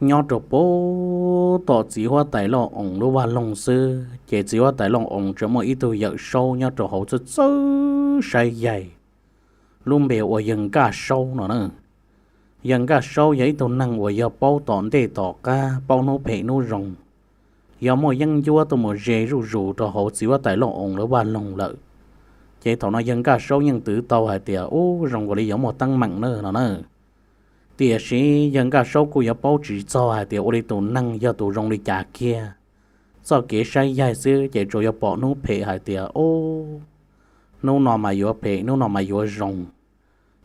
nyob rau puag tom txiv huab tais Lauj Oos lub vaj loog xwb, ces txiv huab tais Lauj Oos tseem muaj ib tug yawm saub nyob rau hauv txawj txawj saib yaig, lub npe ua yawg Nkaj Saub no na. Yawg Nkaj Saub yog ib tug neeg uas yog paub tom ntej tom qab, paub hnub phem hnub zoo, yog muaj yeeb ncuab tuaj mus ze zuj zus rau hauv txiv huab tais Lauj Oos lawv vaj loog lawm. Ces thaum no yawg Nkaj Saub yeej twv tau hais tias, ub, zoo nkaus li yuav muaj teeb meem na no na. Tiam sis yawg Nkaj Saub kuj yuav paub tsis txog hais tias ua li tus neeg yog tus zoo li cas kiag. Txoj kev saib yaig xwb ces tsuas yog pom hnub phem hais tias, ub, hnub no mas yuav phem, hnub no mas yuav zoo.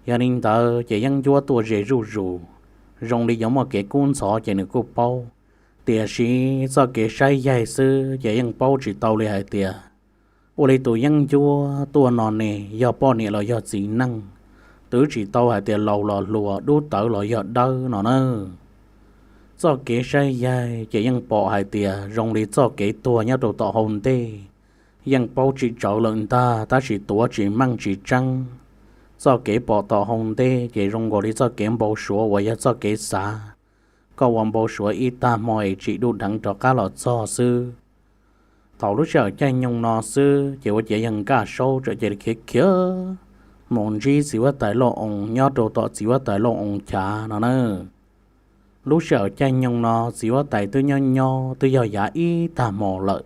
Yog li ntawd ces yeeb ncuab tuaj ze zuj zus, zoo li yuav muaj kev kub ntxhov ces nws kuj paub. Tiam sis txoj kev saib yaig xwb ces yeej paub tsis tau li hais tias, ua li tus yeeb ncuab tuaj no ne, yog poj niam los yog txiv neej, twv tsis tau hais tias laus los hluas, dub tawv los yog dawb no na. Txoj kev saib yaig ces yeej pom hais tias zoo li txoj kev tuag nyob rau tom hauv ntej, yeej paub tsis tsawv lawm ntag, tab sis tuav tsis meej tsis tseeb. Txoj kev pom tom hauv ntej ces zoo nkaus li txoj kev npau suav uas yog txoj kev xav, koj ua npau suav ib tag hmo es tsim dub dheev rov qab los txog xwb. Thaum lub sij hawm caij nyoog no xwb ces ua ciav yawg Nkaj Saub txawm cia li khiav khiav mus ntsib txiv huab tais Lauj Oos nyob rau tom txiv huab tais Lauj Oos chav no na. Lub sij hawm caij nyoog no txiv huab tais twb nyob nyob twb yog yav ib tag hmo lawm,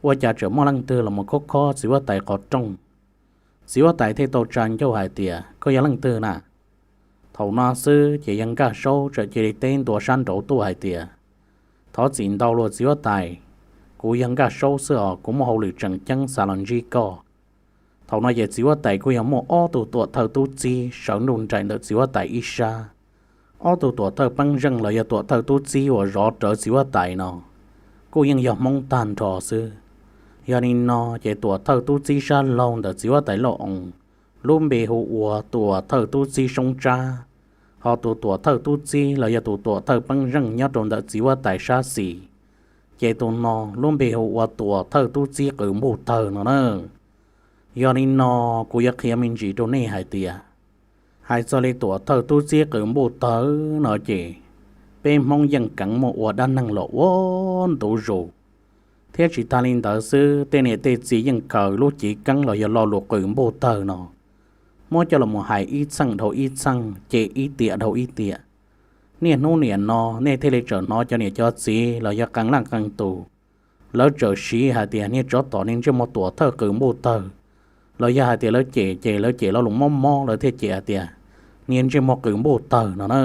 ua cas tseem muaj leej twg los mus khob khob txiv huab tais qhov rooj. Txiv huab tais thiaj tau tsa ncauj hais tias, koj yog leej twg na? Thaum no xwb ces yawg Nkaj Saub txawm cia li teb ntua sab nraud tuaj hais tias, thov txim ntau lauj txiv huab tais, kuv yawg Nkaj Saub xwb os, kuv muaj hauj lwm tseem ceeb xav los ntsib koj. Thaum no ces txiv huab tais kuj yog muaj ob tug tuam thawj tub txib sawv nruj nraim ntawm txiv huab tais ib sab. Ob tug tuam thawj peeb zeej los yog tuam thawj tub txib uas zov rawv txiv huab tais no kuj yeej yog Hmoob tag nrho xwb. Yog li no ces tuam thawj tub txib sab laug ntawm txiv huab tais Lauj Oos lub npe hu ua tuam thawj tub txib Soob Tsab, ho tus tuam thawj tub txib los yog tus tuam thawj peeb zeej nyob rau ntawm txiv huab tais sab xis, ces tus no lub npe hu ua tuam thawj tub txib Qws Npuj Tawg no na. Yog li no kuv yuav qhia me ntsis rau nej hais tias, hais txog li tuam thawj tub txib Qws Npuj Tawg no ces peb Hmoob yeej keev muaj ua dab neeg los ua ntu zus, thiab tsis tas li ntawd xwb tej niam tej txiv yeej khaws lub civ keeb los yog lo lus Qws Npuj Tawg no muab coj los hais ib txheej dhau ib txheej, cem ib tiam dhau ib tiam. Niaj hnub niam no nej thiaj li tseem hnov cov niam cov txiv los yog qee leej qee tus lawv tseem siv hais tias niag tsov tom niag ntsej muag tuam thawj Qws Npuj Tawg, los yog hais tias lawv cem ces lawv cem lo lus mob mob, lawv thiaj cem hais tias niag ntsej muag Qws Npuj Tawg no na.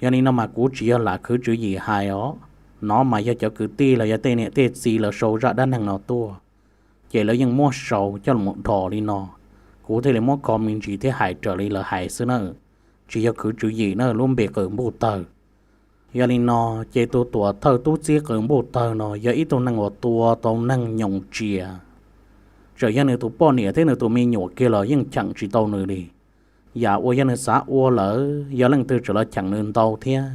Yog li no mas kuv tsis yog lam khwv tswv yim hais os, no mas yog cov kwv tij los yog tej niam tej txiv lawv sau zaj dab neeg no tuaj, ces lawv yeej muab sau coj los dhos li no. Kuv thiaj li muab kho me ntsis thiab hais raws li lawv hais xwb na, tsis yog khwv tswv yim na lub npe Qws Npuj Tawg. Yog li no ces tus tuam thawj tub txib Qws Npuj Tawg no yog ib tug neeg uas tua tau neeg nyoos tsias, txawm yog nws tus poj niam thiab nws tus me nyuam kiag los yeej cheem tsis tau nws li. Yam uas yog nws xav ua lawm yog leej twg tseem los cheem nws ntau thiab,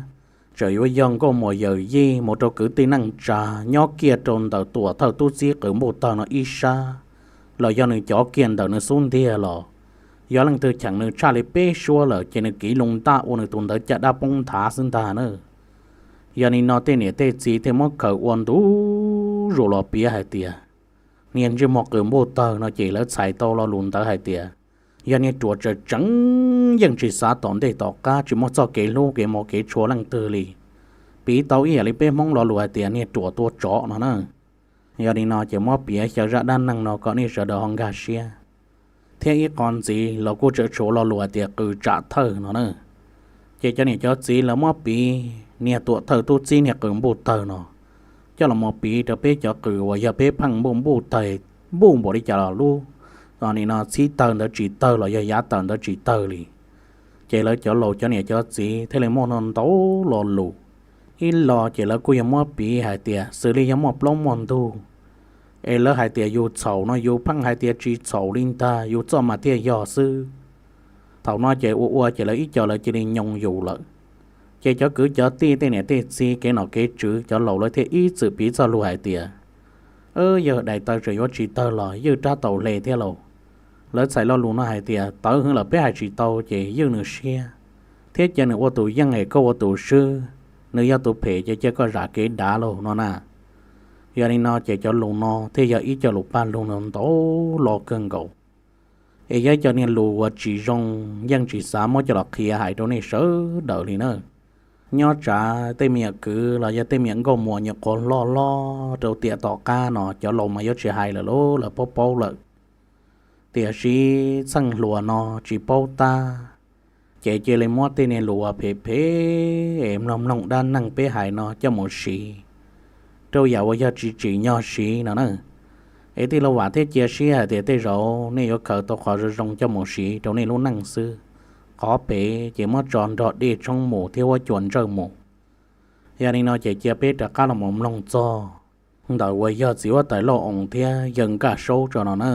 tseem yuav yog nkauj muam yawm yij mus rau kwv tij neej tsa nyob kiag rau ntawm tuam thawj tub txib Qws Npuj Tawg no ib sab, los yog nws cov kiag ntawm nws xub ntiag los yog leej twg cheem nws tshaj li peb suab lawm ces nws kiv loo ntaj ua nws tus ntawd caj dab poob nthav xwb ntag na. Yog li no tej niam tej txiv thiaj muab khaws ua ntu zus los piav hais tias niag ntsej muag Qws Npuj Tawg no ces lawv txhais tau lo lus ntawd hais tias yog niag ruam tseem tseem, yeej tsis xav tom ntej tom qab, tsis muaj txoj kev hlub kev hmov kev tshua leej twg li. Piv tau ib yam li peb Hmoob lo lus hais tias niag ruam tua tsov no na. Yog li no ces muab piav xyaw zaj dab neeg no kom nej sawv daws ho nkag siab. Thiab ib qho ntxiv los kuj tseem tshuav lo lus hais tias qws tsam thawj no na. Ces cov niam cov txiv lawv muab piv niag tuam thawj tub txib niag Qws Npuj Tawg no coj los mus piv rau peb cov qws uas yog peb pheej npuj npuj tawg, npuj npaum li cas los lub, no nim no txhib tawg ntawd tsis tawg los yog yav tawm ntawd tsis tawg li. Ces lawv cov laus cov niam cov txiv thiaj li muaj ntau lo lus. Ib lo ces lawv kuj yog muab piv hais tias xws li yog muaj plaub muaj ntug, es lawv hais tias yus txhaum no yus pheej hais tias tsis txhaum li ntag, yus txoj mas thiaj yog xwb. Thaum no ces ua ua ces lawv ib co lawv cia li nyoo yus lawm. Ces cov kwv cov tij tej niam tej txiv kev nom kev tswv cov laus lawv thiaj ib txwm piv txoj lus hais tias yawg daim tawv tseem yuav tsis tawg los ywj rab taus hle thiab lauj. Lawv txhais lo lus no hais tias tawv heev lawm peb hais tsis tau ces ywj nws siab, thiab cia nws ua tus yeej es koj ua tus swb. Nws yog tus phem ces cia koj zam kev dav lauj no na. Yog li no ces cov lus no thiaj yog ib co lus paj lug ntau lo kawg nkaus, es yog ib co niag lus uas tsis zoo, yeej tsis xav muab coj los qhia hais rau nej sawv daws li na. Nyob tsam tej me nyuam kwv los yog tej me nyuam nkauj muam nyuam qhuav loj loj rau tiam tom qab no cov laus mas yuav tsis hais lawm lauj, lawv paub paub lawm. Tiam sis txheej hluas no tsis paub tab, ces cia li muab tej niag lus uas phem phem es mloog mloog dab neeg peb hais no coj mus siv rau yam uas yog tsis tsim nyog siv no na. Es tij laug vam thiab cia siab hais tias tej zaum nej yuav khaws tau qhov zoo zoo coj mus siv rau nej lub neej xwb. Qhov pem ces muab tso nrog dej tshoob mus thiab huab cua ntsawj mus. Yog li no ces cia peb rov qab los mus mloog txog ntawm uas yog txiv huab tais Lauj Oos thiab yawg Nkaj Saub tso no na.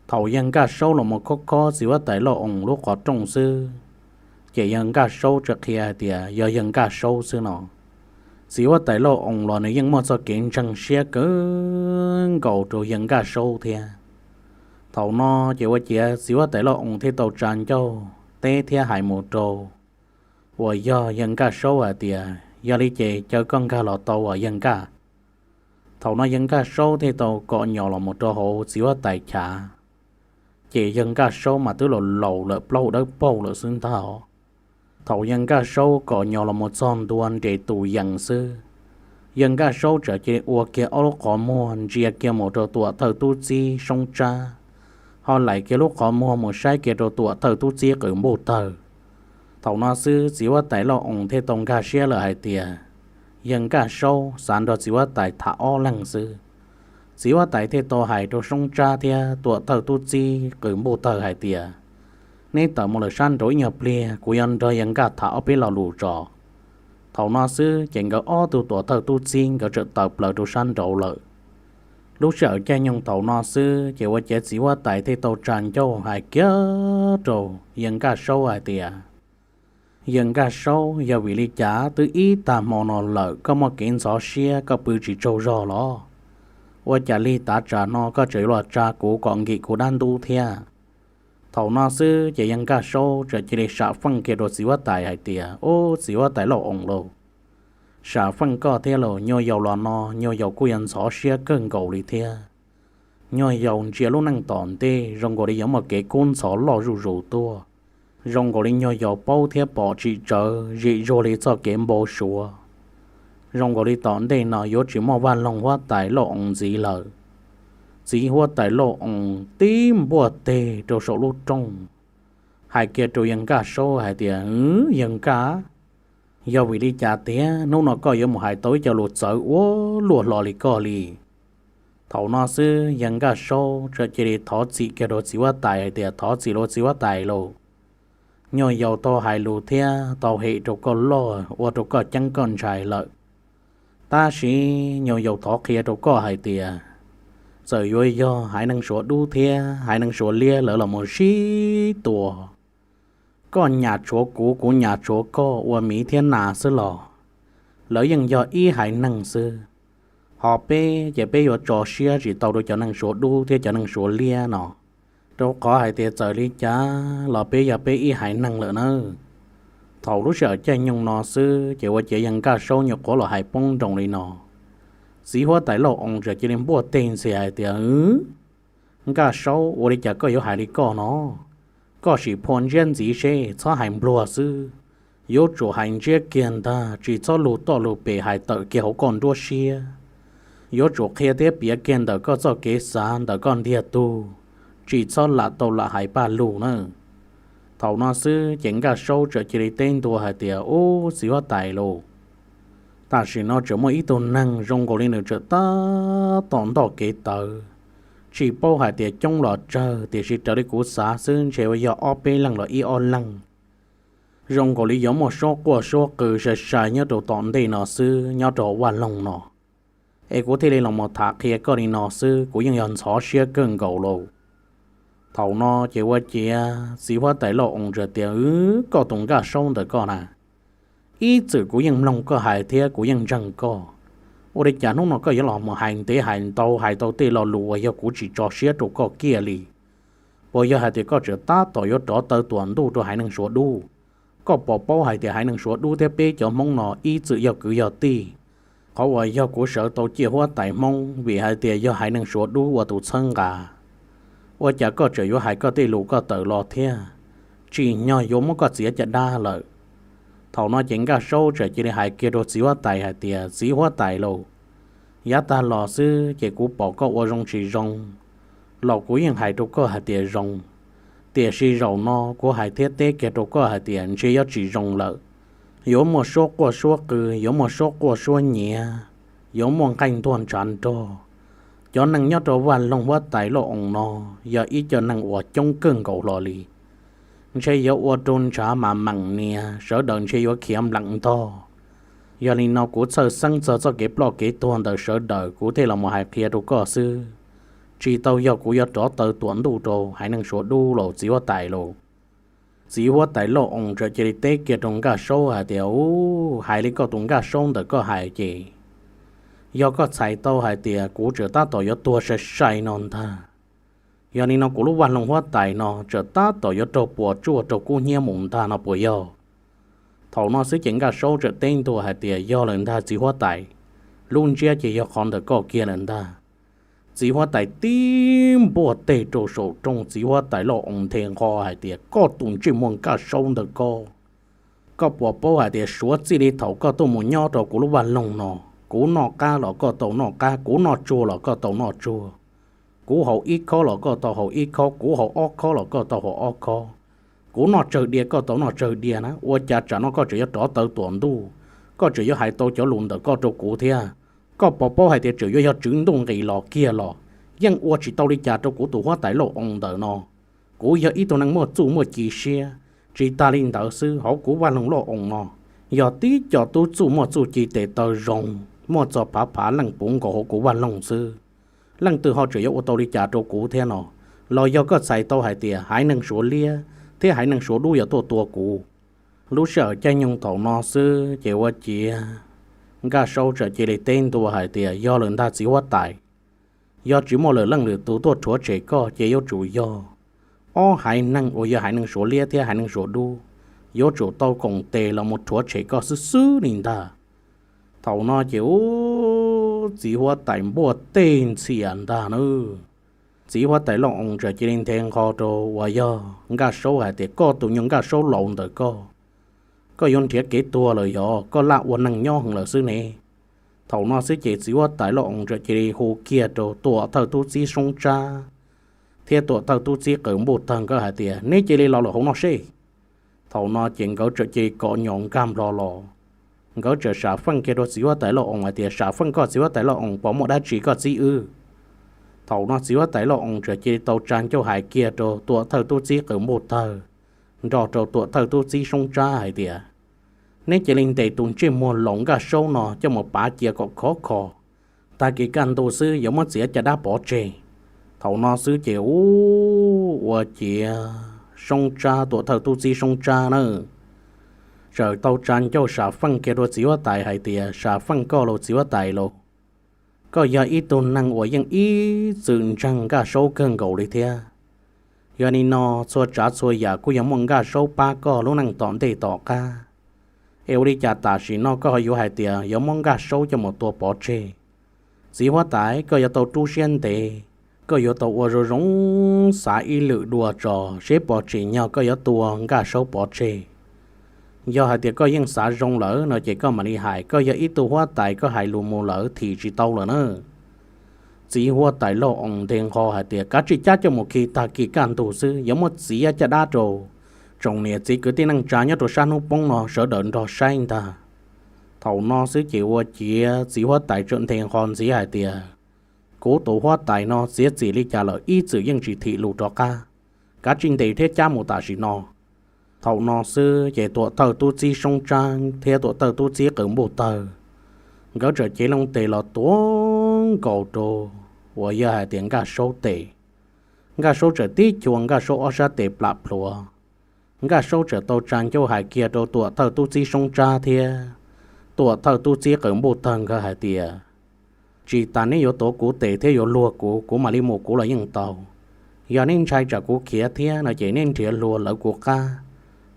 Thaum yawg Nkaj Saub los mus khob khob txiv huab tais Lauj Oos lub qhov rooj xwb, ces yawg Nkaj Saub tsa qhia hais tias yog yawg Nkaj Saub xwb no. Txiv huab tais Lauj Oos los nws yeej muaj txoj kev ntseeg siab kawg nkaus rau yawg Nkaj Saub thiab. Thaum no ces ua ciav txiv huab tais Lauj Oos thiaj tau tsa ncauj teb thiab hais mus rau uas yog yawg Nkaj Saub hais tias, yog li ces caw koj nkag los tau uas yawg Nkaj. Thaum no yawg Nkaj Saub thiaj tau kom nyos los mus rau hauv txiv huab tais chav, ces yawg Nkaj Saub mas twb laus laus lawm, plaub hau dawb paug lawm xwb ntag. Thaum yawg Nkaj Saub kom nyos los mus txog ntua nres tus yees xwb, yawg Nkaj Saub txawm cia li ua kiag ob lub qhov muag ntsia kiag mus rau tuam thawj tub txib Soob Tsab, ho laim kiag lub qhov muag mus saib kiag rau tuam thawj tub txib Qws Npuj Tawg. Thaum no xwb txiv huab tais Lauj Oos thiaj tau nkag siab lawm hais tias yawg Nkaj Saub xav nrog txiv huab tais tham ob leeg xwb. Txiv huab tais thiaj tau hais rau Soob Tsab thiab tuam thawj tub txib Qws Npuj Tawg hais tias, neb tawm mus lawm sab nraud ib nyuag pliag, kuv yuav nrog yawg Nkaj tham ob peb lo lus tso. Thaum no xwb ces nkawd ob tug tuam thawj tub txib nkawd txawm tawm plaws rau sab nraud lawm. Lub sij hawm caij nyoog thaum no xwb ces ua ciav txiv huab tais thiaj tau tsa ncauj hais kiag rau yawg Nkaj Saub hais tias, yawg Nkaj Saub, yog vim li cas twb ib tag hmo no lawm koj muaj kev ntxhov siab koj pw tsis tsaug zog los? Ua cas lig tav tsam no koj tseem yuav los tsa kuv kom nkim kuv dab ntub thiab? Thaum no xwb ces yawg Nkaj Saub txawm cia li sam feej kiag rau txiv huab tais hais tias, ub, txiv huab tais Lauj Oos lauj, sam feej koj thiab lauj. Nyuag yaus los no nyuag yaus kuj yuav ntxhov siab kawg nkaus li thiab. Nyuag yaus ntsia lub neej tom ntej zoo nkaus li yuav muaj kev kub ntxhov loj zuj zus tuaj. Zoo nkaus li nyuag yaus paub thiab pom tsim tsawv zim zuag li txoj kev npau suav. Zoo nkaus li tom ntej no yuav tsis muaj Vaj Loog huab tais Lauj Oos ntxiv lawm. Txiv huab tais Lauj Oos tib npuaj teg rau saum lub rooj, hais kiag rau yawg Nkaj Saub hais tias, yawg Nkaj, yog vim li cas tiag hnub no koj yuav mus hais tau ib co lus txawv ua luaj hlo li koj li? Thaum no xwb yawg Nkaj Saub txawm cia li thov txim kiag rau txiv huab tais hais tias, thov txim lauj txiv huab tais lauj. Nyuag yaus tau hais lus thiab tau hem rau koj loj ua rau koj ceeb koj ntshai lawm. Tab sis nyuag yaus thov qhia rau koj hais tias, txawm yuav yog haiv neeg Suav dub thiab haiv neeg Suav liab lawv los mus sib tua, koj nyam tshuav kuv, kuv nyam tshuav koj ua miv thiab nas xwb los, lawv yeej yog ib haiv neeg xwb. Ho peb ces peb yuav tso siab tsis tau rau cov neeg Suav dub thiab cov neeg Suav liab no, rau qhov hais tias txawm li cas los peb yog peb ib haiv neeg lawm nawb. Thaum lub sij hawm caij nyoog no xwb ces ua ciav yawg Nkaj Saub nyuam qhuav los hais poob nroos li no, txiv huab tais Lauj Oos txawm cia li npuaj teg ntxias hais tias, Nkaj Saub, ua li cas koj yuav hais li koj no? Koj sim phua ntsiab ntxiv seb, txhob hais npluag xwb. Yuav tsum hais ntsiab kiag ntag, tsis txhob lug toj lug pes hais tawm kiag hauv koj nruab siab. Yuav tsum qhia thiab piav kiag ntawm koj txoj kev xav ntawm koj ntiag tug, tsis txhob lam tau lam hais paj lug na. Thaum no xwb ces Nkaj Saub txawm cia li teb ntua hais tias, ub, txiv huab tais lauj, tam sim no tseem muaj ib tug neeg zoo nkaus li nws tseem tab tom ntoj kev tawv, tsis paub hais tias coob los tsawg, tiam sis raws li kuv xav xwb ntshe yog ob peb leeg los ib ob leeg. Zoo nkaus li yuav muaj suab quaj suab qw sai sai nyob rau tom ntej no xwb nyob rau Vaj Loog no. Es kuv thiaj li los mus tham qhia koj li no xwb, kuv yeej yog ntxhov siab kawg nkaus lauj. Thaum no ces ua ciav txiv huab tais Lauj Oos txawm tias, koj tus Nkaj Saub ntawm koj na, ib txwm kuv yeej mloog koj hais thiab kuv yeej ntseeg koj. Ua li cas hnub no koj yuav los mus hais ntev hais ntau hais tau tej lo lus uas yog kuv tsis tso siab rau koj kiag li? Puas yog hais tias koj tseem tab tom yuav rov taw tuam ntuj rau haiv neeg Suav dub? Koj puas paub hais tias haiv neeg Suav dub thiab peb cov Hmoob no ib txwm yog kwv yog tij? Qhov uas yog kuv sawv tau ciaj huab tais Hmoob vim hais tias yog haiv neeg Suav dub ua tus txhawb nqa. Ua cas koj tseem yuav hais koj tej lus koj tawm los thiab? Tsim nyog yuav muab koj txiav caj dab lawm. Thaum no ces Nkaj Saub txawm cia li hais kiag rau txiv huab tais hais tias, Txiv huab tais lauj, yav tag los xwb ces kuv pom koj ua zoo tsis zoo los kuv yeej hais rau koj hais tias zoo, tiam sis zaum no kuv hais thiab teb kiag rau koj hais tias ntshe yuav tsis zoo lawm. Yuav muaj suab quaj suab qw, yuav muaj suab quaj suab nyiav, yuav muaj nqaij ntuag ntshav nrog. Cov neeg nyob rau vaj loog huab tais Lauj Oos no yog ib co neeg uas coob kawg nkaus hlo li. Ntshe yuav ua rau ntshav mas meem nias, sawv daws ntshe yuav khiav npleem ntog. Yog li no kuv txhawj xeeb txog txoj kev ploj kev tuag ntawm sawv daws kuv thiaj los mus hais qhia rau koj xwb. Tsis tau yog kuv yuav rov taw tuam ntuj rau haiv neeg Suav dub los txiv huab tais lauj. Txiv huab tais Lauj Oos txawm cia li teb kiag rau Nkaj Saub hais tias, Ub, hais li koj tus Nkaj Saub ntawm koj hais ces yog koj txhais tau hais tias kuv tseem tab tom yuav tuag sai sai no ntag, yog li no kuv lub vaj loog huab tais no tseem tab tom yuav raug puas tsuaj raug kub hnyiab mus ntag no puas yog? Thaum no xwb ces Nkaj Saub txawm teb ntua hais tias, Yog lawm ntag txiv huab tais, lub ntsiab ces yog qhov ntawm koj kiag lawm ntag. Txiv huab tais tib npuaj teg rau saum rooj, txiv huab tais Lauj Oos nthe nqho hais tias, Koj tus ntsej muag Nkaj Saub ntawm koj, koj puas paub hais tias suav txij li thaum koj tuaj mus nyob rau kuv lub vaj loog no, kuv noj qab los koj tau noj qab, kuv noj tsuag los koj tau noj tsuag, kuv haus ib khob los koj tau haus ib khob, kuv haus ob khob los koj tau haus ob khob, kuv noj tsawg diav koj tau noj tsawg diav na, ua cas tsam no koj tseem yuav rov taw tuam ntuj, koj tseem yuav hais tau cov lus ntawm koj rau kuv thiab? Koj puas paub hais tias tseem yuav yog tswv ntuj nqis los kiag los yeej ua tsis tau li cas rau kuv tus huab tais Lauj Oos ntawm no. Kuv yog ib tug neeg muaj txuj muaj ci siab. Tsis tas li ntawd xwb, hauv kuv vaj loog Lauj Oos no yog tib co tub txuj muaj txuj ci tes taw zoo, muaj txog phav phav leej puv nkaus hauv kuv vaj loog xwb. Leej twg ho tseem yuav ua tau li cas rau kuv thiab no? Los yog koj txhais tau hais tias haiv neeg suav liab thiab haiv neeg suav dub yuav tuaj tua kuv? Lub sij hawm caij nyoog thaum no xwb ces ua ciav Nkaj Saub txawm cia li teb ntua hais tias, Yog lawm ntag txiv huab tais, yog tsis muaj lwm leej lwm tus tuaj rhuav tshem koj ces yuav tsum yog ob haiv neeg uas yog haiv neeg suav liab thiab haiv neeg suav dub yuav tsum tau koom tes los mus rhuav tshem koj xwb xwb li ntag. Thaum no ces ub, txiv huab tais npuaj teg ntxhias ntag na. Txiv huab tais Lauj Oos txawm cia li nthe nqho rau uas yog Nkaj Saub hais tias, Koj tus nyuag Nkaj Saub laus ntawm koj, koj yuav nrhiav kev tuag lawm yog koj laj ua neeg nyob heev lawm xwb ne? Thaum no xwb ces txiv huab tais Lauj Oos txawm cia li hu kiag rau tuam thawj tub txib Soob Tsab thiab tuam thawj tub txib Qaws Npuj Tawg nkawd hais tias, Neb cia li los lawm hauv no seb. Thaum no ces nkawd txawm cia li kom nyom nkag nplo los. Nkawd txawm sam feej kiag rau txiv huab tais Lauj Oos hais tias, Sam feej koj txiv huab tais Lauj Oos, puas muaj dab tsi koj txib wb? Thaum no txiv huab tais Lauj Oos txawm cia li tau tsa ncauj hais kiag rau tuam thawj tub txib Qaws Npuj Tawg nrog rau tuam thawj tub txib Soob Tsab hais tias, Neb cia li ntes tus ntsej muag laus Nkaj Saub no coj mus pav cia kom khov kho. Tag kis kaj ntug xwb yuav muab txiav caj dab pov tseg. Thaum no xwb ces ub, ua ciav Soob Tsab, tuam thawj tub txib Soob Tsab na, txawm tau tsa ncauj sam feej kiag rau txiv huab tais hais tias, Sam feej koj lauj txiv huab tais lauj, koj yog ib tug neeg uas yeej ib txwm ntseeg Nkaj Saub kawg nkaus li thiab. Yog li no txhua tsav txhua yam kuj yog muaj Nkaj Saub pab koj lub neej tom ntej tom qab. Es ua li cas tam sim no koj ho yuav hais tias yuav muab Nkaj Saub coj mus tua pov tseg? Txiv huab tais, koj yuav tau rub siab ntev, koj yuav tau ua zoo zoo xav ib lwm dua tso seb puas tsim nyog koj yuav tua Nkaj Saub pov tseg. Yog hais tias koj yeej xav zoo lawm no ces koj mam li hais, koj yog ib tug huab tais koj hais lus mus lawm thim tsis tau lawm na. Txiv huab tais Lauj Oos nthe nqho hais tias, Kav tsij cab coj mus khi tag kis kaj ntug xwb yuav muab txiav caj dab rau tsoom niam txiv kwv tij neej tsa nyob rau sab hnub poob no sawv daws nrog saib ntag. Thaum no xwb ces ua ciav txiv huab tais txawm nthe nqho ntxiv hais tias, Kuv tus huab tais no txiav txim li cas lawm ib txwm yeej tsis thim lus rov qab. Kav tsij ntes thiab cab mus tam sim no. Thaum no xwb ces tuam thawj tub txib Soob Tsab thiab tuam thawj tub txib Qaws Npuj Tawg nkawd txawm cev loo tes los tuav nkaus rau uas yog hais tias Nkaj Saub tes. Nkaj Saub txawm tib chua Nkaj Saub ob sab tes plam plhuav. Nkaj Saub txawm tau tsa ncauj hais kiag rau tuam thawj tub txib Soob Tsab thiab tuam thawj tub txib Qaws Npuj Tawg nkawd hais tias, Tsis tas neb yuav tuav kuv tes thiab yuav luag kuv, kuv mam li mus kuv los yeej tau. Yog neb ntshai tsam kuv khiav thiab no ces neb nrhiav hlua lawv kuv qab,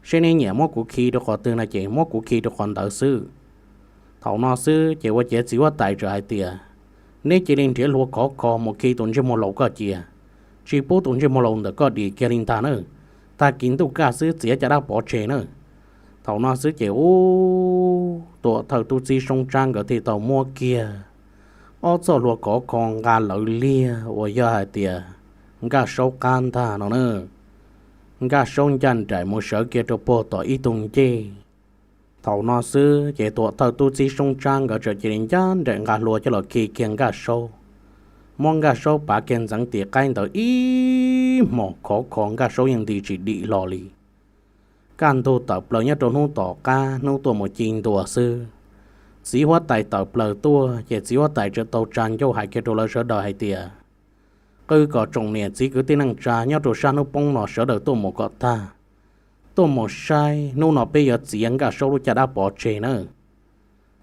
Seb neb nyiam muab kuv khi rau qhov twg no ces muab kuv khi rau qhov ntawd xwb. Thaum no xwb ces ua ciav txiv huab tais txawm hais tias, neb cia li nrhiav hlua khov kho mus khi tus ntsej muag laus koj cia, tsis pub tus ntsej muag laus ntawm koj dim kiag li ntag na. Tag kis ntuj kaj xwb txiav caj dab pov tseg na. Thaum no xwb ces ub, tuam thawj tub txib Soob Tsab nkawd thiaj tau muab kiag ob txoj hlua khov kho nqa lawv liag uas yog hais tias Nkaj Saub qab ntag no na. Nkaj Saub ncaj nraim mus sawv kiag rau puag tom ib tug ncej. Thaum no xwb ces tuam thawj tub txib Soob Tsab nkawd txawm cia li ncaj nraim nqa hlua coj los khi kiag Nkaj Saub, muab Nkaj Saub pav kiag ntxeev tim qaib ntawd ib hmos khov kho Nkaj Saub yeej nti tsis dim hlo li. Kaj ntug tawm plaws nyob rau hnub tom qab hnub tuaj mus ci ntua xwb, txiv huab tais tawm plaws tuaj ces txiv huab tais txawm tau tsa ncauj hais kiag rau lawv sawv daws hais tias, qw kom tsoom niam txiv kwv tij neej tsa nyob rau sab hnub poob no sawv daws tuaj mus kom tag, tuaj mus saib hnub no peb yuav txiav Nkaj Saub lub caj dab pov tseg na.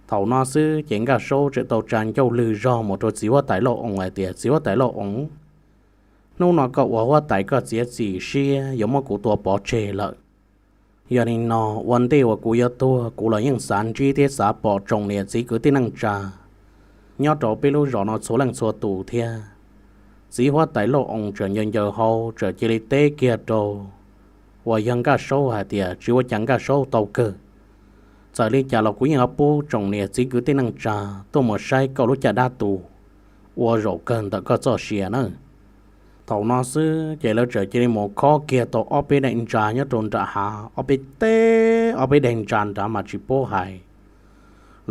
Thaum no xwb ces Nkaj Saub txawm tau tsa ncauj lwg zog mus rau txiv huab tais Lauj Oos hais tias, txiv huab tais Lauj Oos, hnub no koj ua huab tais koj txiav txim siab yuav muab kuv tua pov tseg lawm. Yog li no, ua ntej uas kuv yuav tuag kuv los yeej xav ntsib thiab xav pom tsoom niam txiv kwv tij neej tsa nyob rau peb lub zos no txhua leej txhua tus thiab. Txiv huab tais Lauj Oos txawm ncaws ncaws hau txawm cia li teb kiag rau uas yog Nkaj Saub hais tias, tsis ua cas Nkaj Saub, tau kawg. Txawm li cas los kuv yeej yuav pub tsoom niam txiv kwv tij neej tsa tuaj mus saib koj lub caj dab tu ua zaum kawg ntawm koj txoj sia na. Thaum no xwb ces lawv txawm cia li mus khob kiag tau ob peb daim ntsa nyob rau nram hav, ob peb teb ob peb daim ntsa nrad mas tsis paub hais.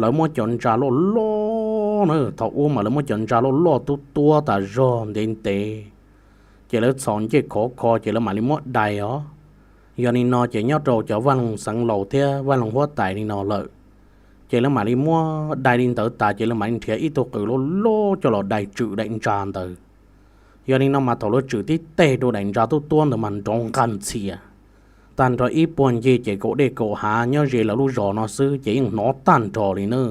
Lawv muab cov ntsa loj loj na, thaum ub mas lawv muab cov ntsa loj loj tub tuab tas zog ntev ntev, ces lawv txhos ncej khov kho ces lawv mam li muab dai os. Yog li no ces nyob rau cov vaj loog xeev laus thiab vaj loog huab tais li no lawm, ces lawv mam li muab dai li ntawd tas ces lawv mam li nrhiav ib tug qws loj loj coj los dai tswm daim ntsa ntawd. Yog li no mas thaum lawv tswm tib teg rau daim ntsa tub tuab ntawd mas nrov nqaj ntxhias tag nrho ib puag ncig ces kaum dej kaum hav nyob ze lawv lub zos no xwb ces yeej hnov tag nrho li na.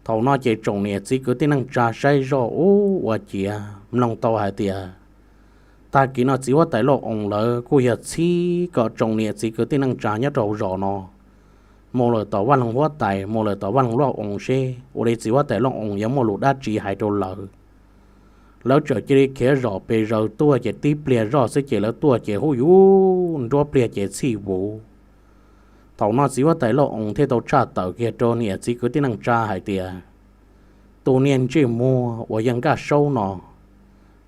Thaum no ces tsoom niam txiv kwv tij neej tsa saib zoj ub ua ciav mloog tau hais tias, tag kis no txiv huab tais Lauj Oos lawv kuj yog txhib kom tsoom niam txiv kwv tij neej tsa nyob rau hauv zos no mus lawm tom vaj loog huab tais, mus lawm tom vaj loog Lauj Oos seb ua li txiv huab tais Lauj Oos yuav muaj lus dab tsi hais rau lawv. Lawv txawm cia li khiav zom pes zaws tuaj ces tib pliag zoj xwb ces lawv tuaj ces hu yus nruab pliag ces txhij vuv. Thaum no txiv huab tais Lauj Oos thiaj tau tshaj tawm kiag rau niam txiv kwv tij neej tsa hais tias, tus niag ntsej muag uas yog Nkaj Saub no,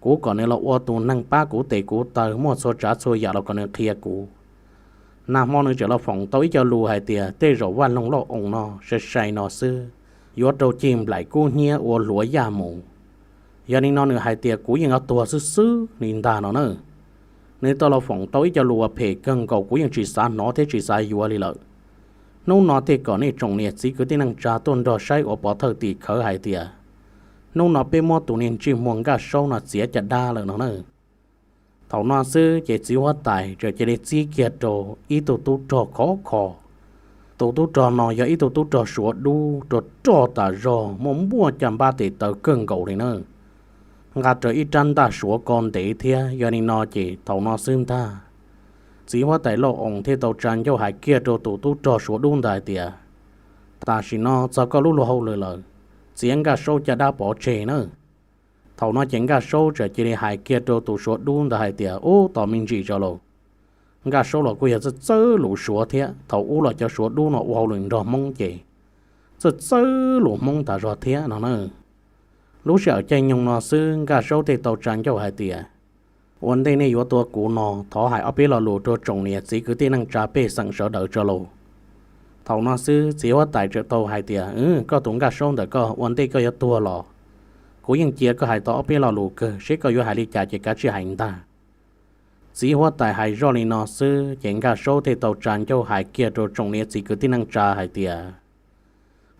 kuv kom nws los ua tus neeg pab kuv tes kuv taw, muaj txhua tsav txhua yam los kom nws qhia kuv. Nag hmo nws tseem los foom tau ib co lus hais tias tej zaum vaj loog Lauj Oos no sai sai no xwb, yuav rau cig nplaim kub hnyiab ua hluav yaj mus. Yog li no nws hais tias kuv yeej yuav tuag xwb xwb li ntag no na. Nws tau los foom tau ib co lus uas phem kawg nkaus kuv yeej tsis xav hnov thiab tsis xav yuav li lawm. Hnub no thiaj kom nej tsoom niam txiv kwv tij neej tsa tuaj nrog saib ua pov thawj tim khawv hais tias, hnub no peb muab tus niag ntsej muag Nkaj Saub no txiav caj dab lawm no na. Thaum no xwb ces txiv huab tais txawm cia li txib kiag rau ib tug tub rog khov kho. Tus tub rog no yog ib tug tub rog Suav dub rog rog tas zog, muaj npuaj caj npab tes taw kawg nkaus li na. Nqa rawv ib rab ntaj Suav ko ntev thiab. Yog li no ces thaum no xwb ntag, txiv huab tais Lauj Oos thiaj tau tsa ncauj hais kiag rau tus tub rog Suav dub ntawd hais tias, tam sim no txog koj lub luag hauj lwm lawm, txiav Nkaj Saub caj dab pov tseg na. Thaum no ces Nkaj Saub txawm cia li hais kiag rau tus Suav dub ntawd hais tias, ub, tos me ntsis tso lauj. Nkaj Saub los kuj yog txawj txawj lus Suav thiab, thaum ub los cov Suav dub no ua hauj lwm nrog Hmoob ces txawj txawj lus Hmoob tas zog thiab no na. Lub sij hawm caij nyoog no xwb Nkaj Saub thiaj tau tsa ncauj hais tias, ua ntej nej yuav tua kuv no thov hais ob peb lo lus rau tsoom niam txiv kwv tij neej tsa pej xeem sawv daws tso lauj. Thaum no xwb txiv huab tais txawm tau hais tias, koj tus Nkaj Saub ntawm koj, ua ntej koj yuav tuag los kuv yeej cia koj hais tau ob peb lo lus kawg, seb koj yuav hais li cas ces kav tsij hais ntag. Txiv huab tais hais zoj li no xwb ces Nkaj Saub thiaj tau tsa ncauj hais kiag rau tsoom niam txiv kwv tij neej tsa hais tias,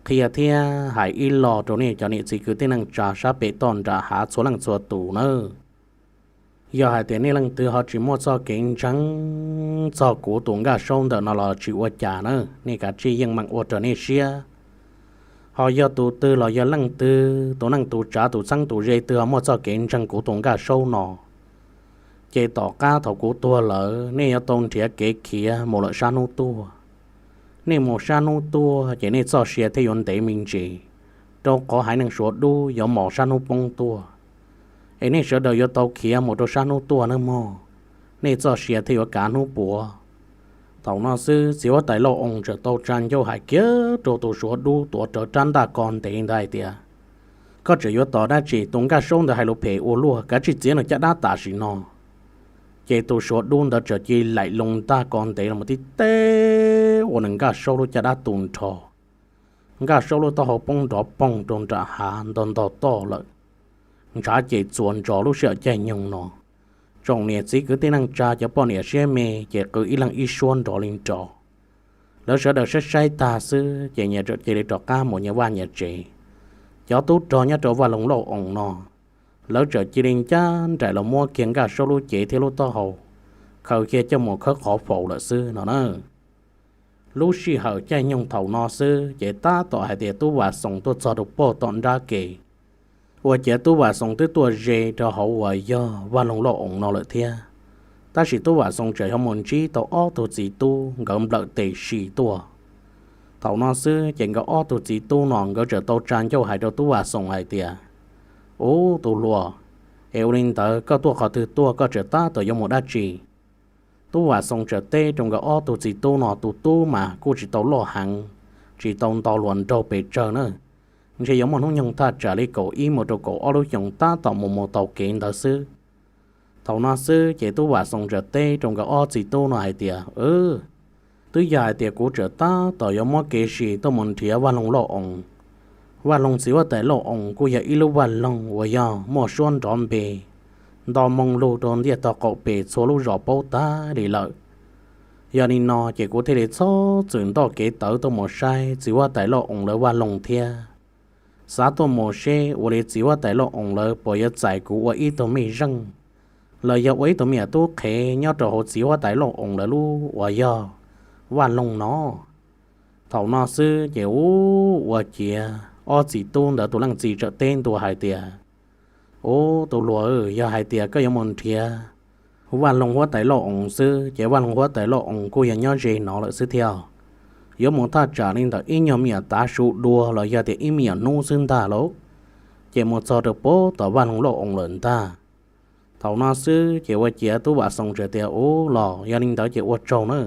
qhia thiab hais ib lo rau nej cov niam txiv kwv tij neej tsa sab pem toj nram hav txhua leej txhua tus nawb. Yog hais tias nej leej twg ho tsis muaj txoj kev ntseeg txog kuv tus Nkaj Saub ntawm no los tsis ua cas na, nej kav tsij yeej meem ua raws nej siab. Ho yog tus twg los yog leej twg, tus neej tus tsav tus txheeb tus ze twg ho muaj txoj kev ntseeg kuv tus Nkaj Saub no, Ces tom qab thaum kuv tuag lawm nej yuav tau nrhiav kev khiav mus lawm sab hnub tuaj. Nej mus sab hnub tuaj ces nej txoj sia thiaj yuav ntev me ntsis, rau qhov haiv neeg Suav dub yuav mos sab hnub poob tuaj. Es nej sawv daws yuav tau khiav mus rau sab hnub tuaj nawb mog, nej txoj sia thiaj yuav kav hnub puav. Thaum no xwb txiv huab tais Lauj Oo txawm tau tsa ncauj hais kiag rau tus Suav dub tuav rawv rab ntaj ko ntev ntawd hais tias, koj tseem yuav tos dab tsi? Tus Nkaj Saub ntawd hais lus phem ua luaj, kav tsij txiav nws caj dab tam sim no. Ces tus Suav dub ntawd txawm cia li laim loo ntaj ko ntev los tib teb ua nws Nkaj Saub lub caj dab tu nrho. Nkaj Saub lub taub hau poob nrov poog rau nram hav nto nto toj lawm. Ntshav ces txuas ntsos lub sij hawm caij nyoog no. Tsoom niam txiv kwv tij neej tsa cov poj niam siab me ces qw ib leeg ib suab nrov li nrov. Lawv sawv daws saib saib tag xwb ces nyias txawm cia li rov qab mus nyias vaj nyias tsev. Cov tub rog nyob rau vaj loog Lauj Oo no, lawv txawm cia li ncaj nraim los muab kiag Nkaj Saub lub cev thiab lub taub hau, khaws kiag coj mus khawb qhov faus lawm xwb no na. Lub sij hawm caij nyoog thaum no xwb ces tab tom hais tias Tub Vam Xoom tuaj txog rau pog tom nrab ke. Ua ciav Tub Vam Xoom twb tuaj ze rau hauv uas yog vaj loog Lauj Oo no lawm thiab. Tab sis Tub Vam Xoom tseem ho mus ntsib tau ob tug txiv tub nkawd nplawm tes si tuaj. Thaum no xwb ces nkawd ob tug txiv tub no nkawd txawm tau tsa ncauj hais rau Tub Vam Xoom hais tias, ub tus hluas, es ua li ntawd koj tuaj qhov twg tuaj koj tseem tab tom yuav mus dab tsi? Tub Vam Xoom txawm teb rau nkawd ob tug txiv tub no, tus tub mas kuj tsis tau loj heev, tsis tau nto luas nraug pes tsawg na, ntshe yuav muaj hnub nyoog thaj tsam li kaum ib mus rau kaum ob lub xyoos tab tom mus mus tau kev ntawd xwb. Thaum no xwb ces Tub Vam Xoom txawm teb rau nkawd ob txiv tub no hais tias, twb yog hais tias kuv tseem tab tom yuav muab kev si tuaj mus nrhiav vaj loog Lauj Oo. Vaj loog txiv huab tais Lauj Oo kuj yog ib lub vaj loog uas yog muaj suab nrov npe, nto moo lug rau ntiaj tog qaum pes txhua lub zos paub tag li lawm. Yog li no ces kuv thiaj li txhob txwm ntoj kev tawv tuaj mus saib txiv huab tais Lauj Oo lawv vaj loog thiab. Xav tuaj mus seb ua li txiv huab tais Lauj Oo lawv puas yuav txais kuv ua ib tug mej zeej, los yog ua ib tug me nyuam tub qhev nyob rau hauv txiv huab tais Lauj Oo lawv lub uas yog vaj loog no. Thaum no xwb ces ub, ua ciav ob txiv tub ntawd tus leej txiv txawm teb ntua hais tias, ub tus hluas, yog hais tias koj yuav mus nrhiav vaj loog huab tais Lauj Oo xwb ces vaj loog huab tais Lauj Oo kuj yog nyob ze no lawm xwb thiab. Yuav mus thaj tsam li ntawm ib nyuag me nyuam tav su dua los yog tias ib me nyuam hnub xwb ntag lauj, ces mus txog rau pem tom vaj loog Lauj Oo lawm ntag. Thaum no xwb ces ua ciav Tub Vam Xoom txawm tias, ub los yog li ntawd ces ua tsaug na.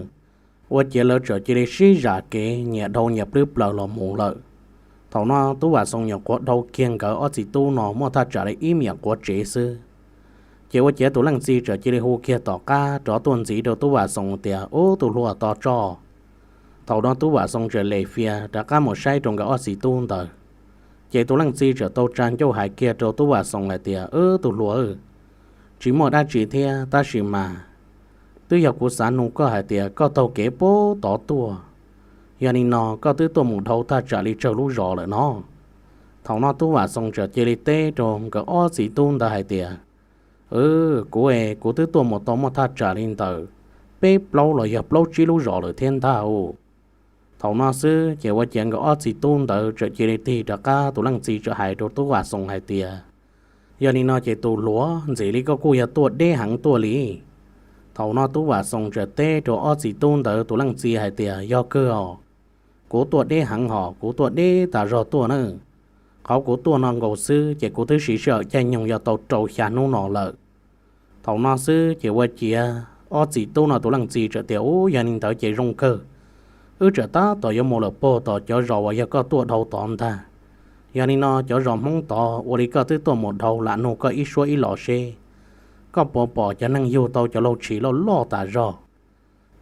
Ua ciav lawv txawm cia li sib zam kev nyias dhau nyias plwb plaws los mus lawm. Thaum no Tub Vam Xoom nyuam qhuav dhau kiag nkawd ob txiv tub no muaj thaj tsam li ib me nyuam quav tsev xwb, ces ua ciav tus leej txiv txawm cia li hu kiag tom qab rov tuaj ntxiv rau Tub Vam Xoom tias, ub tus hluas, tos tso. Thaum no Tub Vam Xoom txawm lem fias rov qab mus saib rau nkawd ob txiv tub ntawd, ces tus leej txiv txawm tau tsa ncauj hais kiag rau Tub Vam Xoom hais tias, ub tus hluas, tsis muaj dab tsi thiab tab sis mas twb yog kuv xav nug koj hais tias koj taug kev puag tod tuaj, yog li no koj twb tuaj mus dhau thaj tsam li tsawg lub zos lawm no? Thaum no Tub Vam Xoom txawm cia li teb rau nkawd ob txiv tub ntawd hais tias, kuv es kuv twb tuaj mus tau muaj thaj tsam li ntawm peb plaub los yog plaub tsib lub zos lawm thiab ntag. Thaum no xwb ces ua ciav nkawd ob txiv tub ntawd txawm cia li tig rov qab, tus leej txiv txawm hais rau Tub Vam Xoom hais tias, yog li no ces tus hluas, ntxim li koj kuj yog tuaj deb heev tuaj li. Thaum no Tub Vam Xoom txawm teb rau ob txiv tub ntawd tus leej txiv hais tias, yog kawg os, kuv tuaj deb heev hos, kuv tuaj deb tas zog tuaj na. Qhov kuv tuaj no nkaus xwb ces kuv twb siv sij hawm caij nyoog yog tau rau xya hnub no lawm. Thaum no xwb ces ua ciav ob txiv tub no tus leej txiv txawm tias, ub yog li ntawd ces zoo kawg, wb tseem tab tom yuav mus lawm puag tom cov zos uas yog koj tuaj dhau tod ntag. Yog li no cov zos Hmoob tod ua li koj twb tuaj mus dhau, lam nug koj ib suab ib los seb koj puas pom cov neeg yug tau cov laug tshis loj loj tas zog.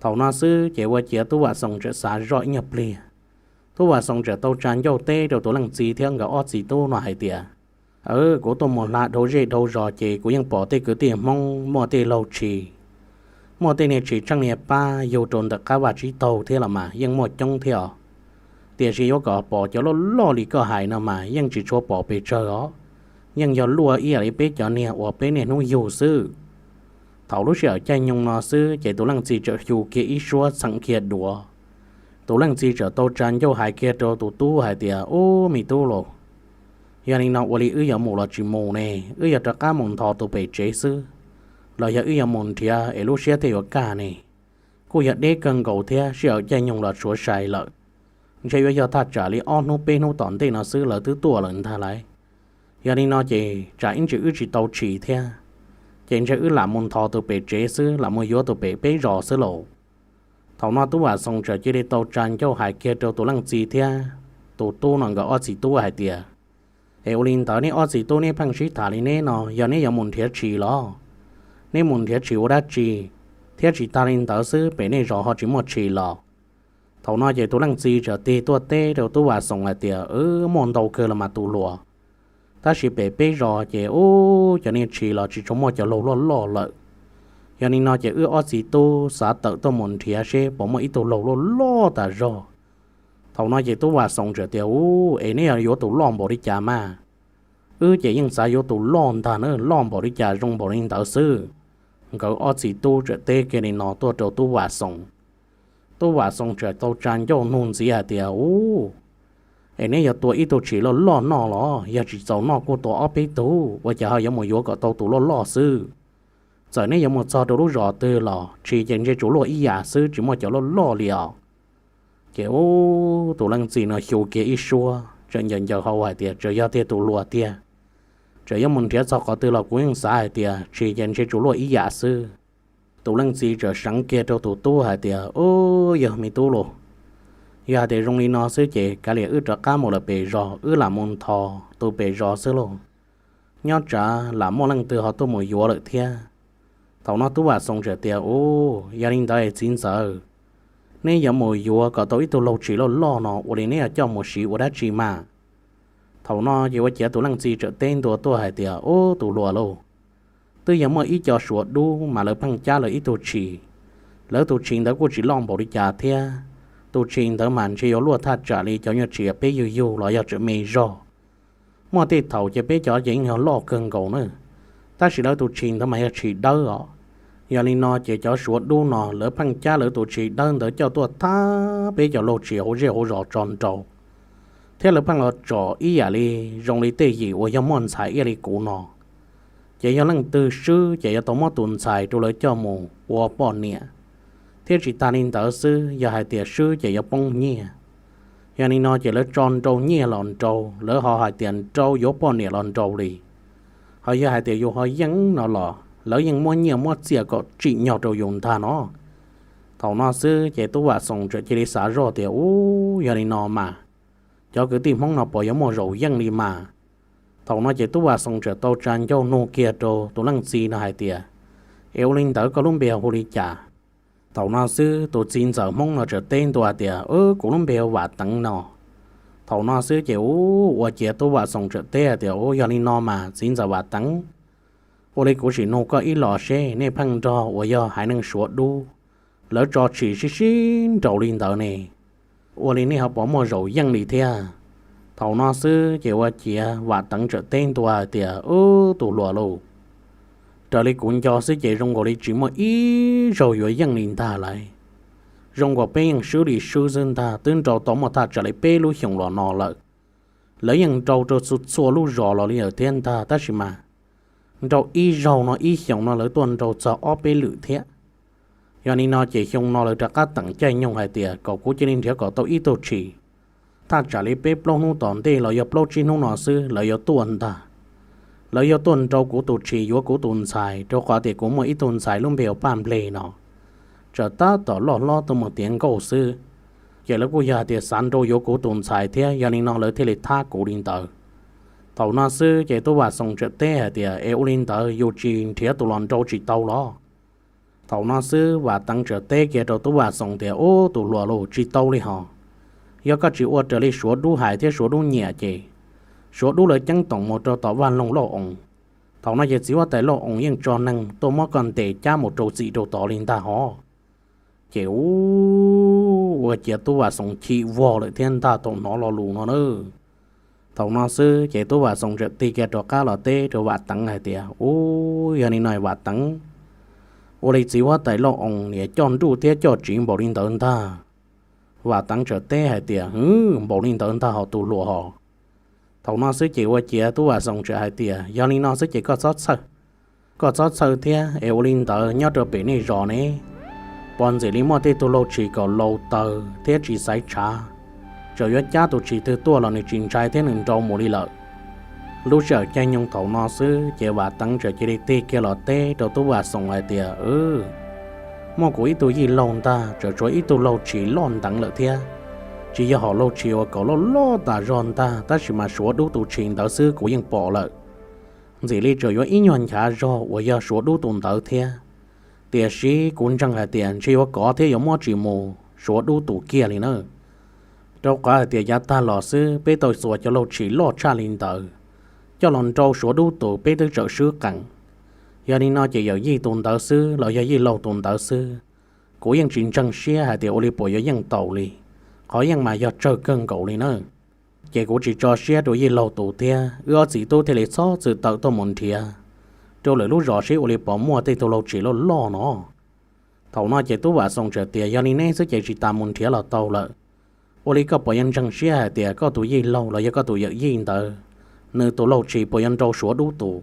Thaum no xwb ces ua ciav Tub Vam Xoom txawm xav zoj ib nyuag pliag. Tub Vam Xoom txawm tau tsa ncauj teb rau tus leej txiv thiab nkawd ob txiv tub no hais tias, kuv tuaj mus hla dhau zej dhau zos ces kuv yeej pom tej kwv tij Hmoob muaj tej laug tshis, muaj tej niag tshis tsheej niag pab yug rau ntawm qab vaj tsib taug thiab los mas yeej muaj coob thiab os. Tiam sis yuav kom pom cov loj loj li koj hais no mas yeej tsis tshua pom pes tsawg os, yeej yog luaj ib yam li peb cov niag uas peb niaj hnub yug xwb. Thaum lub sij hawm caij nyoog no xwb ces tus leej txiv txawm xyu kiag ib suab txheem kiag duav. Tus leej txiv txawm tau tsa ncauj hais kiag rau tus tub hais tias, ub me tub lauj, yog li no ua li wb yuav mus los tsis mus ne? Wb yuav rov qab mus nthos tus pem tsev xwb. los yog wb yuav mus nrhiav es lub siab thiaj yuav kaj ne? Kuj yog deb kawg nkaus thiab sij hawm caij nyoog los tshuav sai lawm. Ntshe yuav yog thaj tsam li ob hnub peb hnub tom ntej no xwb lawv twb tuaj lawm ntag lauj. Yog li no ces tsam ib ntsis wb tsis tau tshis thiab, ces ntshe wb lam mus nthos tus pem tsev xwb, lam mus yuav tus pem peb zos xwb lauj. Thaum no tub Vam Xoos txawm cia li tau tsa ncauj hais kiag rau tus leej txiv thiab tus tub no nkawd ob txiv tub hais tias, Es ua li ntawd nej ob txiv tub neb pheej sib tham li neb no yog neb yuav mus nrhiav tshis los? Neb mus nrhiav tshis ua dab tsi? Thiab tsis tas li ntawd xwb pem nej zos ho tsis muaj tshis los? Thaum no ces tus leej txiv txawm tig tuaj teb rau tub Vam Xoos hais tias, Wb muaj ntau kawg los mas tus hluas, tab sis pem peb zos ces ub cov niag tshis los tsis tshua muaj cov laug loj loj lawm. Yog li no ces wb ob txiv tub xav tawm tuaj mus nrhiav seb puas muaj ib tug laug loj loj tas zog. Thaum no ces tub Vam Xoos txawm tias, Ub, es neb yog yuav tus loj npaum li cas mas? Wb ces yeej xav yuav tus loj ntag na, loj npaum li cas zoo npaum li ntawd xwb. Nkawd ob txiv tub txawm teb kiag li no tuaj rau tub Vam Xoos. Tub Vam Xoos txawm tau tsa ncauj nug ntxiv hais tias, Ub, es neb yog tua ib tug tshis loj loj noj los? Yog tsis txaus noj kuj tua ob peb tug, ua cas ho yuav mus yuav kom tau tus loj loj xwb? Txawm neb yuav mus txog rau lub zos twg los tshis ces ntshe tsuas luaj ib yam xwb, tsis muaj cov loj loj li os. Ces ub, tus leej txiv no xyu kiag ib suab txawm ncaws ncaws hau hais tias, Txawm yog tiag tus hluas tiag, txawm yuav mus nrhiav txog qhov twg los kuv yeej xav hais tias tshis ces ntshe tsuas luaj ib yam xwb. Tus leej txiv txawm seev kiag rau tus tub hais tias, Ub, yog me tub los, yog hais tias zoo li no xwb ces kav liam wb rov qab mus lawm pem zos, wb lam mus nthos tus pem zos xwb lauj. Nyob tsam lam muaj leej twg ho tuaj mus yuav lawm thiab. Thaum no tub Vam Xoos txawm tias, Ub, yog li ntawd es txiv ntxawm, neb yuav mus yuav kom tau ib tug laug tshis loj loj no ua li neb yuav coj mus siv ua dab tsi mas? Thaum no ces ua ciav tus leej txiv txawm teb ntua tuaj hais tias, Ub, tus hluas lauj, twb yog muaj ib co Suav dub mas lawv pheej cab lawv ib tug tshis. Lawv tus tshis ntawd kuj tsis loj npaum li cas thiab, tus tshis ntawd mas ntshe yuav luaj thaj tsam li cov nyuag tshis peb yug yug los yog tseem me zog. Muaj tej thaum ces peb cov ces yeej yog loj kawg nkaus na, tab sis lawv tus tshis ntawd mas yog tshis dawb os. Yog li no ces cov Suav dub no lawv pheej cab lawv tus tshis dawb ntawd coj tuaj thab peb cov laug tshis hauv zej hauv zos tso nrau, thiab lawv pheej los tsom ib yam li zoo li tej yim uas yog muaj ntxhais ib yam li kuv no. Ces yog leej twg swb ces yuav tau muab tus ntxhais rau lawv coj mus ua poj niam, thiab tsis tas li ntawd xwb, yog hais tias swb ces yuav poob nyiaj. Yog li no ces lawv tso nrau nyiaj los nrau, lawv ho hais tias nrau yuav poj niam los nrau li. Ho yog hais tias yus ho yeej no los lawv yeej muab nyiaj muab txiaj kom tsim nyog rau yus ntag no. Thaum no xwb ces tub Vam Xoos txawm cia li xav zoj tias, Ub, yog li no mas, cov kwv tij Hmoob no puas yuav muaj zaum yeej li mas? Thaum no ces tub Vam Xoos txawm tau tsa ncauj nug kiag rau tus leej txiv no hais tias, Es ua li ntawd koj lub npe hu li cas? Thaum no xwb tus txiv ntxawm Hmoob no txawm teb ntua tias, Kuv lub npe hu Vam Teev no. Thaum no xwb ces ub, ua ciav tub Vam Xoos txawm teb hais tias, Ub, yog li no mas txiv ntxawm Vam Teev, ua li kuv sim nug koj ib los seb, nej pheej nrog uas yog haiv neeg Suav dub, lawv tso tshis sib sib nraus li ntawd ne, ua li nej ho puas muaj zaum yeej li thiab? Thaum no xwb ces ua ciav Vam Teev txawm teb ntua hais tias, Ub, tus hluas lauj, raws li kuv nco xwb ces zoo nkaus li tsis muaj ib zaug yuav yeej li ntag lauj. Zoo nkaus peb yeej swb li swb xwb ntag, twb nrau tau muaj thaj tsam li peb lub xyoos los no lawm. Lawv yeej nrau rau txhua txhua lub zos los li lawm thiab ntag, tab sis mas nrau ib zaug no ib xyoos no lawv tuaj nrau txog ob peb lwm thiab. Yog li no ces xyoo no lawv rov qab teem caij nyoog hais tias kom kuv cia li nrhiav kom tau ib tug tshis, thaj tsam li peb plaub hnub tom ntej los yog plaub tsib hnub no xwb lawv yuav tuaj ntag. Lawv yuav tuaj nrau kuv tus tshis yuav kuv tus ntxhais, rau qhov tias kuv muaj ib tug ntxhais lub npe hu Paj Npleg no, tseem tab tom loj hlob tuaj mus tiav nkauj xwb. Ces lawv kuj yog hais tias xav nrau yuav kuv tus ntxhais thiab, yog li no lawv thiaj li thab kuv li ntawd. Thaum no xwb ces tub Vam Xoos txawm teb hais tias, Es ua li ntawd yus tsis nrhiav tus los nrau tsis tau los? Thaum no xwb Vam Teev txawm teb kiag rau tub Vam Xoos tias, Ub, tus hluas lauj, tsis tau li hos. Yog koj tsis ua raws li Suav dub hais thiab Suav dub nyiam ces Suav dub lawv ceeb toom mus rau tom Vaj Loog Lauj Oos. Thaum no ces txiv huab tais Lauj Oos yeej tso neeg tuaj muab koj ntes cab mus rau txim rau tod li ntag hos. Ces ub, ua ciav tub Vam Xoos chim vog lawm thiab ntag thaum hnov lo lus no na. Thaum no xwb ces tub Vam Xoos txawm tig kiag rov qab los teb rau Vam Teev hais tias, Ub, yog li no Vam Teev, ua li txiv huab tais Lauj Oos niam coj nruj thiab coj tsiv npaum li ntawd ntag. Vam Teev txawm teb hais tias, Hwv, npaum li ntawd ntag hos tus hluas hos. Thaum no xwb ces ua ciav tub Vam Xoos txawm hais tias, Yog li no xwb ces koj txhob txhawj. Koj txhob txhawj thiab, es ua li ntawd nyob rau pem nej zos ne, puas ntxim li muaj tej tug laug tshis kom laus taws thiab tsis xaiv tshav, txawm yuav cab tus tshis twg tuaj los nws tsis ntshai thiab nws nrau mus li lawm. Lub sij hawm caij nyoog thaum no xwb ces Vam Teev txawm cia li tig kiag los teb rau Tub Vam Xoom hais tias, Muaj kuv ib tug yij laug ntag, txawm tshuav ib tug laug tshis loj nteev lawm thiab. Tsis yog hom laug tshis uas kom loj loj tas zog ntag, tab sis mas Suav dub tus tshis ntawd xwb kuv yeej pom lawm. Ntxim li txawm yuav ib nyuag nchav zog uas yog Suav dub tus ntawd thiab. Tiam sis kuv ntseeg hais tias ntshe yuav kov thiab yuav muab tsis mus Suav dub tus kiag li na. Rau qhov hais tias yav tag los xwb peb tau xuas cov laug tshis loj tshaj li ntawd coj los nrau Suav dub tus, peb twb txawm swb qees. Yog li no ces yawm yij tus ntawd xwb los yog yij laug tus ntawd xwb, kuv yeej tsis ntseeg siab hais tias ua li puas yuav yeej tau li. Qhov yeej mas yog tsawg kawg nkaus li na. Ces kuv tsis tso siab rau yij laug tus thiab, wb ob txiv tub thiaj li txhob txwm tawm tuaj mus nrhiav rau lwm lub zos seb ua li puas muaj tej tug laug tshis loj loj no. Thaum no ces Tub Vam Xoom txawm tias, Yog li neb xwb ces tsis tas mus nrhiav los tau lawm. Ua li koj puas yuav ntseeg siab hais tias koj tus yij laug los yog koj tus yawm yij ntawd, nws tus laug tshis puas yuav nrau Suav dub tus?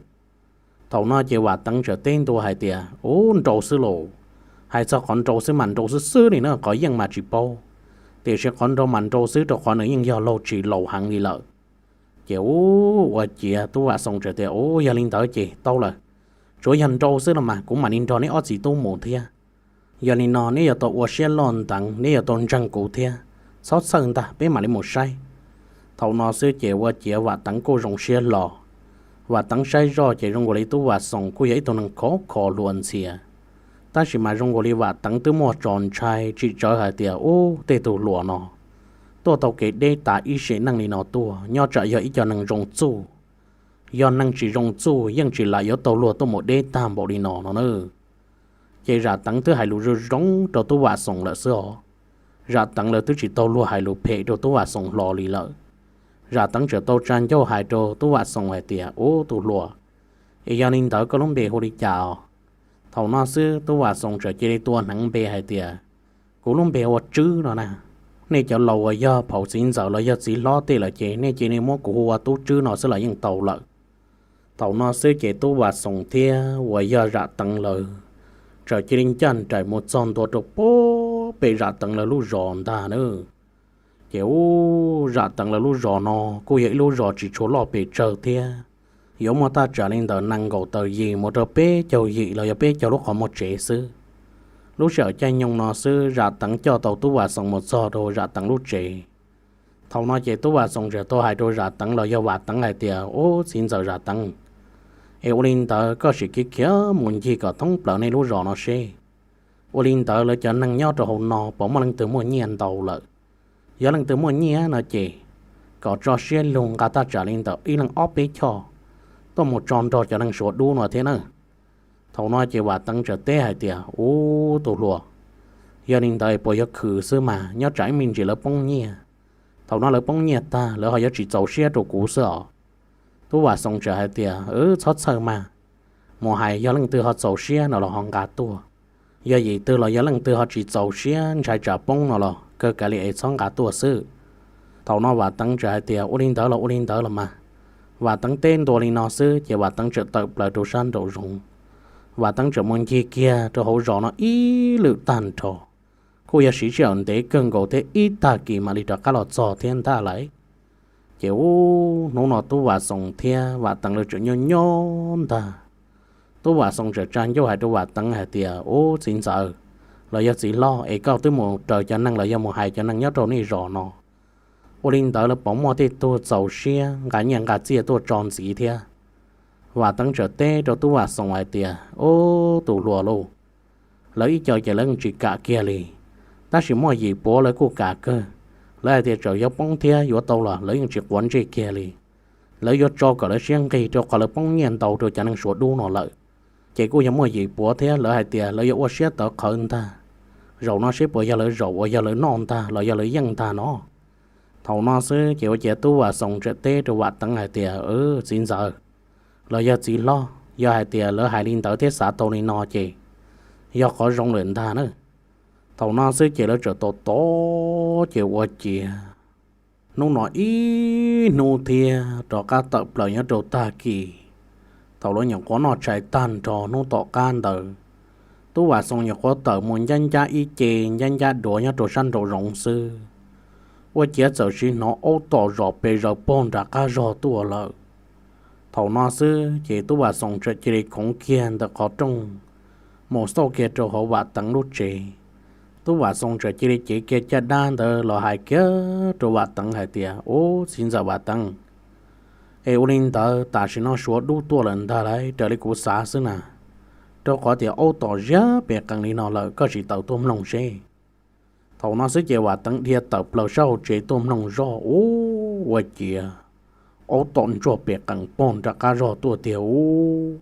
Thaum no ces Vam Teev txawm teb ntua hais tias, Ub, nrau xwb lauj. Hais txog qhov nrau xwb mas nrau xwb xwb li na, qhov yeej mas tsis paub. Tiam sis qhov nrau mas nrau xwb rau qhov nws yeej yog laug tshis laus heev li lawm. Ces ub, ua ciav Tub Vam Xoom txawm tias, Ub, yog li ntawd ces tau lawm. Tsuav yog nrau xwb los mas kuv mam li nrog neb ob txiv tub mus thiab. Yog li no neb yuav tau ua siab loj nteev, neb yuav tau ntseeg kuv thiab. Txhob txhawj ntag, peb mam li mus saib. Thaum no xwb ces ua ciav Vam Teev kuj zoo siab hlo. Vam Teev saib zoj ces zoo nkaus li Tub Vam Xoom kuj yog ib tug neeg khov kho hluas ntxhias. Tab sis mas zoo nkaus li Vam Teev twb muaj tso ntshai tsis tsawv hais tias, Ub, tej tug hluas no tuaj tau kev deb tas ib sim neej li no tuaj, nyob tsam yog ib co neeg zoo txuj. Yog neeg tsis zoo txuj yeej tsis lam yuav tau luag tuaj mus deb tag npaum li no no na. Ces Zam Teev twb hais lus zoo zoo rau Tub Vam Xoom lawm xwb os. Zam Teev lawv twb tsis tau luag hais lus phem rau Tub Vam Xoom hlo li lawm. Zam Teev txawm tau tsa ncauj hais rau Tub Vam Xoom hais tias, Ub, tus hluas, es yog li ntawd koj lub npe hu li cas os? Thaum no xwb Tub Vam Xoom txawm cia li tua hneev npe hais tias, Kuv lub npe hu ua Tswb no na. Nej cov laus uas yog phauj txiv ntxawm los yog txiv hlob tej lawm ces nej cia li muab kuv hu ua Tub Tswb no xwb los yeej tau lawm. Thaum no xwb ces Tub Vam Xoom thiab uas yog Zam Teev lawv txawm cia li ncaj nraim mus txog ntua rau pem Zam Teev lawv lub zos ntag na. Ces ub, Zam Teev lawv lub zos no kuj yog ib lub zos tsis tshua loj pes tsawg thiab, yuav muaj thaj tsam li ntawm nees nkaum tawm yim mus rau peb caug yim los yog peb caug lub qhov muag tsev xwb. Lub sij hawm caij nyoog no xwb Zam Teev coj tau Tub Vam Xoom mus txog rau Zam Teev lub tsev. Thaum no ces Tub Vam Xoom txawm tau hais rau Zam Teev los yog Vam Teev hais tias, Ub, txiv ntxawm Zam Teev, es ua li ntawd koj sim kiv khiav mus ncig kom thoob plaws nej lub zos no seb, ua li ntawd lawv cov neeg nyob rau hauv no puas muaj leej twg muaj nyiaj ntau lawm. Yog leej twg muaj nyiaj no ces kom tso siab lug nqa thaj tsam li ntawm ib leeg ob peb choj tuaj mus tso nrog cov neeg Suav dub no thiab na. Thaum no ces Vam Teev txawm teb hais tias, Ub, tus hluas, yog li ntawd puas yuav khwv xwb mas, nyob tsam ib me ntsis lawv poob nyiaj. Thaum no lawv poob nyiaj tag lawv ho yuav tsis txaus siab rau kuv xwb os. Tub Vam Xoom txawm hais tias, Wb txhob txhawj mas, mus hais yog leej twg ho txaus siab no los ho nqa tuaj. Yog yim twg los yog leej twg ho tsis txaus siab ntshai tsam poob no los kawg kav li es txhob nqa tuaj xwb. Thaum no Vam Teev txawm hais tias, Ua li ntawd los ua li ntawd los mas. Vam Teev teb ntua li no xwb ces Vam Teev txawm tawm plaws rau sab nraum zoov. Vam Teev txawm mus ncig kiag rau hauv zos no ib lwm tag nrho, kuj yog siv sij hawm ntev kawg nkaus thiab ib tag kis mam li rov qab los txog thiab ntag lauj. Ces ub, hnub no Tub Vam Xoom thiab Vam Teev lawv txawm nyob nyob ntag. Tub Vam Xoom txawm tsa ncauj hais rau Vam Teev hais tias, Ub, txiv ntxawm los yog txiv hlob, es koj twb mus raws cov neeg los yog mus hais cov neeg nyob rau nej zos no, ua li ntawd lawv puas muaj tej tug txaus siab nqa nyiaj nqa txiaj tuaj tso ntxiv thiab? Vam Teev txawm teb rau Tub Vam Xoom hais tias, Ub, tus hluas lauj, lawv ib co ces lawv yeej tsis kam kiag li, tab sis muaj yim puav lawv kuj kam kawg. Lawv hais tias txawm yuav poob thiab yuav tau los lawv yeej tsis quav ntsej kiag li. Lawv yuav tso kom lawv siab nqig rau qhov lawv poob nyiaj ntau rau cov neeg Suav dub no lawm. Ces kuj yog muaj yim puav thiab lawv hais tias lawv yuav ua siab tawv qhawv ntag. Zaum no seb puas yog lawv zaum uas yog lawv noj ntag los yog lawv yeej ntag no. Thaum no xwb ces ua ciav Tub Vam Xoom txawm teb rau Vam Teev hais tias, Txiv ntxawm los yog txiv hlob, yog hais tias lawv hais li ntawd thiab xav tau li no ces yog qhov zoo lawm ntag na. Thaum no xwb ces lawv txawm tau tod ces ua ciav hnub no ib hnub thiab rov qab tawm plaws nyob rau tag kis. Thaum lawv nyuam qhuav noj tshais tag nrho hnub tom qab ntawd, Tub Vam Xoo nyuam qhuav tawm mus ncab ncab ib ce ncab ncab duav nyob rau sab nraum zoov xwb, ua ciav txawm sim hnov aub tom zom pes zaws pog nram qab zog tuaj lawm. Thaum no xwb ces Tub Vam Xoo txawm cia li khoov kiag ntawm qhov rooj mus xauj kiag rau hauv Vam Teev lub tsev. Tub Vam Xoo txawm cia li cev kiag caj dab ntawd los hais kiag rau Vam Teev hais tias, Ub, txiv ntxawm Vam Teev, es ua li ntawd tam sim no Suav dub tuaj lawm ntag lauj, raws li kuv xav xwb na, rau qhov tias aub tom ziab pes qees li no lawm, koj sim tawm tuaj mloog seb. Thaum no xwb ces Vam Teev dhia tawm plaws sab hauv tsev tuaj mloog zoj, ub, ua ciav aub tom ntsuag pes qees pog nram qab zog tuaj tiag ub.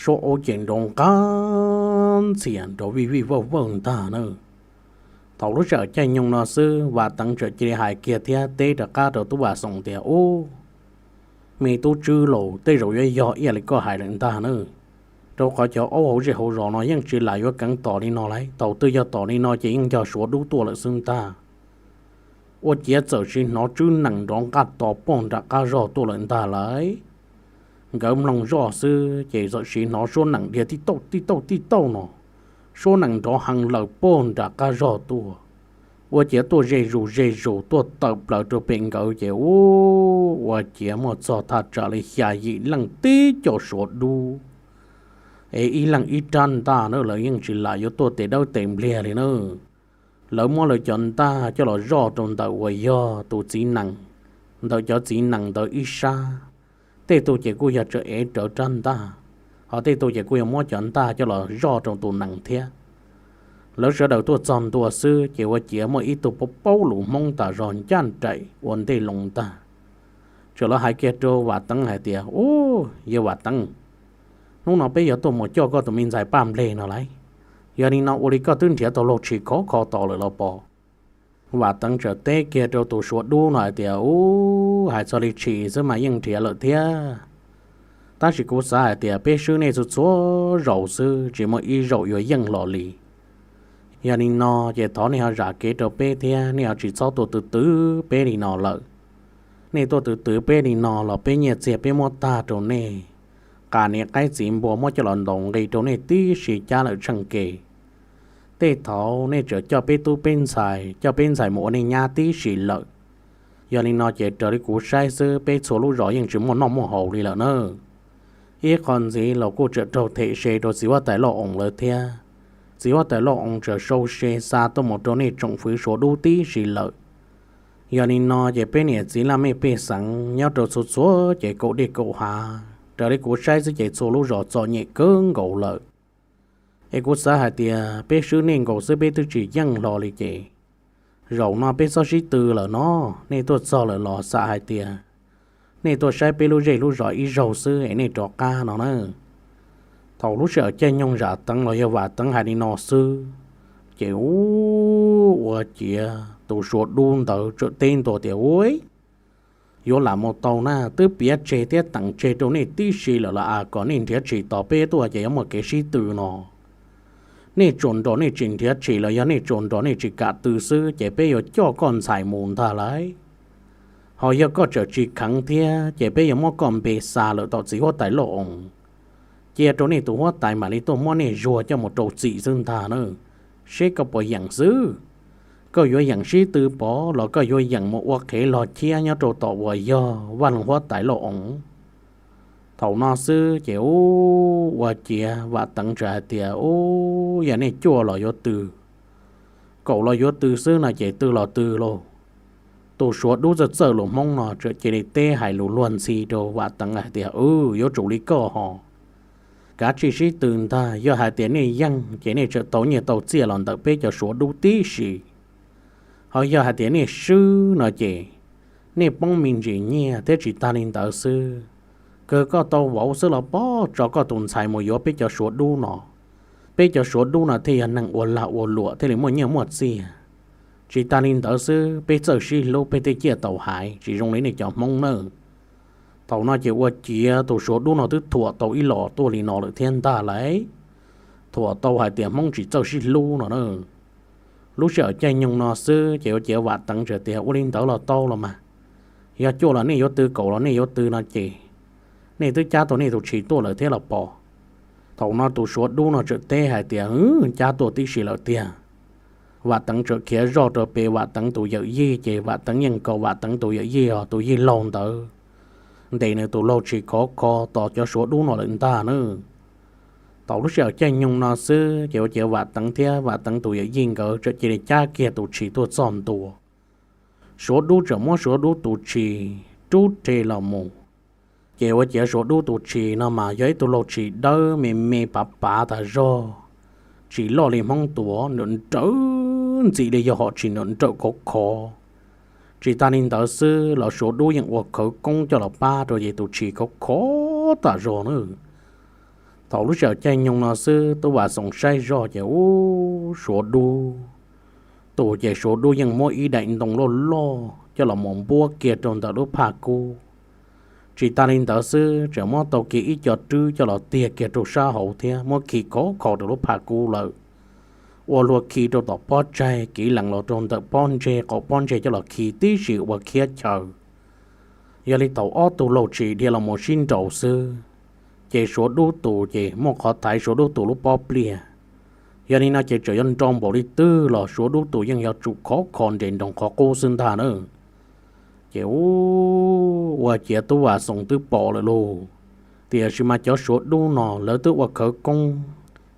Suab aub ces nrov nqab ntxhias nrov vij vij vawj vawj ntag na. Thaum lub sij hawm caij nyoog no xwb Vam Teev txawm cia li hais kiag thiab teb rov qab rau Tub Vam Xoo tias, Ub, me tub tswb laus, tej zaum yuav yog ib yam li koj hais lawm ntag na, rau qhov cov aub hauv zej hauv zos no yeej tsis lam yuav keev tom li no lauj, thaum twg yog tom li no ces yeej yog Suav dub tuaj lawm xwb ntag. Ua ciav txawm sim hnov tswb nees nrov nqaj tos pog nram qab zog tuaj lawm ntag lauj. Nkawd mloog zoj xwb ces txawm sim hnov suab nees dhia tij tauj tij tauj tij tauj no, suab nees nrov heev lawm pog nram qab zog tuaj. Ua ciav tuaj ze zus ze zus tuaj tawm plaws rau pem nkawd ces ub, ua ciav muaj txog thaj tsam li xya yim leej tib co Suav dub, es ib leeg ib rab ntaj na, lawv yeej tsis lam yuav tuaj tes dawb tes npliag li na. Lawv muab lawv cov ntaj coj los zoj rau ntawm uas yog tus txiv nees, ntawm cov txiv nees ntawd ib sab. Tej tug ces kuj yog tseem ev rawv rab ntaj, ho tej tug ces kuj yog muab cov ntaj coj los zoj rau tus nees thiab. Lawv sawv daws tuaj txog ntua xwb ces ua ciav muaj ib tug paub paub lus Hmoob tas zog ncaj nraim ua ntej loo ntag. Txawm los hais kiag rau Vam Teev hais tias, Ub, yawg Vam Teev, hnub no peb yuav tuaj mus coj koj tus me ntxhais Paj Npleg no lauj. Yog li no ua li koj twb nrhiav tau lub tshis khov kho tos lawm los pom? Vam Teev txawm teb kiag rau tus Suav dub no hais tias, Ub, hais txog li tshis xwb mas yeej nrhiav lawm thiab, tab sis kuv xav hais tias peb swb nej txhua txhua zaus xwb tsis muaj ib zaus yuav yeej hlo li. Yog li no ces thov nej ho zam kev rau peb thiab, nej ho tsis txhob tuaj twv twv peb li no lawm. Nej tuaj twv twv peb li no los peb nyiaj txiag peb muab tag rau nej, qas niam qaib txiv npua muab coj los ntaus nqi rau nej tib si cab lawm tsheej ke. Tej thaum nej tseem coj peb tub peb ntxhais, coj peb ntxhais mus ua nej nyab tib si lawm. Yog li no ces raws li kuv saib xwb peb txhua lub zos yeej tsis muaj noj muaj haus li lawm na. Ib qho ntxiv los kuj tseem raug them se rau txiv huab tais Lauj Oos lawv thiab. Txiv huab tais Lauj Oos tseem sau se xa tuaj mus rau nej tsoom fwv Suav dub tib si lawm. Yog li no ces peb niam txiv laj mej pej xeem nyob rau txhua txhua ces kaum dej kaum hav, raws li kuv saib xwb ces txhua lub zos txom nyem kawg nkaus lawm. Es kuv xav hais tias peb swb nej nkaus xwb peb twb tsis yeej hlo li ces, zaum no peb txhob sib tw lawm no, nej tuaj txog lawm los xam hais tias nej tuaj saib peb lub zej lub zos ib zaug xwb es nej rov qab no na. Thaum lub sij hawm caij nyoog Vam Teev los yog Vam Teev hais li no xwb, ces ub, ua ciav tus Suav dub ntawd txawm teb ntua tias, Ua, yuav lam mus tau na, twb piav tseg thiab teem tseg rau nej tib si lawm los as, kom nej nrhiav tshis tos peb tuaj ces yuav muaj kev sib tw no. Nej tsuas nrog nej tsis nrhiav tshis los yog nej tsuas nrog nej tsis kam tw xwb ces peb yuav coj koj ntxhais mus ntag lauj. Ho yog koj tseem tsis kheev thiab ces peb yuav muab koj npe xa lawm tom txiv huab tais Lauj Oos, cia rau nej tus huab tais mam li tuaj muab nej zuag coj mus rau txim xwb ntag na. Seb koj puas yeem xwb, koj yuav yeem sib tw pov los koj yuav yeem mus ua qhev log chiab nyob rau tom uas yog Vaj Loog huab tais Lauj Oos. Thaum no xwb ces ub, ua ciav Vam Teev txawm hais tias, Ub, yog nej cuaj los yuav tw, kaum los yuav tw xwb no ces tw los tw lauj. Tus Suav dub txawj txawj lus Hmoob no txawm cia li teb hais lus luag ntxhi rau Vam Teev hais tias, Ub, yuav tsum li koj ho, kav tsij sib tw ntag. Yog hais tias nej yeej ces nej tseem tau nyiaj tau txiaj los ntawm peb cov Suav dub tib si. Ho yog hais tias nej swb no ces nej poob me ntsis nyiaj thiab tsis tag li ntawd xwb, kawg koj tau vauv xwb los pov tso koj tus ntxhais mus yuav peb cov Suav dub no. Peb cov Suav dub no thiaj yog neeg ua lag ua luam thiaj li muaj nyiaj muaj txiag. Tsis tag li ntawd xwb, peb txawj sib hlub peb thiaj ciaj tau haiv, tsis zoo li nej cov Hmoob nawb. Thaum no ces ua ciav tus Suav dub no twb thuam tau ib los tuaj li no lawm thiab ntag lauj. Thuam tau hais tias Hmoob tsis txawj sib hlub no na. Lub sij hawm caij nyoog no xwb ces ua ciav Vam Teev txawm tias, Ua li ntawd los tau los mas, yog cuaj los nej yuav tw, kaum los nej yuav tw no ces nej twb cab tau nej tus tshis tuaj lawm thiab los pom? Thaum no tus Suav dub no txawm teb hais tias, Cab tuaj tib si lawm tiag. Vam Teev txawm khiav zoj rau pem Vam Teev tus yawm yij, ces Vam Teev yeej kaus Vam Teev tus yawm yij os, tus yij laug ntawd ntes nws tus laug tshis khov kho tos cov Suav dub no lawm ntag na. Thaum lub sij hawm caij nyoog no xwb ces ua ciav Vam Teev thiab Vam Teev tus yawm yij nkawd txawm cia li cab kiag tus tshis tuaj txog ntua. Suav dub txawm muab Suav dub tus tshis rub rhe los mus. Ces ua ciav Suav dub tus tshis no mas yog ib tug laug tshis dawb me me pav pav tas zog, tsis loj li hmoob tuam, nrawm nrawm ntxim li yog hom tshis nrawm nrawm khov khov. Tsis tas li ntawd xwb los Suav dub yeej ua khawv koob coj los pab rau ces tus tshis khov khov tas zog na. Thaum lub sij hawm caij nyoog no xwb tub Vam Xoom saib zoj ces ub, Suav dub tus ces Suav dub yeej muab ib daim ntoo loj loj coj los mus npuab kiag rau ntawm lub phaj kub. Tsis tas li ntawd xwb tseem muab tau kiag ib co rwb coj los tiag kiag rau sab hauv thiab muab khi khov kho rau lub phaj kub lawm. Ua luag khi rau tom pob tsaig, kiv lees los rau ntawm pob ntseg, qaum pob ntseg coj los khi tib si ua khiab chaw. Yog li thaum ob tug laug tshis dhia los mus sib nraus xwb, ces Suav dub tus ces muaj qhov thaiv Suav dub tus lub pob pliaj. Yog li no ces txawm yuav nrau npaum li twg los Suav dub tus yeej yuav tsum khov kho nres nroos qhov qub xwb ntag na. Ces ua ciav tub Vam Xoom twb pom lawm lauj, tiam sis mas cov Suav dub no lawv twb ua khawv koob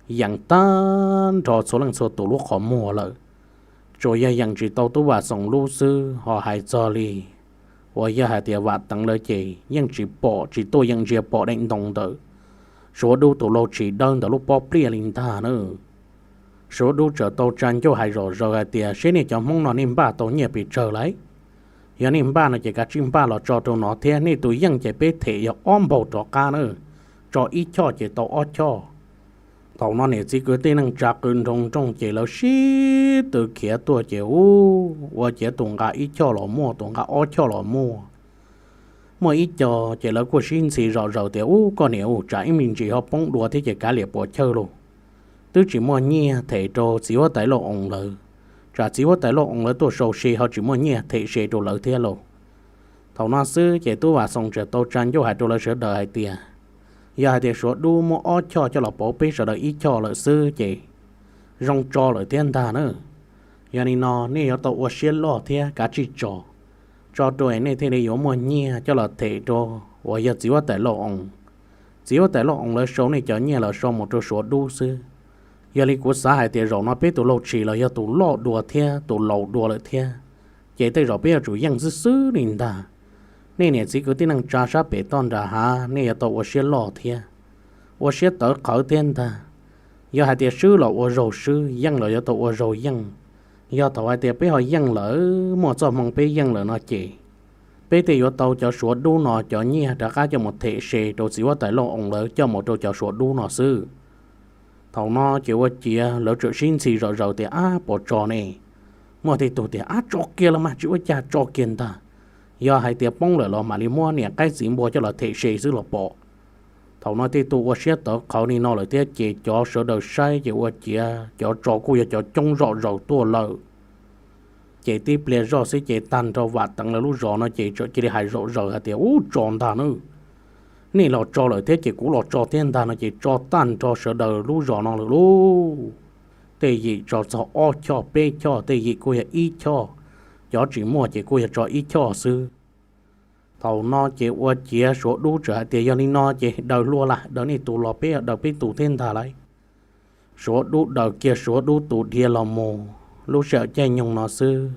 yees tag nrho txhua leej txhua tus lub qhov muag lawm. Tsuas yog yees tsis tau tub Vam Xoom lub xwb ho hais txog li uas yog hais tias Vam Teev lawv ces yeej tsis pom, tsis tuaj yeem ntsia pom daim ntoo ntawm Suav dub tus laug tshis dawb ntawm lub pob pliaj li ntag na. Suav dub txawm tau tsa ncauj hais zom zaws hais tias, Seb nej cov hmoob no nej npaj tau nyiaj pes tsawg lauj? Yog nej npaj no ces kav tsij npaj los tso rau no thiab, nej tus yeej ces peb them yog ob npaug rov qab na, tso ib choj ces tau ob choj. Thaum no niam txiv kwv tij neej tsa qw nroo nrooj ces lawv sib tw khiav tuaj ces ub, ua ciav tus nqa ib choj los muaj, tus nqa ob choj los muaj. Muaj ib co ces lawv kuj sib ntxhi zom zaws tias, Ub, koj niam ub, tsam ib me ntsis ho poob dua thiab ces kav liam puas chawj lauj. Twb tsis muaj nyiaj them rau txiv huab tais Lauj Oos lawv, tsam txiv huab tais Lauj Oos lawv tuaj sau se ho tsis muaj nyiaj them se rau lawv thiab lauj. Thaum no xwb ces tub Vam Xoom txawm tau tsa ncauj hais rau lawv sawv daws hais tias, Yog hais tias Suav dub muab ob choj coj los pauv peb sawv daws ib choj lawm xwb ces zoo tso lawm thiab ntag na. Yog li no nej yuav tau ua siab loj thiab kav tsij tso, tso rau nej thiaj li yuav muaj nyiaj coj los them rau uas yog txiv huab tais Lauj Oos. Txiv huab tais Lauj Oos lawv sau nej cov nyiaj los sau mus rau Suav dub xwb. Yog li kuv xav hais tias zaum no peb tus laug tshis los yog tus loj dua thiab tus laus dua lawm thiab, ces tej zaum peb yuav tsum yeej xwb xwb li ntag. Nej niam txiv kwv tij neej tsa sab pem toj nram hav, nej yuav tau ua siab loj thiab, ua siab tawv qhawv thiab ntag. Yog hais tias swb los ua zaug swb, yeej los yuav tau ua zaug yeej. Yog thaum hais tias peb ho yeej lawm, muaj txoj hmoo peb yeej lawm no ces, peb thiaj yuav tau cov Suav dub no cov nyiaj rov qab coj mus them se rau txiv huab tais Lauj Oos lawv coj mus rau cov Suav dub no xwb. Thaum no ces ua ciav lawv txawm sib ntxhi zom zaws tias, Ab, puas tso ne? Muaj tej tug tias, Ab, tso kiag los mas, tsis ua cas, tso kiag ntag. Yog hais tias poob lawm los mam li muab niam qaib txiv npua coj los them se xwb los pom. Thaum no tej tug ua siab tawv qhawv li no lawm thiab ces cov sawv daws saib ces ua ciav cov tso kuj yog cov coob zom zaws tuaj lawm. Ces tib pliag zoj xwb ces tag nrho Vam Teev lawv lub zos no ces txawm cia li hais zom zaws hais tias, Ub, tso ntag na. Nej los tso lawm thiab ces kuv los tso thiab ntag no ces tso tag nrho sawv daws lub zos no lawm lauj. Tej yim tso txog ob choj peb choj, tej yim kuj yog ib choj, cov tsis muaj ces kuj yog tso ib choj xwb. Thaum no ces ua ciav Suav dub txawm hais tias, Yog li no ces daws hlua las, daws nej tus los peb daws peb tus thiab ntag lauj. Suav dub daws kiag Suav dub tus dhia los mus. Lub sij hawm caij nyoog no xwb,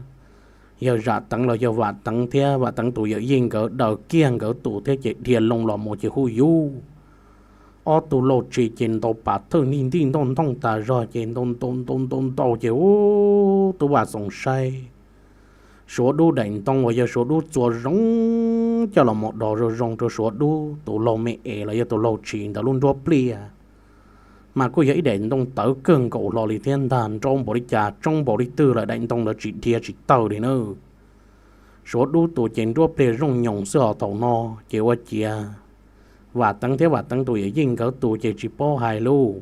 yawg Zam Teev los yog Vam Teev thiab Vam Teev tus yawm yij nkawd daws kiag nkawd tus thiab ces dhia loo los mus ces hu yuv, ob tug lauj tshis ces ntaus pas thawj ntij ntij ntooj ntooj tas zog ces ntaus ntaus ntaus ntaus ntaus ces ub, tub Vam Xoom saib Suav dub daim ntoo uas yog Suav dub txua zoo coj los mus dos zoo zoo rau Suav dub tus laug me es los yog tus laug tshis ntawd lub nruab pliaj, mas kuj yog ib daim ntoo tawv kawg nkaus hlo li thiab ntag, nrau npaum li cas tsoob npaum li twg lawm daim ntoo ntawd tsis dhia tsis tawg li na. Suav dub tus ces nruab pliag zooj nyoos xwb ho thaum no ces ua ciav Vam Teev thiab Vam Teev tus yawm yij nkawd tus ces tsis paub hais lauj.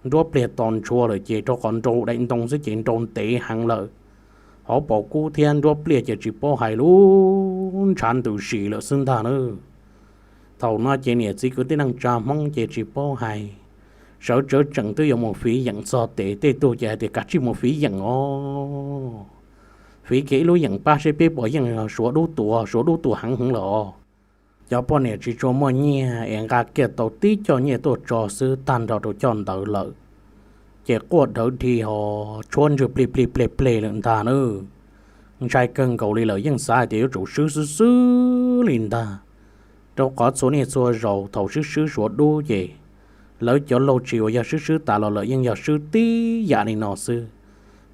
Nruab pliag to ntshua lawm ces rau qhov nrau daim ntoo xwb ces nrau ntev heev lawm. Hauv paus kub thiab nruab pliaj ces tsis paub hais lauj, ntshav ntws sis lawm xwb ntag na. Thaum no ces niam txiv kwv tij neej tsa Hmoob ces tsis paub hais, sawv tsawv tseem twb yuav mus fiv yeem txog tes, tej tug ces hais tias kav tsij mus fiv yeem os, fiv kiag ib lub yeem pab seb peb puas yeej yog Suav dub tua, Suav dub tua heev heev los. Cov poj niam tsis tshua muaj nyiaj es nqa kiag tau tib co nyiaj tuaj tso xwb tag nrho rau coj ntawd lawm. Ces quaj dhawv dhi ho tshuab ntswg plig plig pleg pleg lawm ntag na. Ntshai kawg nkaus li lawm, yeej xav hais tias yuav tsum swb xwb xwb li ntag, rau qhov txhua niaj txhua zaus thaum swb swb Suav dub ces lawv cov laug tsis uas yog swb swb tas los lawm yeej yog swb tib yam li no xwb.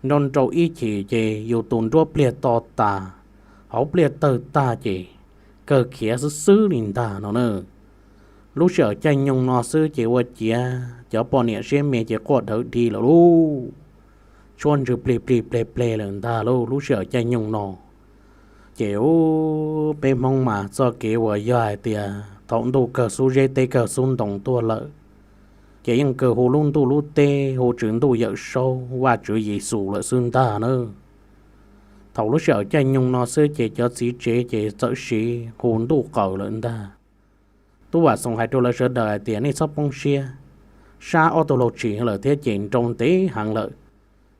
Nrau nrau ib chim ces yus tus nruab pliag to tas, hauv pliaj tawg tag ces kawg khiav xwb xwb li ntag no na. Lub sij hawm caij nyoog no xwb ces ua ciav cov poj niam siab me ces quaj dhawv dhi lawm lauj, tshuab ntswg plig plig pleg pleg lawm ntag lauj lub sij hawm caij nyoog no. Ces ub, peb Hmoob mas txoj kev uas yog hais tias thaum ntuj kawg xub zeb teb kawg xub ntoo tuaj lawm, ces yeej kawg hu lub ntuj lub teb, hu tswv ntuj yawm saub Vajtswv Yexus lawm xwb ntag na. Thaum lub sij hawm caij nyoog no xwb ces cov txiv tsev ces txawm siv hu ntuj qaws lawm ntag. Tub Vam Xoom hais rau lawv sawv daws hais tias nej txhob poob siab, sab ob tug laug tshis lawm thiab ces nrau ntev heev lawm.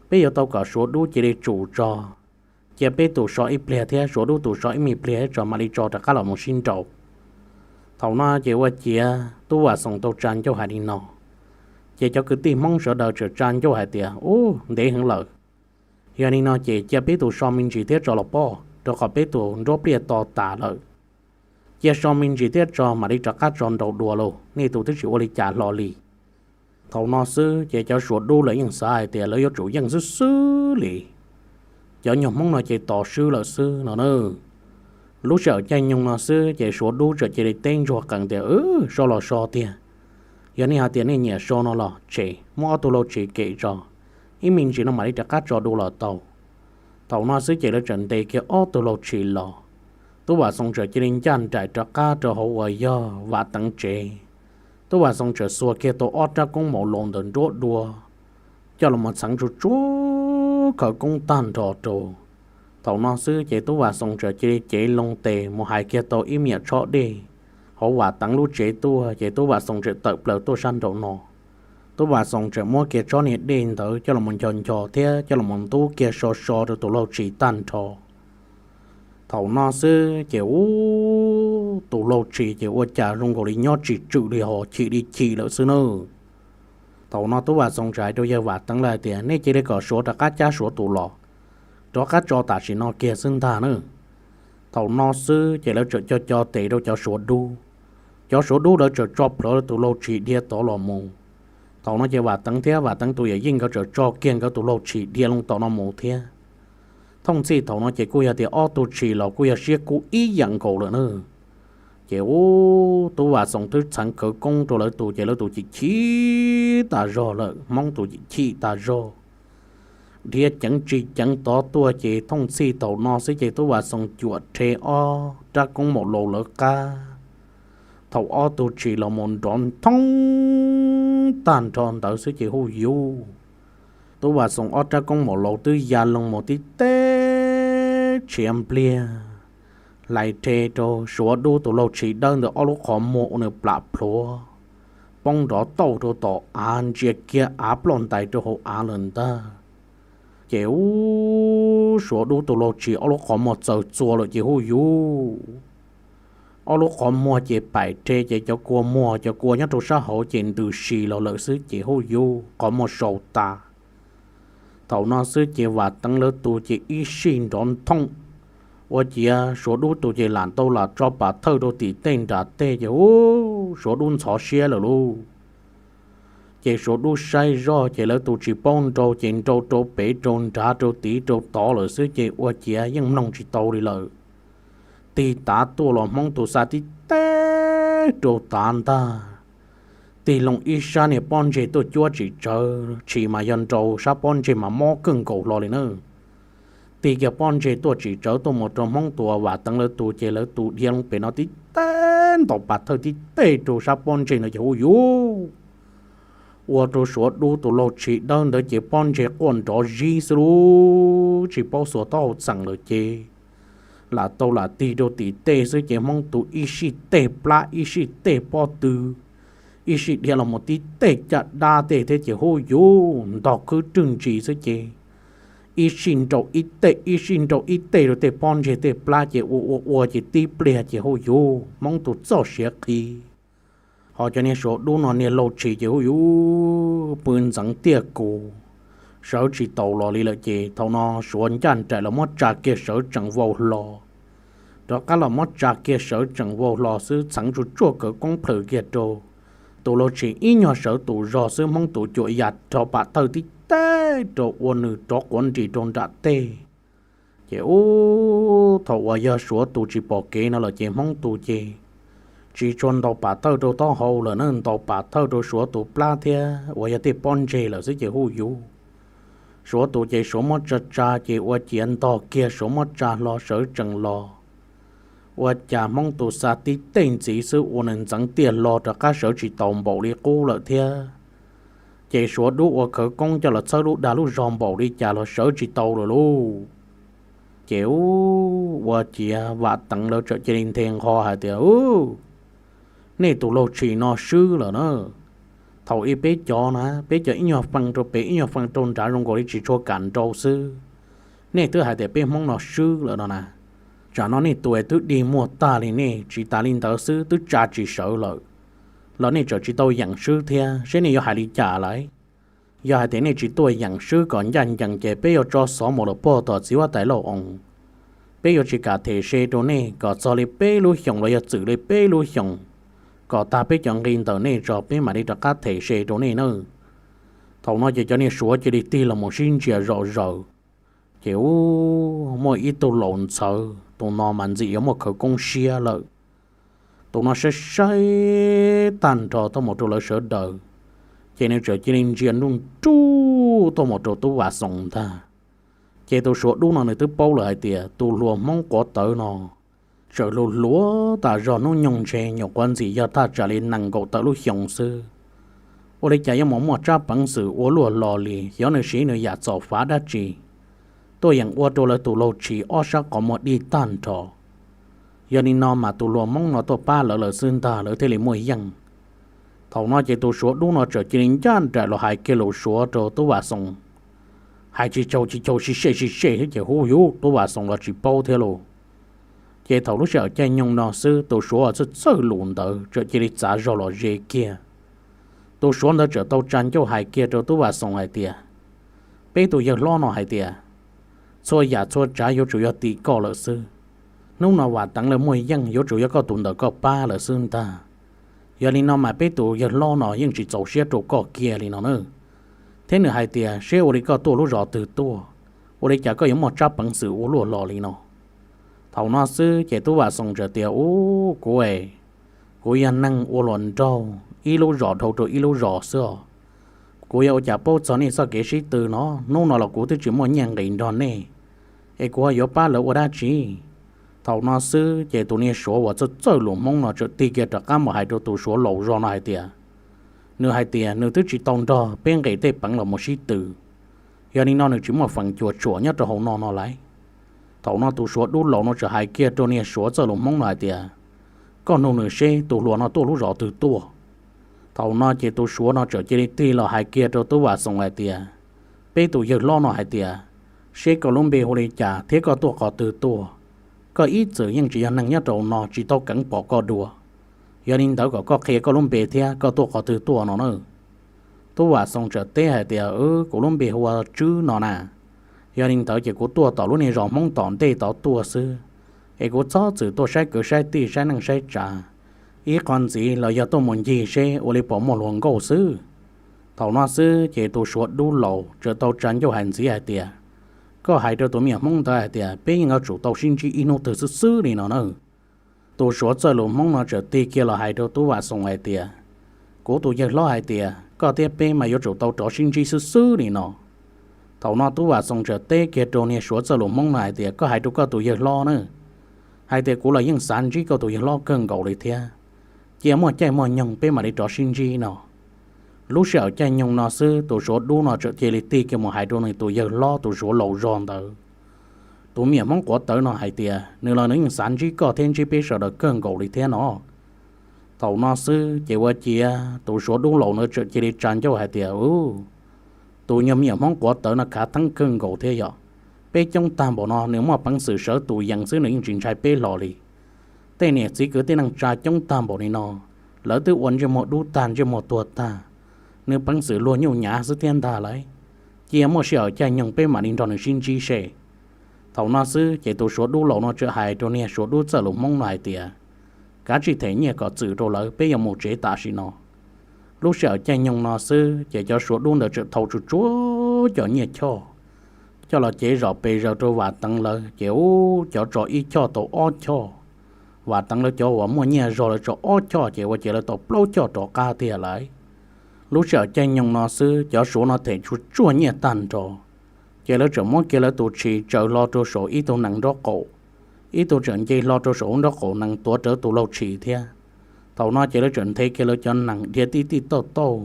Peb yuav tau kom Suav dub cia li tsum tso, cia peb tus so ib pliag thiab Suav dub tus so ib me pliag tso mam li tso rov qab los mus sib nrau. Thaum no ces ua ciav Tub Vam Xoom tau tsa ncauj hais li no, ces cov kwv tij Hmoob sawv daws txawm tsa ncauj hais tias ub, ntev heev lawm, yog li no ces cia peb tus so me ntsis thiab tso los pob, rau qhov peb tus nruab pliaj to tas lawm. Cia so me ntsis thiab tso mam li rov qab tso nrau dua lauj, nej tus twb tsis ua li cas hlo li. Thaum no xwb ces cov Suav dub lawv yeej xav hais tias lawv yuav tsum yeej xwb xwb li. Cov nyuag Hmoob no ces tos swb lawm xwb no na. Lub sij hawm caij nyoog no xwb ces Suav dub txawm cia li teb ntsuag qees tias, so los so tiag, yog nej hais tias nej nyiam so no los tshem, muab ob tug laug tshis kem tso, ib me ntsis no mam li rov qab tso dua los tau. Thaum no xwb ces lawv txawm ntes kiag ob tug laug tshis los. Tub Vam Xoom txawm cia li ncaj nraim rov qab rau hauv uas yog Vam Teev tsev. Tub Vam Xoom txawm xuas kiag tau ob rab koob maum laus ntawm nruab dua, coj los mus txheev tsuj tsuav khawv koob tag nrho rau. Thaum no xwb ces Tub Vam Xoom txawm cia li cev loo tes mus hais kiag tau ib me nyuam tshob dej hauv Vam Teev lub tsev tuaj, ces Tub Vam Xoom txawm tawm plaws tuaj sab nraum no. Tub Vam Xoom txawm muab kiag tsob niag dej ntawd coj los ncho ncho thiab coj los ntub kiag so so rau tus laug tshis tag nrho. Thaum no xwb ces ub, tus laug tshis ces ua cas zoo nkaus li nyob tsis tswm li ho chim li chim lawm xwb nawb. Thaum no Tub Vam Xoom txawm hais rau yawg Vam Teev lawv hais tias nej cia li kom Suav rov qab cab Suav tus los, rov qab tso tam sim no kiag xwb ntag na. Thaum no xwb ces lawv txawm co co tes rau cov Suav dub. Cov Suav dub lawv txawm tso plhuav tus laug tshis dhia tod los mus. Thaum no ces Vam Teev thiab Vam Teev tus yawm yij nkawd txawm tso kiag nkawd tus laug tshis dhia loo tom no mus thiab. Thooj txhij thaum no ces kuj yog tias ob tug tshis los kuj yog siab kub ib yam nkaus lawm na. Ces ub, Tub Vam Xoom twb txheev khawv koob rau lawv tus ces lawv tus chim chim tas zog lawm, Hmoob tus chim chim tas zog. Dhia ceev tsis ceev tod tuaj ces thooj txhij thaum no xwb ces Tub Vam Xoom cuam rhe ob rab koob maum laus lawv qab. Thaum ob tug tshis los mus nrov nthoob tag nrho ntawd xwb ces huj yus, Tub Vam Xoom ob rab koob maum laus twb ya loo mus tib teb tshiav npliag, hlais rhe rau Suav dub tus laug tshis dawb ntawd ob lub qhov muag ua nws plam plhuav, poob nrov tauj rau tom av ntsia kiag av ploj ntais rau hauv av lawm ntag. Ces ub, Suav dub tus laug tshis ob lub qhov muag txaws txua lawm ces huj yus, ob lub qhov muag ces paim rhe ces cov kua muag cov kua nyob rau sab hauv ces ntws si los lawm xwb ces huj yus, qhov muag sau tas. Thaum no xwb ces Vam Teev lawv tus ces ib sij nrov nthooj, ua ciav Suav dub tus ces lam tau lam tso pas thawj rau tim tej nram tej ces ub, Suav dub ntxhov siab lawm lauj. Ces Suav dub saib zoj ces lawv tus tsis paub nrau ces nrau rau pem rau nrad rau tid rau tod lawm xwb ces ua ciav yeej mloog tsis tau li lawm. Tig tav tuaj los Hmoob tus xa tib teb rau tav ntag. Tig loo ib sab niag pob ntseg tuaj cuab tsis tsawv, tshis mas yog nrau sab pob ntseg mas mob kawg nkaus hlo li na. Tig kiag pob ntseg tuaj tsis tsawv tuaj mus rau Hmoob tus Vam Teev lawv tus ces lawv tus dhia loo pem no tib teb ntaus pas thawj tib teg rau sab pob ntseg no ces huj yus, ua rau Suav dub tus laug tshis dawb ntawd ces pob ntseg quaj nrov zib xwb lauj, tsis paub xuas taub hau txeem lawm ces lam tau lam tig rau tim tej xwb ces Hmoob tus ib sij tej plab ib sij tej pob tw, ib sij dhia los mus tib tej caj dab tej thiab ces huj yus ntog khwb rwg ntsis xwb ces ib sij nraus ib tej ib sij nraus ib tej rau tej pob ntseg tej plab ces ua ua ua ces tib pliag ces huj yus Hmoob tus txoj siav qhi. Ho cov niag Suav dub no niag laug tshis ces huj yus pw ntxeev tiaj kus, sawv tsis taus los li lawm ces thaum no Suav ncaj nraim los muab tsa kiag sawv tseem vau hlo. Rov qab los muab tsa kiag sawv tseem vau hlo xwb txheev tsuj tsuaj kawv koob plhws kiag rau tus laug tshis ib nyuag sawv tus zog xwb Hmoob tus cuam yam rho pam thawj tib teg rau ua nws rov quav nris rau nram tej. Ces ub thaum uas yog Suav tus tsis pom kev no lawm ces Hmoob tus ces tsis tshua ntaus pam thawj rau taub hau lawm na, ntaus pam thawj rau Suav tus plab thiab uas yog tej pob ntseg lawm xwb ces huj yus Suav tus ces Suav muab tsa tsa ces ua ciav ntog kiag Suav muab tsa hlo sawv tsees los. Ua cas Hmoob tus xa tib teg ntxiv xwb ua nws ntxeev tiaj hlo rov qab sawv tsis taus npaum li qub lawm thiab. Ces Suav dub ua khawv koob coj los txhawb lub dag lub zog npaum li cas los sawv tsis tau lawm lauj. Ces ub ua ciav Vam Teev lawv txawm cia li nthe nqho hais tias, Ub, nej tus laug tshis no swb lawm na. Thaum ub peb cov na, peb cov ib nyuag fee rau pem ib nyuag fee rau nrad zoo nkaus li tsis tshua kam nrau xwb. Nej twb hais tias peb Hmoob no swb lawm no na. Tsam no nej tus twb dig muag tag li nej tsis tas li ntawd xwb twb tsa tsis sawv lawm, los nej tseem tsis tau yeem swb thiab, seb nej yuav hais li cas lawm? Yog hais tias nej tsis tuaj yeem swb kom ncaj ncees ces peb yuav tso xov mus lawm puag tom txiv huab tais Lauj Oos. Peb yuav tsis kam them se rau nej kom txog li peb lub xyoos los yog txwm li peb lub xyoos, kom tag peb cov nqi ntawm nej tso peb mam li rov qab them se rau nej nawb. Thaum no ces cov niag Suav cia li tig los mus sib ntsia zom zaws. Ces ub muaj ib tug laus ntxhawv, tus no mas ntxim yuav muaj khawv koob siab lawm. Tus no saib saib tag nrho tuaj mus rau lawv sawv daws, ces nws txawm cia li ntsia nruj nruj tuaj mus rau Tub Vam Xoos ntag. Ces tus Suav dub no nws twb paub lawm hais tias tus hluas Hmoob quav tawv no txawm hluas hluas tas zog hnub nyoog ntshe nyuam qhuav ntxim yog thaj tsam li nees nkaum tawm lub xyoo xwb. Ua li cas yuav mus muaj tsab peev xwm ua luaj lo li, xyov nws siv nws yam txom fav dab tsi tuaj yeem ua rau lawv tus laug tshis ob sab qhov muag dig tag nrho. Yog li no mas tus hluas Hmoob no tuaj pab lawv lawm xwb ntag lawv thiaj li muaj yeej. Thaum no ces tus Suav dub no txawm cia li ncaj nraim los hais kiag lus Suav rau Tub Vam Xoos. Hais tsis tshua tsis tshua sib sej sib sej thiab ces huj yus Tub Vam Xoos los tsis paub thiab lauj. Ces thaum lub sij hawm caij nyoog no xwb tus Suav uas txawj txawj lus ntawd txawm cia li txav zog los ze kiag. Tus Suav ntawd txawm tau tsa ncauj hais kiag rau Tub Vam Xoos hais tias, Peb tus yawg hlob no hais tias, txhua yam txhua tsav yuav tsum yog tim koj lawm xwb. Hnub no Vam Teev lawv muaj yeej yuav tsum yog koj tus ntawm koj pab lawm xwb ntag. Yog li no mas peb tus yawg hlob no yeej tsis txaus siab rau koj kiag li no na. Thiab nws hais tias seb ua li koj tuaj lub zos twg tuaj, ua li cas koj yuav muaj tsab peev xwm ua luaj lo li no. Thaum no xwb ces Tub Vam Xoos txawm tias, Ub, kuv es, kuv yog neeg ua luam nraug ib lub zos dhau rau ib lub zos xwb os. Kuv yuav ua cas paub txog nej txoj kev sib tw no, hnub no los kuv twb tsis muaj nyiaj nqis nrog nej, es kuv ho yuav pab lawv ua dab tsi? Thaum no xwb ces tus niag Suav uas txawj txawj lus Hmoob no txawm tig kiag rov qab mus hais rau tus Suav laus zog no hais tias, nws hais tias nws twb tsis tau nrog peb nqis tej peev los mus sib tw. Yog li no nws tsis muaj feem cuam tshuam nyob rau hauv no no lauj. Thaum no tus Suav dub laus no txawm hais kiag rau niag Suav txawj lus Hmoob no hais tias, koj nug nws seb tus hluas no tuaj lub zos twg tuaj. Thaum no ces tus Suav no txawm cia li tig los hais kiag rau Tub Vam Xoos hais tias, peb tus yawg hlob no hais tias, seb koj lub npe hu li cas thiab koj tuaj qhov twg tuaj. Koj ib txwm yeej tsis yog neeg nyob rau no tsis tau keev pom koj dua. Yog li ntawd kom koj qhia koj lub npe thiab koj tuaj qhov twg tuaj no na. Tub Vam Xoos txawm teb hais tias, kuv lub npe hu ua Tswb no na. Yog li ntawd ces kuv tuaj tom lub niag zos Hmoob tom ntej tod tuaj xwb, es kuv txhob txwm tuaj saib kwv saib tij saib neej saib tsav, ib qho ntxiv los yog tuaj mus ncig seb ua li puas muaj hluas nkauj xwb. Thaum no xwb ces tus Suav dub laus txawm tau tsa ncauj hais ntxiv hais tias, koj hais rau tus me nyuam Hmoob ntawd hais tias peb yeej yuav tsum tau sib ntsib ib hnub twg xwb xwb li no na. Tus Suav txawj lus Hmoob no txawm tig kiag los hais rau Tub Vam Xoos hais tias, kuv tus yawg hlob hais tias koj thiab peb mas yuav tsum tau rov sib ntsib xwb xwb li no. Thaum no Tub Vam Xoos txawm teb kiag rau niag Suav txawj lus Hmoob no hais tias, koj hais rau koj tus yawg hlob na, hais tias kuv los yeej xav ntsib koj tus yawg hlob kawg nkaus li thiab. Cia muaj caij muaj nyoog peb mam li rov sib ntsib no. Lub sij hawm caij nyoog no xwb tus Suav dub no txawm cia li tig kiag mus hais rau nws tus yawg hlob tus Suav laus zog ntawd. Tus me nyuam Hmoob quav tawv no hais tias nws los nws yeej xav ntsib koj thiab ntsib peb sawv daws kawg nkaus li thiab no. Thaum no xwb ces ua ciav tus Suav dub laus no txawm cia li tsa ncauj hais tias, Ub, tus nyuag me nyuam Hmoob quav tawv no khav theeb kawg nkaus thiab yom. Peb coob tag npaum no nws muaj peev xwm sawv tus yees xwb nws yeej tsis ntshai peb hlo li. Tej niam txiv kwv tij neej tsa coob tag npaum li no, lawv twb ua ntsej muag dub tag ntsej muag tuag tag, nws peev xwm luag nyuj nyav xwb thiab ntag lauj. Cia muaj sij hawm caij nyoog peb mam li nrog nws sib ntsib seb. Thaum no xwb ces tus Suav dub laus no txawm hais rau niag Suav dub txawj lus Hmoob no hais tias, Kav tsij them nyiaj kom txwm rau lawv, peb yuav mus tsev tam sim no. Lub sij hawm caij nyoog no xwb ces cov Suav dub ntawd txawm thau tsuj tsuav cov nyiaj choj coj los cev zom pes zaws rau Vam Teev lawv, ces ub, cov tso ib choj tau ob choj. Vam Teev lawv cov uas muaj nyiaj zog lawv tso ob choj ces ua ciav lawv tau plaub choj rov qab tiag lauj. Lub sij hawm caij nyoog no xwb cov Suav no them tsuj tsuav nyiaj tag nrho, ces lawv txawm muab kiag lawv tus tshis tsaws hlo rau saum ib tug nees nraub qaum, ib tug txawm nce hlo rau saum nraub qaum nees tuav rawv tus laug tshis thiab. Thaum no ces lawv txawm nthe kiag lawv cov nees dhia tij tij tauj tauj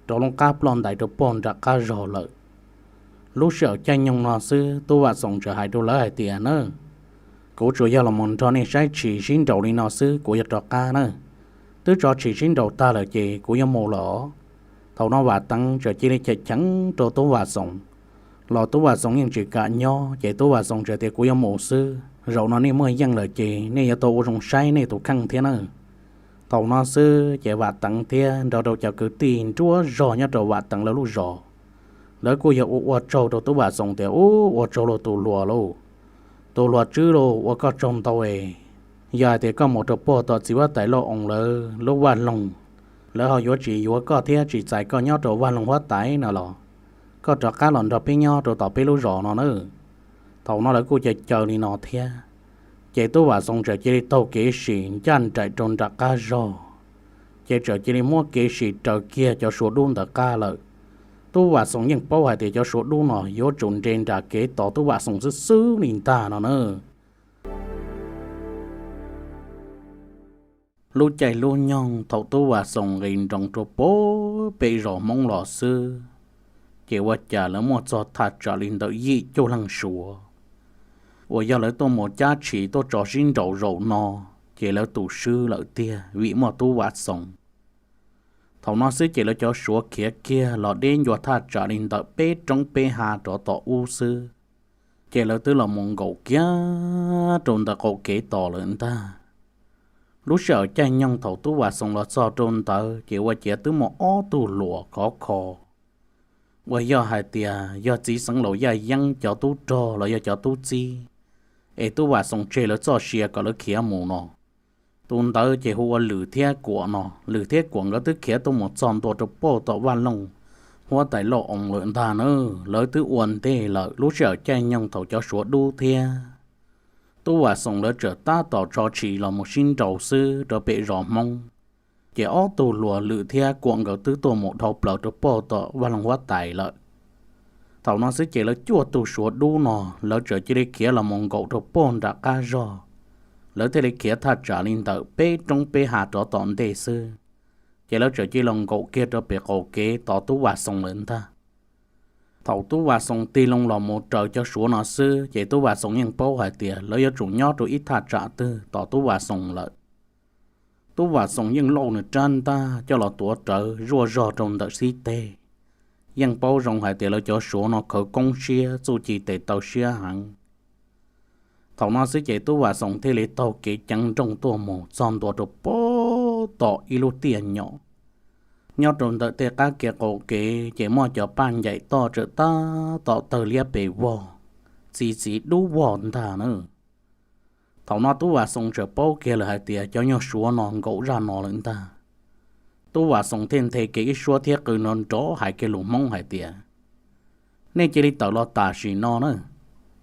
rov loo qab ploj ntais rau pog nram qab zog lawm. Lub sij hawm caij nyoog no xwb tub Vam Xoom txawm hais rau lawv hais tias, Na, kuv tsuas yog los mus nrog nej saib tshis sib nraus li no xwb, kuv yuav rov qab na. Twb tso tshis sib nraus tag lawm ces kuv yuav mus lawm. Thaum no Vam Teev txawm cia li cheem cheev rau tub Vam Xoom, los tub Vam Xoom yeej tsis kam nyob, ces tub Vam Xoom txawm tias, Kuv yuav mus xwb, zaum no nej muaj yeej lawm ces nej yuav tau ua zoo saib nej tus kheej thiab na. Thaum no xwb ces Vam Teev thiab nrog rau cov kwv tij nruab zog nyob rau Vam Teev lawv lub zos, lawv kuj yog ua ua tsaug rau tub Vam Xoom tias, Ub, ua tsaug lauj tus hluas lauj, tus hluas tswb lauj, ua koj tsaug ntau es. Yog hais tias koj mus rau pog tom txiv huab tais Lauj Oos lawv lub vaj loog, lawv ho yuav tsis yuav koj thiab tsis txais koj nyob rau vaj loog huab tais no los, koj rov qab los nrog peb nyob rau tom peb lub zos no na. Thaum no lawv kuj caw caw li no thiab, ces tub Vam Xoom txawm cia li taug kev sim ncaj nraim rau nram qab zog, ces txawm cia li muab kev sim raws kiag cov Suav dub ntawd qab lawm. Tub Vam Xoom yeej paub hais tias cov Suav dub no yuav tsum nres nram kev tos tub Vam Xoom xwb xwb li ntag no na. Lub caij lub nyoog thaum tub Vam Xoom nqis nroos rau pem zos Hmoob los xwb, ces ua cas lawv muaj txog thaj tsam li ntawm yim cuaj leej Suav uas yog lawv tuaj mus cab tshis tuaj tso sib nraus zaum no, ces lawv tus swb lawm tiag vim muaj tub Vam Xoom. Thaum no xwb ces lawv cov Suav khiav kiag los deb ncua thaj tsam li ntawm peb roob peb hav rov tom ub xwb, ces lawv twb los mus nkaum kiag rau ntawm qaum kev tos lawm ntag. Lub sij hawm caij nyoog thaum tub Vam Xoom los txog rau ntawd ces ua ciav twb muaj ob tug hluas khov kho uas yog hais tias yog txiv xeev laus Yaj Yeeb cov tub rog los yog cov tub txib, es tub Vam Xoom tseg lawv txoj sia kom lawv khiav mus no. Tus ntawd ces hu ua Lwm thiab Kuam no. Lwm thiab Kuam nkawd twb khiav tuaj mus txog ntua rau pem tom vaj loog huab tais Lauj Oos lawm ntag na. Lawv twb ua ntej lawm. Lub sij hawm caij nyoog thaum cov Suav dub thiab tub Vam Xoom lawv txawm tab tom tso tshis los mus sib nraus xwb rau pem zos Hmoob, ces ob tug hluas Lwm thiab Kuam nkawd twb tuaj mus dhau plaws rau pem tom vaj loog huab tais lawm. Thaum no xwb ces lawv cuaj tug Suav dub no lawv txawm cia li khiav los mus nkaum rau pem nram qab zog. Lawv thiaj li khiav thaj tsam li ntawm peb roob peb hav rov tom ntej xwb, ces lawv txawm cia li los nkaum kiag rau pem qaum kev tos tub Vam Xoom lawm ntag. Thaum tub Vam Xoom tig loo los mus raws cov Suav no xwb ces tub Vam Xoom yeej paub hais tias lawv yuav tsum nyob rau ib thaj tsam twg tos tub Vam Xoom lawm. Tub Vam Xoom yeej lauj nws rab ntaj coj los tuav rawv zuaj zog rau ntawm xib teg. Yeej paub zoo hais tias lawv cov Suav no khawv koob siab txuj ci tes taw siab heev. Thaum no xwb ces tub Vam Xoom thiaj li taug kev ceev nrooj tuaj mus txog ntua rau pem tom ib lub tiaj nyom. Nyob rau ntawm tej qab kev qaum kev ces muaj cov paj ncaim toj txawm tab tom tawg liab pes vog, txi txiv dub vog ntag na. Thaum no tub Vam Xoom txawm paub kiag lawm hais tias cov nyuag Suav no nkaum zaj no lawm ntag. Tub Vam Xoom thiaj nthe kiag ib suab thiab qw nrov nrov hais kiag lus Hmoob hais tias, Nej cia li tawm los tam sim no na,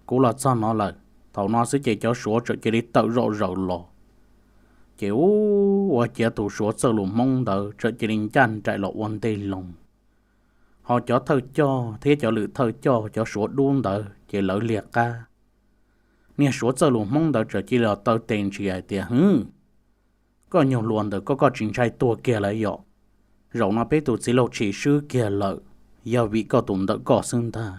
kuv los txog no lawm. Thaum no xwb ces cov Suav txawm cia li tawm zom zaws los. Ces ua ciav tus Suav txawj lus Hmoob ntawd txawm cia li ncaj nraim los ua ntej loo, ho cov thawj coj thiab cov lwm thawj coj cov Suav dub ntawd ces lawv liag qab. Niag Suav txawj lus Hmoob ntawd txawm cia li los taw tes ntshis hais tias, Hwv, koj nyuag hluas ntawm koj, koj tsis ntshai tuag kiag lawm yom? Zaum no peb tus txiv laug tshis swb kiag lawm, yog vim koj tus ntawm koj xwb ntag.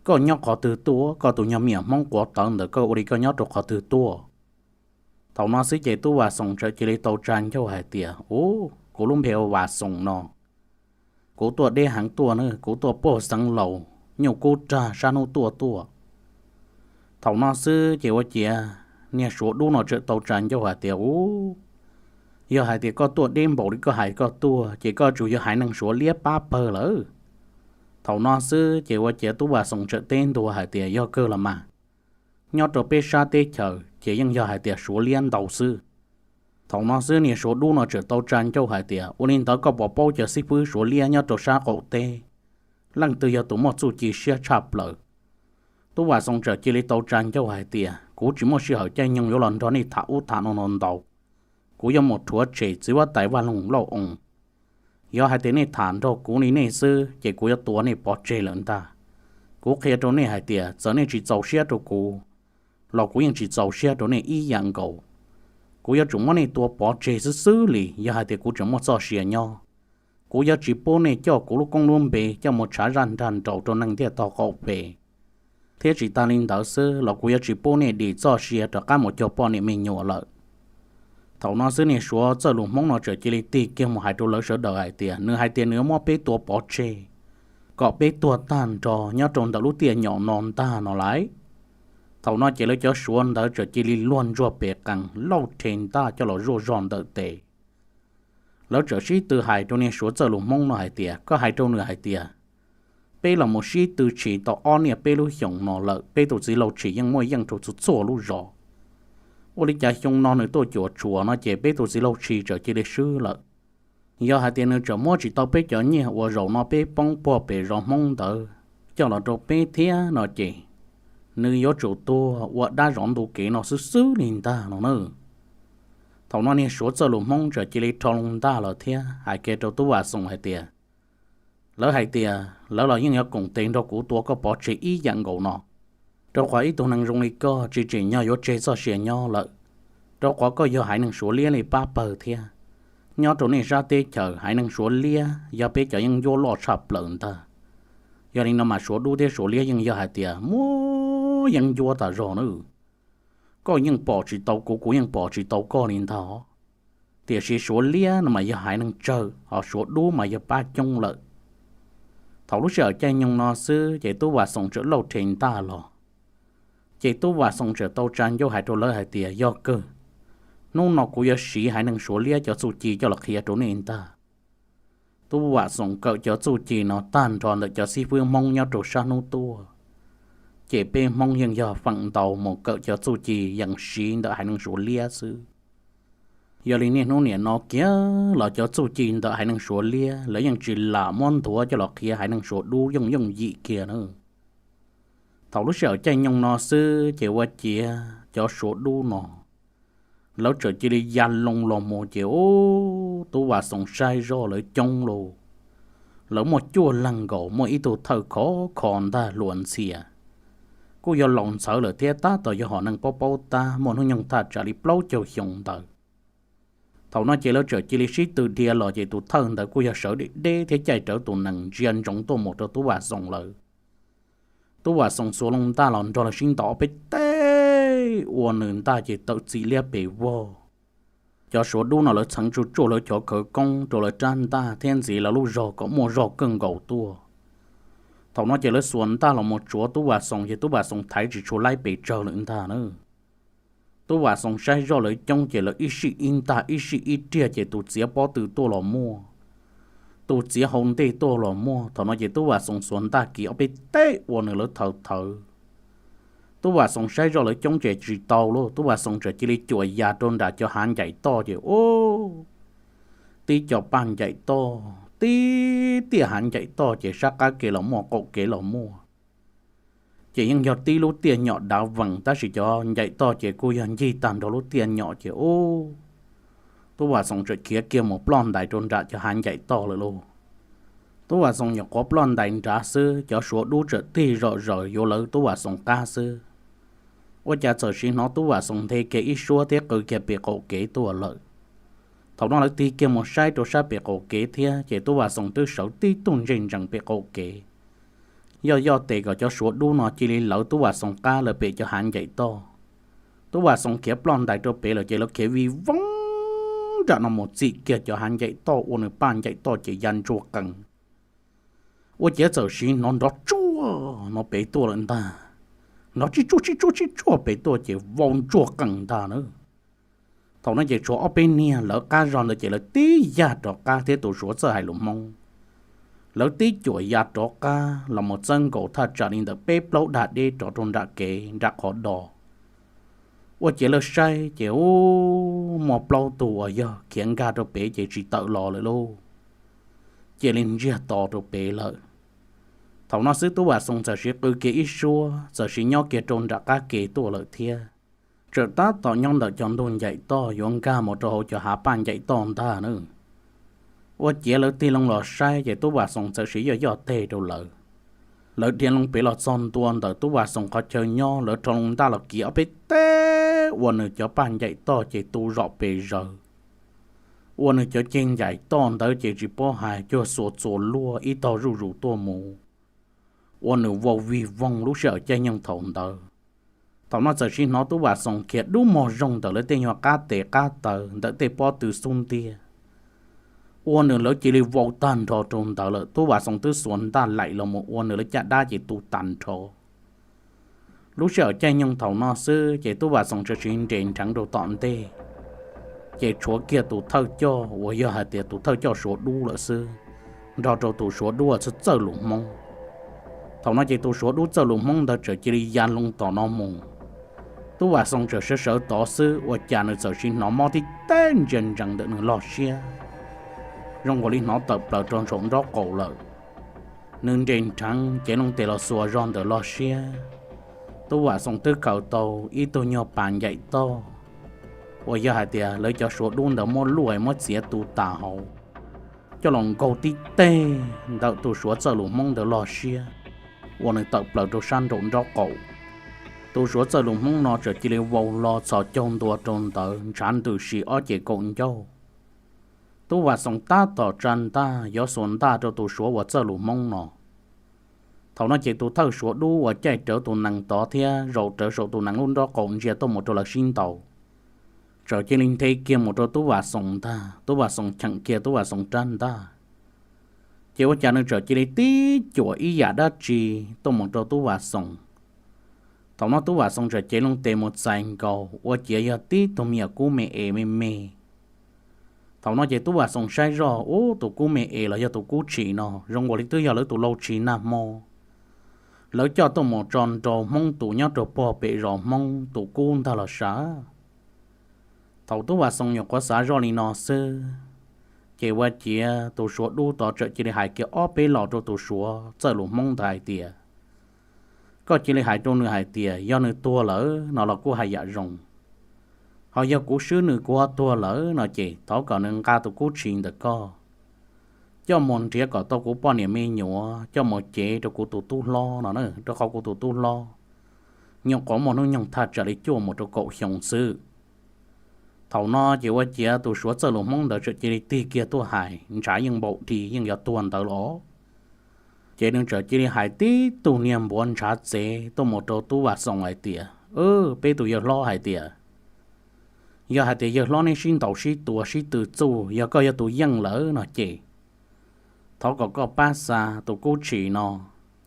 Koj nyob qhov twg tuaj? Koj tus nyuag me nyuam Hmoob quav tawv ntawd koj ua li koj nyob rau qhov twg tuaj? Thaum no xwb ces Tub Vam Xoom txawm cia li tau tsa ncauj hais tias, Ub, kuv lub npe hu Vam Xoom no. Kuv tuaj deb heev tuaj na, kuv tuaj puag xeev laus nyuj kub rag sab hnub tuaj tuaj. Thaum no xwb ces ua ciav niag Suav dub no txawm tau tsa ncauj hais tias, Ub, yog hais tias koj tuaj deb npaum li koj hais koj tuaj ces koj tsuas yog haiv neeg Suav liab pab pawg lawm. Thaum no xwb ces ua ciav Tub Vam Xoom txawm teb ntua hais tias, Yog kawg los mas, nyob rau peb sab teb chaws ces yeej yog hais tias Suav liab ntau xwb. Thaum no xwb niag Suav dub no txawm tau tsa ncauj hais tias, Ua li ntawd koj puas paub cov xib fwb Suav liab nyob rau sab qaum teb leej twg yog tus muaj txuj ci siab tshaj plaws? Tub Vam Xoom txawm cia li tau tsa ncauj hais tias, Kuv tsis muaj sij hawm caij nyoog yuav los nrog nej tham ub tham no no ntau. Kuv yuav mus rhuav tshem txiv huab tais Vaj Loog Lauj Oo. Yog hais tias nej tham nrog kuv li nej xwb ces kuv yuav tua nej pov tseg lawm ntag. Kuv qhia rau nej hais tias txawm nej tsis txaus siab rau kuv los kuv yeej tsis txaus siab rau nej ib yam nkaus. Kuv yuav tsum muab nej tua pov tseg xwb xwb li yog hais tias kuv tseem muaj txoj sia nyob. Kuv yuav tsis pub nej coj kuv lub koob lub npe coj mus tshav zaj nrag nraus rau neeg ntiaj tog qaum pem, thiab tsis tas li ntawd xwb los kuv yuav tsis pub nej dim txoj sia rov qab mus cuag poj niam me nyuam lawm. Thaum no xwb niag Suav Txawj Lus Hmoob no txawm cia li tig kiag mus hais rau lawv sawv daws hais tias, Nws hais tias nws yuav muab peb tua pov tseg kom peb tuag tag nrho nyob rau ntawm lub tiaj nyom no ntag no lauj. Thaum no ces lawv cov Suav ntawd txawm cia li luag ntsuag pes qees lauj rhe ntaj coj los zuaj zog ntawm tes. Lawv txawm sib tw hais rau niag Suav Txawj Lus Hmoob no hais tias, Koj hais rau nws hais tias, peb los mus sib tw tshis tau ob niaj peb lub xyoos no lawm, peb tus txiv laug tshis yeej muaj yeej rau txhua txhua lub zos. Ua li cas xyoo no nws tuaj cuam tshuam no ces peb tus txiv laug tshis txawm cia li swb lawm. Yog hais tias nws tseem muab tsis tau peb cov nyiaj uas zaum no peb poob puag pem zos Hmoob ntawd coj los rau peb thiab no ces nws yuav tsum tuag ua dab zov ntu kev no xwb xwb li ntag no na. Thaum no niag Suav Txawj Lus Hmoob txawm cia li rho loo ntaj los thiab hais kiag rau Tub Vam Xoom hais tias, Lawv hais tias lawv los yeej yuav koom tes nrog kuv tua koj pov tseg ib yam nkaus no, rau qhov ib tug neeg zoo li koj tsis tsim nyog yuav tseg txoj sia nyob lawm, rau qhov koj yog haiv neeg Suav liab li pab pawg thiab. Nyob rau nej sab teb chaws haiv neeg Suav liab yog peb cov yeeb ncuab loj tshaj plaws ntag. Yog li no mas Suav dub thiab Suav liab yeej yog hais tias muaj yeeb ncuab tas zog na. Koj yeej pom tsis tau kuv, kuv yeej pom tsis tau koj li ntag. Tiam sis Suav liab no mas yog haiv neeg tsawg, ho Suav dub mas yog pab coob lawm. Thaum lub sij hawm caij nyoog no xwb ces Tub Vam Xoom txawm lauj rhe ntaj los. Ces Tub Vam Xoom txawm tau tsa ncauj hais rau lawv hais tias, Yog kawg, hnub no kuv yuav siv haiv neeg Suav liab cov txuj ci coj los qhia rau nej ntag. Tub Vam Xoom kawm cov txuj ci no tag nrho ntawm cov xib fwb Hmoob nyob rau sab hnub tuaj, ces peb Hmoob yeej yog feem ntau mus kawm cov txuj ci yeem siv ntawm haiv neeg Suav liab xwb. Yog li niaj hnub niam no kiag los cov txuj ci ntawm haiv neeg Suav liab lawv yeej tsis lam muab nthuav coj los qhia haiv neeg Suav dub yooj yooj yim kiag na. Thaum lub sij hawm caij nyoog no xwb ces ua ciav cov Suav dub no lawv txawm cia li ya loo los mus ces ub, Tub Vam Xoom saib zoj lawv coob lauj. Lawv muaj cuaj leeg nkaus, muaj ib tug thawj khov kho ntaj hluas ntxhias, kuj yog laus ntxhawv lawm thiab tab tom yog hom neeg paub paub tab muaj hnub nyoog thaj tsam li plaub caug xyoo ntawd. Thaum no ces lawv txawm cia li sib tw dhia los ces tus thawj ntawd kuj yog sawv deb deb thiab caij rawv tus nees ntsia ntsoov tuaj mus rau Tub Vam Xoom lawv. Tub Vam Xoom xuas loo ntaj los nrog lawv sib ntaus peb teg ua nws ntaj ces tawm txim liab pes vog. Cov Suav dub no lawv txheev tsuj tsuaj lawv cov khawv koob rau lawv rab ntaj thiab ntxiv lawv lub zog kom muaj zog kawg nkaus tuaj. Thaum no ces lawv xuas ntaj los mus tsuav Tub Vam Xoom ces Tub Vam Xoom thaiv tsis tshua laib pes tsawg lawm ntag na. Tub Vam Xoom saib zoj lawv coob ces lawv ib sij ib ntaj ib sij ib riag ces tus txiav pob tw tuaj los muaj, tus txiav hau ntej tuaj los muaj. Thaum no ces Tub Vam Xoom xuas ntaj kiv ob peb teg ua nws lawv thawv thawv. Tub Vam Xoom saib zoj lawv coob ces tsis tau lauj, Tub Vam Xoom txawm cia li cuam yas rau nram cov hav ncaim toj ces ub, tib co paj ncaim toj, tib tiaj hav ncaim toj ces sab qab kev los muaj qaum kev los muaj. Ces yeej yog tib lub tiaj nyom dav vees tab sis cov ncaim toj ces kuj yog ncig tag nrho lub tiaj nyom ces ub, Tub Vam Xoom txawm khiav kiag mus ploj ntais rau nram cov hav ncaim toj lawm lauj. Tub Vam Xoom nyuam qhuav ploj ntais nrad xwb cov Suav dub txawm tig zom zaws yuav lawv Tub Vam Xoom qab xwb. Ua cas txawm sim hnov Tub Vam Xoom nthe kiag ib suab thiab qw kiag pem qaum kev tuaj lawm. Thaum no lawv tig kiag mus saib rau sab pem qaum kev thiab ces Tub Vam Xoom twb sawv tib tug ntsej ntsees pem qaum kev, yoj yoj tes kom cov Suav dub no cia li lawv Tub Vam Xoo qab lawv pem cov hav ncaim toj. Tub Vam Xoo khiav ploj ntais rau pem lawm ces lawv khiav vij voog nram no mus txim kiag cov hav ncaim toj ua nws paj ncaim toj ces ya ntsuag qees. Ua ciav txawm siv hnov nrov tsuag no pem tuaj lawm ntag. Nrov tsib tsuag tsib tsuag tsib tsuag pem tuaj ces vau ntsuag qees ntag na. Thaum no ces tshuav ob peb niag lawv qab zog ntawd ces lawv tib yaj rov qab thiab tus Suav txawj hais lus Hmoob. Lawv tib cuam ya rov qab los mus txawb nkaus thaj tsam li ntawm peb plaub dag deb rov rau nram kev nram qhov do. Ua ciav lawv saib ces ub, muaj plaub tug uas yog khiav nkag rau pem ces tsis tawm los lawm lauj, cia li ntsiag to rau pem lawm. Thaum no xwb Tub Vam Xoo txawm siv qw kiag ib suab, txawm siv nyob kiag rau nram qab ke tuaj lawm thiab. Txawm tab tom nyob ntawm cov ntug ncaim toj yuav nkag mus rau hauv cov hav paj ncaim toj ntag na. Ua ciav lawv tig loo los saib ces Tub Vam Xoo txawm siv yoj yoj teg rau lawv. Lawv dhia loo pem los txog ntua ntawm Tub Vam Xoo qhov chaw nyob, lawv rho loo ntaj los kiv ob peb teg ua nws cov paj ncaim toj ces tu zom pes zawg. Ua nws cov ceg ncaim toj ntawd ces tsis paub hais cuag xuas txuas luaj ib tog zuj zus tuaj mus, ua nws vau vij voog lub sij hawm caij nyoog thaum ntawd. Thaum no txawm siv hnov Tub Vam Xoo khiav dub mog zoo ntawm lawv tej nyuag qab tes qab taw ntawm tej pob tw xub ntiag, ua nws lawv cia li vau tag nrho rau ntawd lawm. Tub Vam Xoo twb xuas ntaj laim los mus ua nws lawv caj dab ces tu tag nrho. Lub sij hawm caij nyoog thaum no xwb ces Tub Vam Xoo txawm siv nres nrheev rau tom ntej, ces tshuav kiag tus thawj coj uas yog hais tias tus thawj coj Suav dub lawm xwb, nrog rau tus Suav dub uas txawj txawj lus Hmoob. Thaum no ces tus Suav dub txawj lus Hmoob ntawd txawm cia li ya loo tom no mus. Tub Vam Xoo txawm sawv sawv tod xwb ua cas nws txawm siv hnov mob tib teg ntsia ntsees ntawm nws log siab, zoo nkaus li hnov tawm plaws rau saum nraub qaum lawm. Nws nres nrheev cev loo tes los xuas zog ntawm log siab, Tub Vam Xoo twb khaws tau ib tug nyuag pas ncaim toj uas yog hais tias lawv cov Suav dub ntawd muab luaj muab txiav tu tas hauv, coj los nkaug tib teg ntawm tus Suav txawj lus Hmoob ntawd log siab, ua nws tawm plaws rau sab nraum nraub qaum. Tus Suav txawj lus Hmoob no txawm cia li vau hlo txhos caug ntua rau ntawd ntshav ntws si ob ces kaum ncauj. Tub Vam Xoo tab tom tsa ntaj yuav xuas ntaj rau tus Suav uas txawj lus Hmoob no. Thaum no ces tus thawj Suav dub uas caij rawv tus nees tod thiab zaum rawv saum tus nees lub nraub qaum ntsia tuaj mus rau lawv sib ntaus, txawm cia li nthe kiag mus rau Tub Vam Xoo ntag. Tub Vam Xoo cheem kiag Tub Vam Xoo rab ntaj, ces ua cas nws txawm cia li tib cuam ib yam dab tsi tuaj mus rau Tub Vam Xoo. Thaum no Tub Vam Xoo txawm cev loo tes mus txais nkaus ua ciav yog tib tug me nyuam kub me es me me. Thaum no ces Tub Vam Xoo saib zoj, ub, tus kub me es los yog tus kub tshis no zoo nkaus li twb yog lawv tus lau tshis nag hmo. Lawv coj tuaj mus tso nrau Hmoob tus nyob rau pog pem zos Hmoob tus kub ntag los sav. Thaum Tub Vam Xoo nyuam qhuav xav zoj li no xwb, ces ua ciav tus Suav dub tod txawm cia li hais kiag ob peb los rau tus Suav txawj lus Hmoob ntawd hais tias, koj cia li hais rau nws hais tias yog nws tuag lawm no los kuj hais yam zoo. Ho yog kuv swb nws kuv ho tuag lawm no ces thov kom nws nqa tus kub tshis ntawm koj coj mus nrhiav kom tau kuv poj niam me nyuam coj mus cev rau kuv tus tub hlob no, rau qhov kuv tus tub hlob nyuam qhuav muaj hnub nyoog thaj tsam li cuaj mus rau kaum xyoo xwb. Thaum no ces ua ciav tus Suav txawj lus Hmoob ntawd txawm cia li tig kiag tuaj hais, ntshav yeej npaum dhi yeej yuav tuag ntawd los. Ces nws txawm cia li hais tib tug niag npuav ntshav txev tuaj mus rau Tub Vam Xoo hais tias, peb tus yawg hlob hais tias, yog hais tias yawg hlob neb sib ntaus sib tua sib tw txuj, yog koj yog tus yeej lawm no ces thov kom koj pab xa tus kub tshis no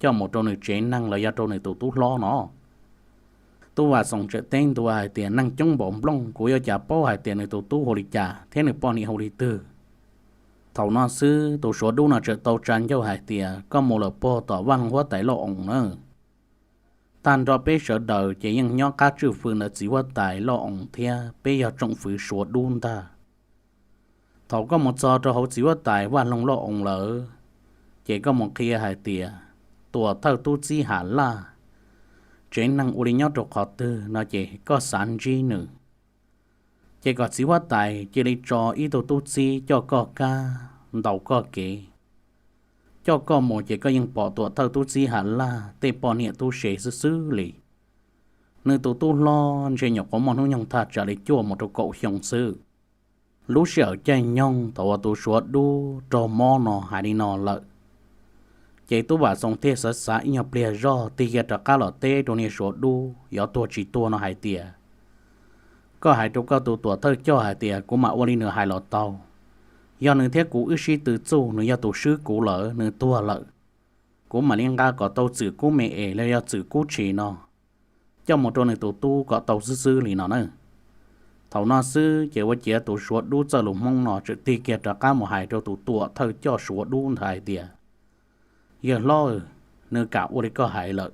coj mus rau nws tsev neeg los yog rau nws tus tub hlob no. Tub Vam Xoo txawm teb ntua hais tias, neeg coob npaum nplooj, kuv yuav cas paub hais tias nws tus tub hu li cas thiab nws poj niam hu li twg. Thaum no xwb tus Suav dub no txawm tau tsa ncauj hais tias, koj mus lawm puag tom Vaj Loog Huab Tais Lauj Oos na. Tag nrho peb sawv daws ces yeej nyob qab tswj fwm ntawm txiv huab tais Lauj Oos thiab peb yog tsoom fwv Suav dub ntag. Thaum koj mus txog rau hauv txiv huab tais Vaj Loog Lauj Oos lawm, ces koj mus qhia hais tias, tuam thawj tub txib Ham Laj tsev neeg ua li nyob rau qhov twg no ces koj xav ntsib nws. Ces kom txiv huab tais cia li tso ib tug tub txib coj koj kab ntaus koj kev, coj koj mus ces koj yeej pom tuam thawj tub txib Ham Laj tej poj niam tub se xwb xwb li. Nws tus tub hlob ntshe nyuam qhuav muaj hnub nyoog thaj tsam li cuaj mus rau kaum xyoo xwb. Lub sij hawm caij nyoog thaum uas tus Suav dub raug mob no hais li no lawm, Ces Tub Vam Xoos thiaj xav xav ib nyuag pliag zog tig kiag rov qab los teb rau niag Suav Dub yuav tuag tsis tuag no hais tias, koj hais rau koj tus tuam thawj coj hais tias kuv mam ua li nws hais los tau. Yog nws thiab kuv wb sib tw txuj, nws yog tus swb kuv lawm, nws tuag lawm, kuv mam li nqa kom tau txwm kub me es los yog txwm kub tshis no coj mus rau nws tus tub kom tau xwb xwb li no na. Thaum no xwb ces ua ciav tus Suav Dub txawj lus Hmoob no txawm tig kiag rov qab mus hais rau tus tuam thawj coj Suav Dub ntawd hais tias, yawg hlob, nws kam ua li koj hais lawm.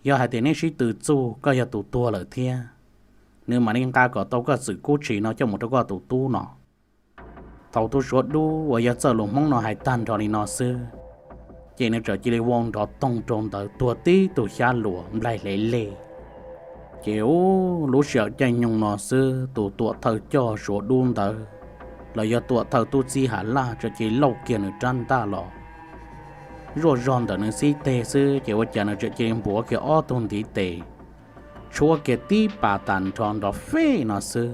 Yog hais tias neb sib tw txuj koj yog tus tuag lawm thiab, nws mam li nqa kom tau koj txwm kub tshis no coj mus rau koj tus tub no. Thaum tus Suav Dub uas yog txawj lus Hmoob no hais tag nrho li no xwb, ces nws txawm cia li vau nrov toog rau ntawd tuag tib tug xyab luas nplaig hle lej. Ces ub, lub sij hawm caij nyoog no xwb tus tuam thawj coj Suav Dub ntawd los yog tuam thawj tub txib Has Laj txawm cia li lauj kiag nws rab ntaj los zuaj zog ntawm nws xib teg xwb ces ua cas nws txawm cia li npuav kiag ob tug ntiv tes tshuab kiag tib pas tas nrho nrov fej no xwb,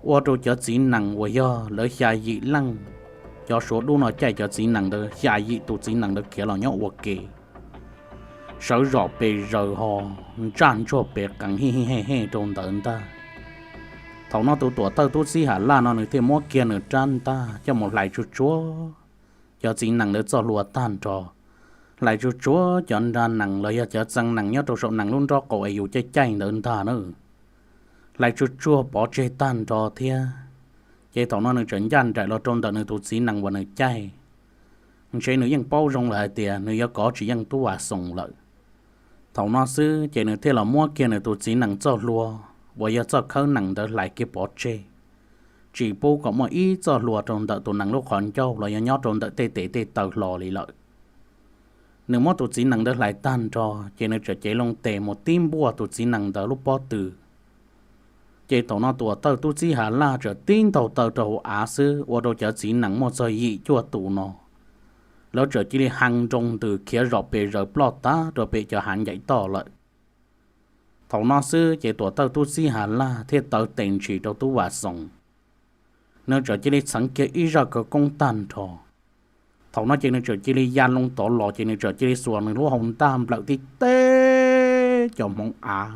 ua rau cov txiv nees uas yog lawv xya yim leej, cov Suav Dub no caij cov txiv nees ntawd xya yim tus txiv nees ntawd khiav los nyob ua ke sawv zom pes zaws ho ntsaj ntsuag pes qees hij hij hej hej rau ntawd ntag. Thaum no tus tuam thawj tub txib Has Laj no nws thiaj muab kiag nws rab ntaj coj mus hlais tsuag tsuag cov txiv nees ntawd txoj hlua tag nrho, hlais tsuag tsuag cov nra nees los yog cov txee nees nyob rau saum nees lub nrob qaum es yus caij caij ntawd ntag na, hlais tsuag tsuag pov tseg tag nrho thiab. Ces thaum no nws txawm ncaj nraim los rau ntawm nws tus txiv nees uas nws caij, ntshe nws yeej paub zoo lawm hais tias nws yuav kov tsis yeej Tub Vam Xoos lawm. Thaum no xwb ces nws thiaj los muab kiag nws tus txiv nees txoj hlua uas yog txoj khawb nees ntawd hlais kiag pov tseg, tsis pub kom muaj ib txoj hlua rau ntawm tus nees lub qhov ncauj los yog nyob rau ntawm tej tes tej taw hlo li lawm. Nws muab tus txiv nees ntawd hlais tag nrho ces nws txawm cev loo tes mus tib npuaj tus txiv nees ntawd lub pob tw. Ces thaum no tuam thawj tub txib Has Laj txawm tib ntaug taw rau hauv av xwb ua rau cov txiv nees muaj txog yim cuaj tus no, lawv txawm cia li hee nroo ntws khiav zom pes zaws ploj tag rau pem cov hav ncaim toj lawm. Thaum no xwb ces tuam thawj tub txib Has Laj thiaj taw tes ntshis rau Tub Vam Xoos. Nws txawm cia li txheev kiag ib zaj khawv koob tag nrho. Thaum no ces nws txawm cia li ya loo tod los ces nws txawm cia li xuas nws lub hau ntaj nplawm tib teg cov hmoov av,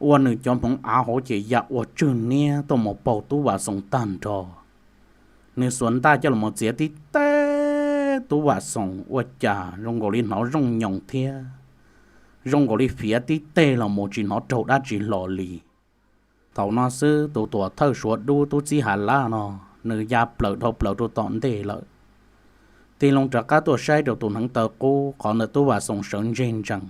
ua nws cov hmoov av hauv ces ya ua tswg niab tuaj mus paug Tub Vam Xoos tag nrho. Nws xuas ntaj coj los txiav tib teg Tub Vam Xoos ua cas zoo nkaus li hnov zooj nyoos thiab zoo nkaus li fiav tib teg los mus tsis hnov raug dab tsi hlo li. Thaum no xwb tus tuam thawj Suav Dub tub txib Has Laj no, nws ya plaws dhau plaws rau tom ntej lawm. Tig loo rov qab tuaj saib rau tus hneev taw qub qhov ntawm Tub Vam Xoos sawv ntseg ntsees,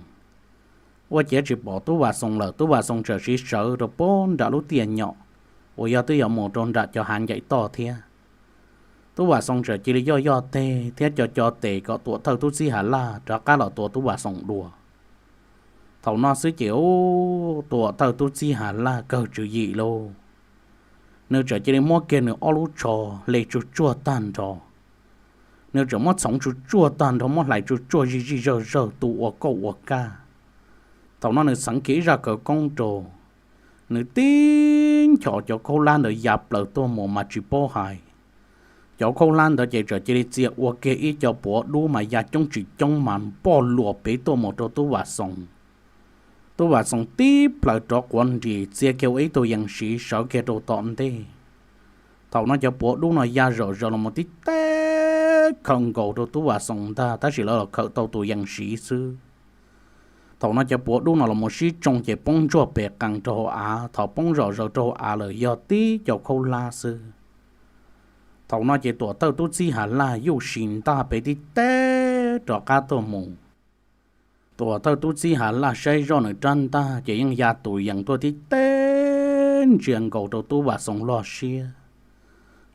ua ciav tsis pom Tub Vam Xoos lawm. Tub Vam Xoos txawm siv sawv rau puag nram lub tiaj nyom uas yog twb yuav mus rau nram cov hav ncaim toj thiab. Tub Vam Xoos txawm cia li yoj yoj teg thiab co co tes kom tuam thawj tub txib Has Laj rov qab los tua Tub Vam Xoos dua. Thaum no xwb ces ub, tuam thawj tub txib Has Laj kawg tswv yim lauj, nws txawm cia li muab kiag nws ob lub tsho hle tsuag tsuag tag nrho. Nws txawm muab txhoov tsuag tsuag tag nrho, muab hlais tsuag tsuag zij zij zawg zawg tu ua kauj ua kaj. Thaum no nws txheev kiag ib zaj khawv koob rau, nws tib nchos cov khaub hlab ntawd ya plaws tuaj mus mas tsis paub hais, cov khaub hlab ntawd ces txawm cia li txia ua kiag ib co puav dub mas ya coob tsis coob mas npoj luas pem tuaj mus rau Tub Vam Xoos. Tub Vam Xoos tib plaws rov quav nris txia kiag ua ib tug yees siv sawv kiag rau tom ntej. Thaum no cov puav dub no ya zom zaws los mus tib teg khawm nkaus rau Tub Vam Xoos ntag, tab sis lawv los khawm tau tus yees siv xwb. Thaum no cov puav dub no los mus sib tsoo ces poob ntsuag pes qees rau hauv av, thaum poob zom zaws rau hauv av lawm yog tib co khaub hlab xwb. Thaum no ces tuam thawj tub txib Has Laj yuj sis ntaj pem tib teg rov qab tuaj mus. Tuam thawj tub txib Has Laj saib zoj nws rab ntaj ces yeej ya tus yees tuaj tib teg ntsia nkaus rau Tub Vam Xoos loj siab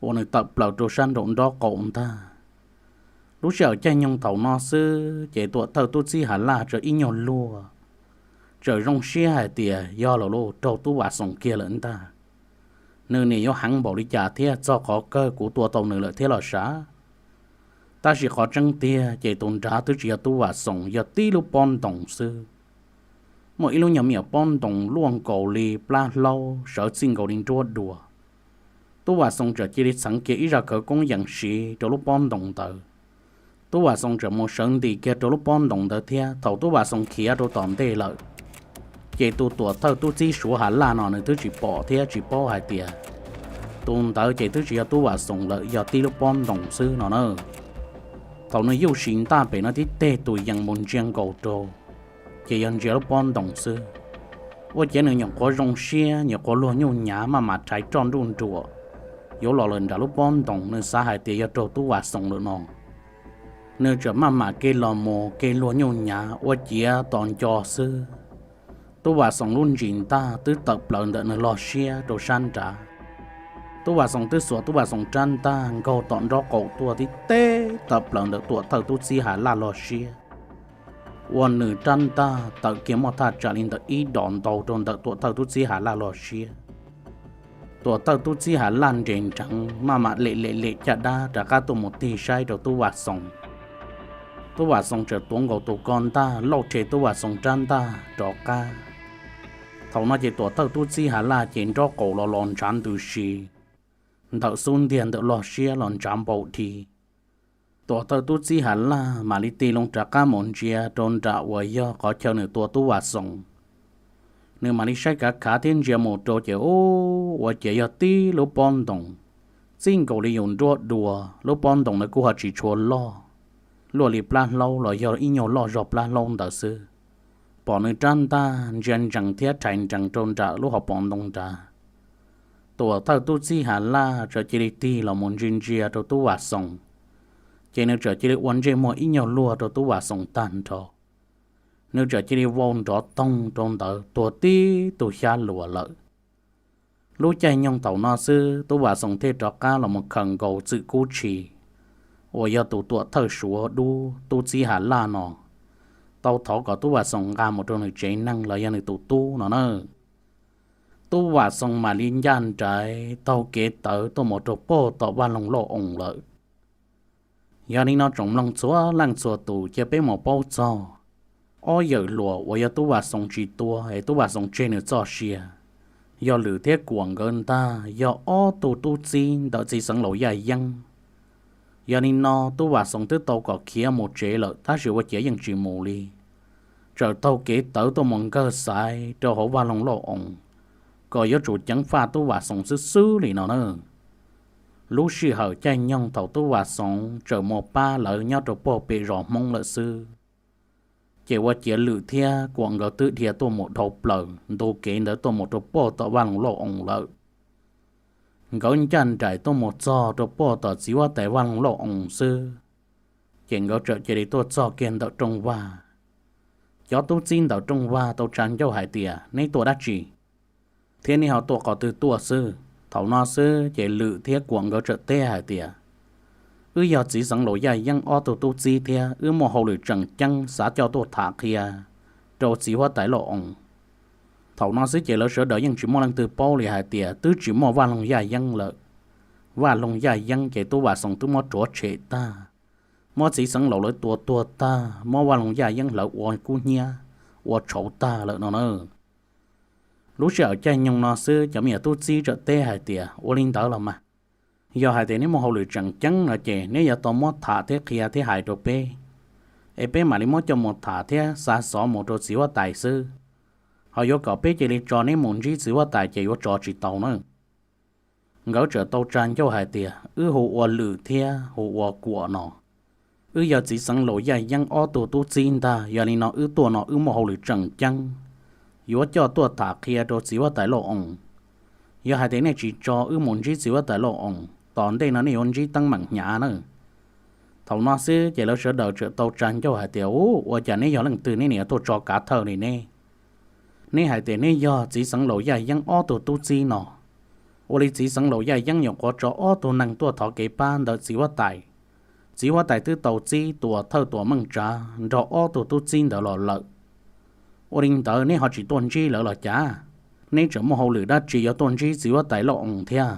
uas nws tawm plaws rau sab nraum nrob qaum ntag. Lub sij hawm caij nyoog thaum no xwb ces tuam thawj tub txib Has Laj txawm ib nyuag luag, txawm zoo siab hais tias yog lawm lauj, raug Tub Vam Xoos kiag lawm ntag. Nws niam yuav heev npaum li cas thiab, txog qhov kawg kuv tua tau nws lawm thiab los sav. Tab sis qhov tseeb tiag ces tus nrad twb tsis yog Tub Vam Xoos, yog tib lub pob ntoos xwb. Muaj ib lub nyuag me nyuam pob ntoos luaj nkaus li plab hlaub, sawv txij nkaus li nruab dua. Tub Vam Xoos txawm cia li txheev kiag ib zaj khawv koob yees siv rau lub pob ntoos ntawd, Tub Vam Xoos tseem mus sawv ntis kiag rau lub pob ntoos ntawd thiab. Thaum Tub Vam Xoos khiav rau tom ntej lawm, ces tus tuam thawj tub txib Suav Has Laj no nws twb tsis pom thiab tsis paub hais tias tus ntawd ces twb tsis yog Tub Vam Xoos lawm, yog tib lub pob ntoos xwb no na. Thaum nws yuj sis ntaj pem no tib teg tus yees mus ntsia nkaus rau, ces yog ntsia lub pob ntoos xwb. Ua ciav nws nyuam qhuav zoo siab, nyuam qhuav luag nyuj nyav maj mam rhais roj nruj nruam yuav los lawm nram lub pob ntoos, nws xav hais tias yog raug Tub Vam Xoos lawm no. Nws txawm maj mam kev los mus kev luag nyuj nyav, ua ciav tos nco xwb, Tub Vam Xoos lub ntsis ntaj twb tawm plaws ntawm nws log siab rau sab nrad. Tub Vam Xoos twb xuas Tub Vam Xoos rab ntaj nkaug tom nraub qaum tuaj tib teg tawm plaws ntawm tuam thawj tub txib Has Laj log siab, ua nws rab ntaj tawm kiag muaj thaj tsam li ntawm ib dos ntau rau ntawm tuam thawj tub txib Has Laj log siab. Tuam thawj tub txib Has Laj nres nreev maj mam lem lem lem caj dab rov qab tuaj mus tig saib rau Tub Vam Xoos. Tub Vam Xoos txawm tuav nkaus tus ko ntaj lauj rhe Tub Vam Xoos rab ntaj rov qab. Thaum no ces tuam thawj tub txib Has Laj ces nraub qaum los los ntshav ntws si, ntawm xub ntiag ntawm log siab los ntshav npau dhi. Tuam thawj tub txib Has Laj mam li tig loo rov qab mus ntsia rau nram uas yog qhov chaw nws tua Tub Vam Xoos. Nws mam li saib kav khav thiab ntsia mus rau ces ua ciav yog tib lub pob ntoos, txij nkaus li yus nruab dua. Lub pob ntoos ntawd kuj ho tsis tshua loj, luaj li plab hlaub los yog ib nyuag loj zog plab hlaub ntawd xwb. Pom nws rab ntaj ntsia ntsees thiab rhais nrees rau nram lub hauv paus ntoo nrad, tuam thawj tub txib Has Laj txawm cia li tig los mus ntsia ntsia rau Tub Vam Xoos, ces nws txawm cia li ua ntsej muag ib nyuag luag rau Tub Vam Xoos tag nrho. Nws txawm cia li vau nrov toog rau ntawd tuag tib tug xyab luas lawm. Lub caij nyoog thaum no xwb Tub Vam Xoos thiaj rov qab los mus khaws nkaus Txwm Kub Tshis uas yog tus tuam thawj Suav dub tub txib Has Laj no, tau thov kom Tub Vam Xoos nqa mus rau nws tsev neeg los yog nws tus tub no na. Tub Vam Xoos mam li ncaj nraim taug kev tawv tuaj mus rau puag tom Vaj Loog Lauj Oos lawm. Yog li no tsoom mloog txhua leej txhua tus, cia peb mus paub txog ob yawm hluas uas yog Tub Vam Xoos tsis tua es Tub Vam Xoos tseg nws txoj sia, yog Lwm thiab Kuam nkawd ntag, yog ob tug tub txib ntawm txiv xeev laus Yaj Yeeb. Yog li no Tub Vam Xoos twb tau kom khiav mus tsev lawm tab sis ua ciav yeej tsis mus li, txawm taug kev tawv tuaj mus nkawg xaiv rau hauv Vaj Loog Lauj Oos, kom yuav tsum ceev faj Tub Vam Xoos xwb xwb li no na. Lub sij hawm caij nyoog thaum Tub Vam Xoos txawm mus pab lawv nyob rau puag pem zos Hmoob lawm xwb, ces ua ciav Lwm thiab Kuam nkawd twb dhia tuaj mus dhau plaws ntu kev ntawd tuaj mus rau puag tom Vaj Loog Lauj Oos lawm. Nkawd ncaj nraim tuaj mus txog rau puag tom txiv huab tais Vaj Loog Lauj Oos xwb, ces nkawd txawm cia li tuaj txog kiag ntawm rooj vag. Cov tub txib ntawm rooj vag tau tsa ncauj hais tias, Neb tuaj dab tsi? Thiab neb ho tuaj qhov twg tuaj xwb? Thaum no xwb ces Lwm thiab Kuam nkawd txawm teb hais tias, Wb yog txiv xeev laus Yaj Yeeb ob tug tub txib thiab wb muaj hauj lwm tseem ceeb xav coj tuaj tham qhia rau txiv huab tais Lauj Oos. Thaum no xwb ces lawv sawv daws yeej tsis muaj leej twg paub li hais tias twb tsis muaj Vaj Loog Yaj Yeeb lawm. Vaj Loog Yaj Yeeb ces Tub Vam Xoos twb muab rhuav tshem tag, muab txiv xeev laus lawv tua tuag tag, muab Vaj Loog Yaj Yeeb hlawv ua kub hnyiab, ua tshauv tag lawm no na. Lub sij hawm caij nyoog no xwb cov me nyuam tub txib txawm teb hais tias, Ua li ntawd los mas, yog hais tias neb muaj hauj lwm tseem ceeb no ces neb yuav tau muab tham thiab qhia thiab hais rau peb, es peb mam li muab coj mus tham thiab xa xov mus rau txiv huab tais xwb. Ho yuav kom peb cia li tso neb mus ntsib txiv huab tais ces yuav tso tsis tau na. Nkawd txawm tau tsa ncauj hais tias, Wb hu ua Lwm thiab hu ua Kuam no. Wb yog txiv xeev laus Yaj Yeeb ob tug tub txib ntag, yog li no wb tuaj no wb muaj hauj lwm tseem ceeb, yuav coj tuaj tham qhia rau txiv huab tais Lauj Oos. Yog hais tias nej tsis tso wb mus ntsib txiv huab tais Lauj Oos, tom ntej no nej yuav ntsib teeb meem hnyav na. Thaum no xwb ces lawv sawv daws txawm tau tsa ncauj hais tias, Ub, ua cas neb yog leej twg neb niaj tuaj tso kav thawj li ne? Neb hais tias neb yog txiv xeev laus Yaj Yeeb ob tug tub txib no. Ua li txiv xeev laus Yaj Yeeb nyuam qhuav tso ob tug neeg tuaj thov kev pab ntawm txiv huab tais. Txiv huab tais twb tau txib tuam thawj Tuam Meej Tsav nrog ob tug tub txib ntawd los lawm. Ua li ntawd neb ho tsis tuaj ntsib lawv los cas? Neb tseem muaj hauj lwm dab tsi yuav tuaj ntsib txiv huab tais Lauj Oos thiab?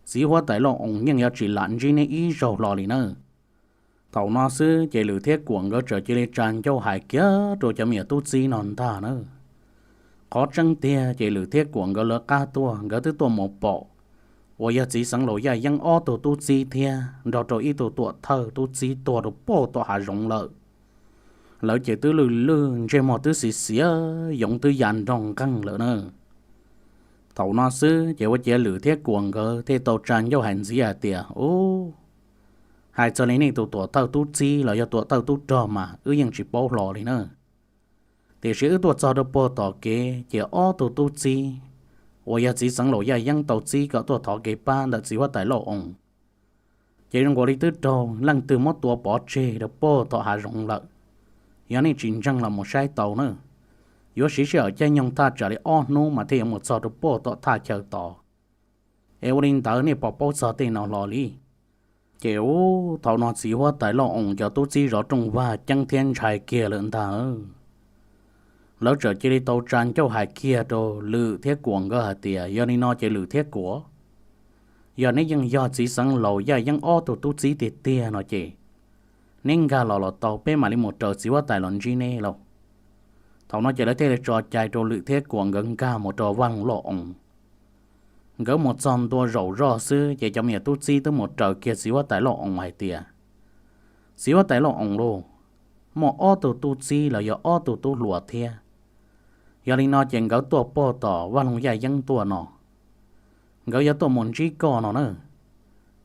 Txiv huab tais Lauj Oos yeej yuav tsis lam ntsib neb ib zaug hlo li na. Thaum no xwb ces Lwm thiab Kuam nkawd txawm cia li tsa ncauj hais kiag rau cov me nyuam tub txib no ntag na. Qhov tseeb tiag ces Lwm thiab Kuam nkawd lawv qab tuaj, nkawd twb tuaj mus pom uas yog txiv xeev laus Yaj Yeeb ob tug tub txib thiab nrog rau ib tug tuam thawj tub txib tuag rau puag tom hav zoov lawm. Lawv ces twb lwj lwj, ntsej muag twb xiv xiav, yoov twb ya nrog nqeeg lawm na. Thaum no xwb ces ua ciav Lwm thiab Kuam nkawd thiaj tau tsa ncauj hais ntxiv hais tias, Ub, hais txog li nej tus tuam thawj tub txib los yog tuam thawj tub rog mas wb yeej tsis paub hlo li na. Tiam sis wb tuaj txog rau puag tom kev ces ob tug tub txib uas yog txiv xeev laus Yaj Yeeb tau txib kom tuaj thov kev pab ntawm txiv huab tais Lauj Oos, ces zoo nkaus li twb raug leej twg muab tua pov tseg rau puag tom hav zoov lawm. Yog nej tsis ntseeg los mus saib tau na. Yuav siv sij hawm caij nyoog thaj tsam li ob hnub mas thiaj yuav mus txog rau puag tom thaj chaw tod. Es ua li ntawd nej puas paub txog tej no hlo li? Ces ub, thaum no txiv huab tais Lauj Oos cov tub txib zov rooj vag ceeb thiab ntshai kiag lawm ntag. Lawv txawm cia li tau tsa ncauj hais kiag rau Lwm thiab Kuam nkawd hais tias, Yog li no ces Lwm thiab Kuam, yog neb yeej yog txiv xeev laus Yaj Yeeb ob tug tub txib tiag tiag no ces neb nkag los los tau, peb mam li mus raws txiv huab tais los ntsib neb lauj. Thaum no ces lawv thiaj li tso cai rau Lwm thiab Kuam nkawd nkag mus rau Vaj Loog Lauj Oos. Nkawd mus txog ntua zaum zoj xwb ces cov me nyuam tub txib twb mus raws kiag txiv huab tais Lauj Oos hais tias, Txiv huab tais Lauj Oos lauj, muaj ob tug tub txib los yog ob tug tub hluas thiab. Yog li no ces nkawd tuaj puag tom Vaj Loog Yaj Yeeb tuaj no, nkawd yuav tuaj mus ntsib koj no na.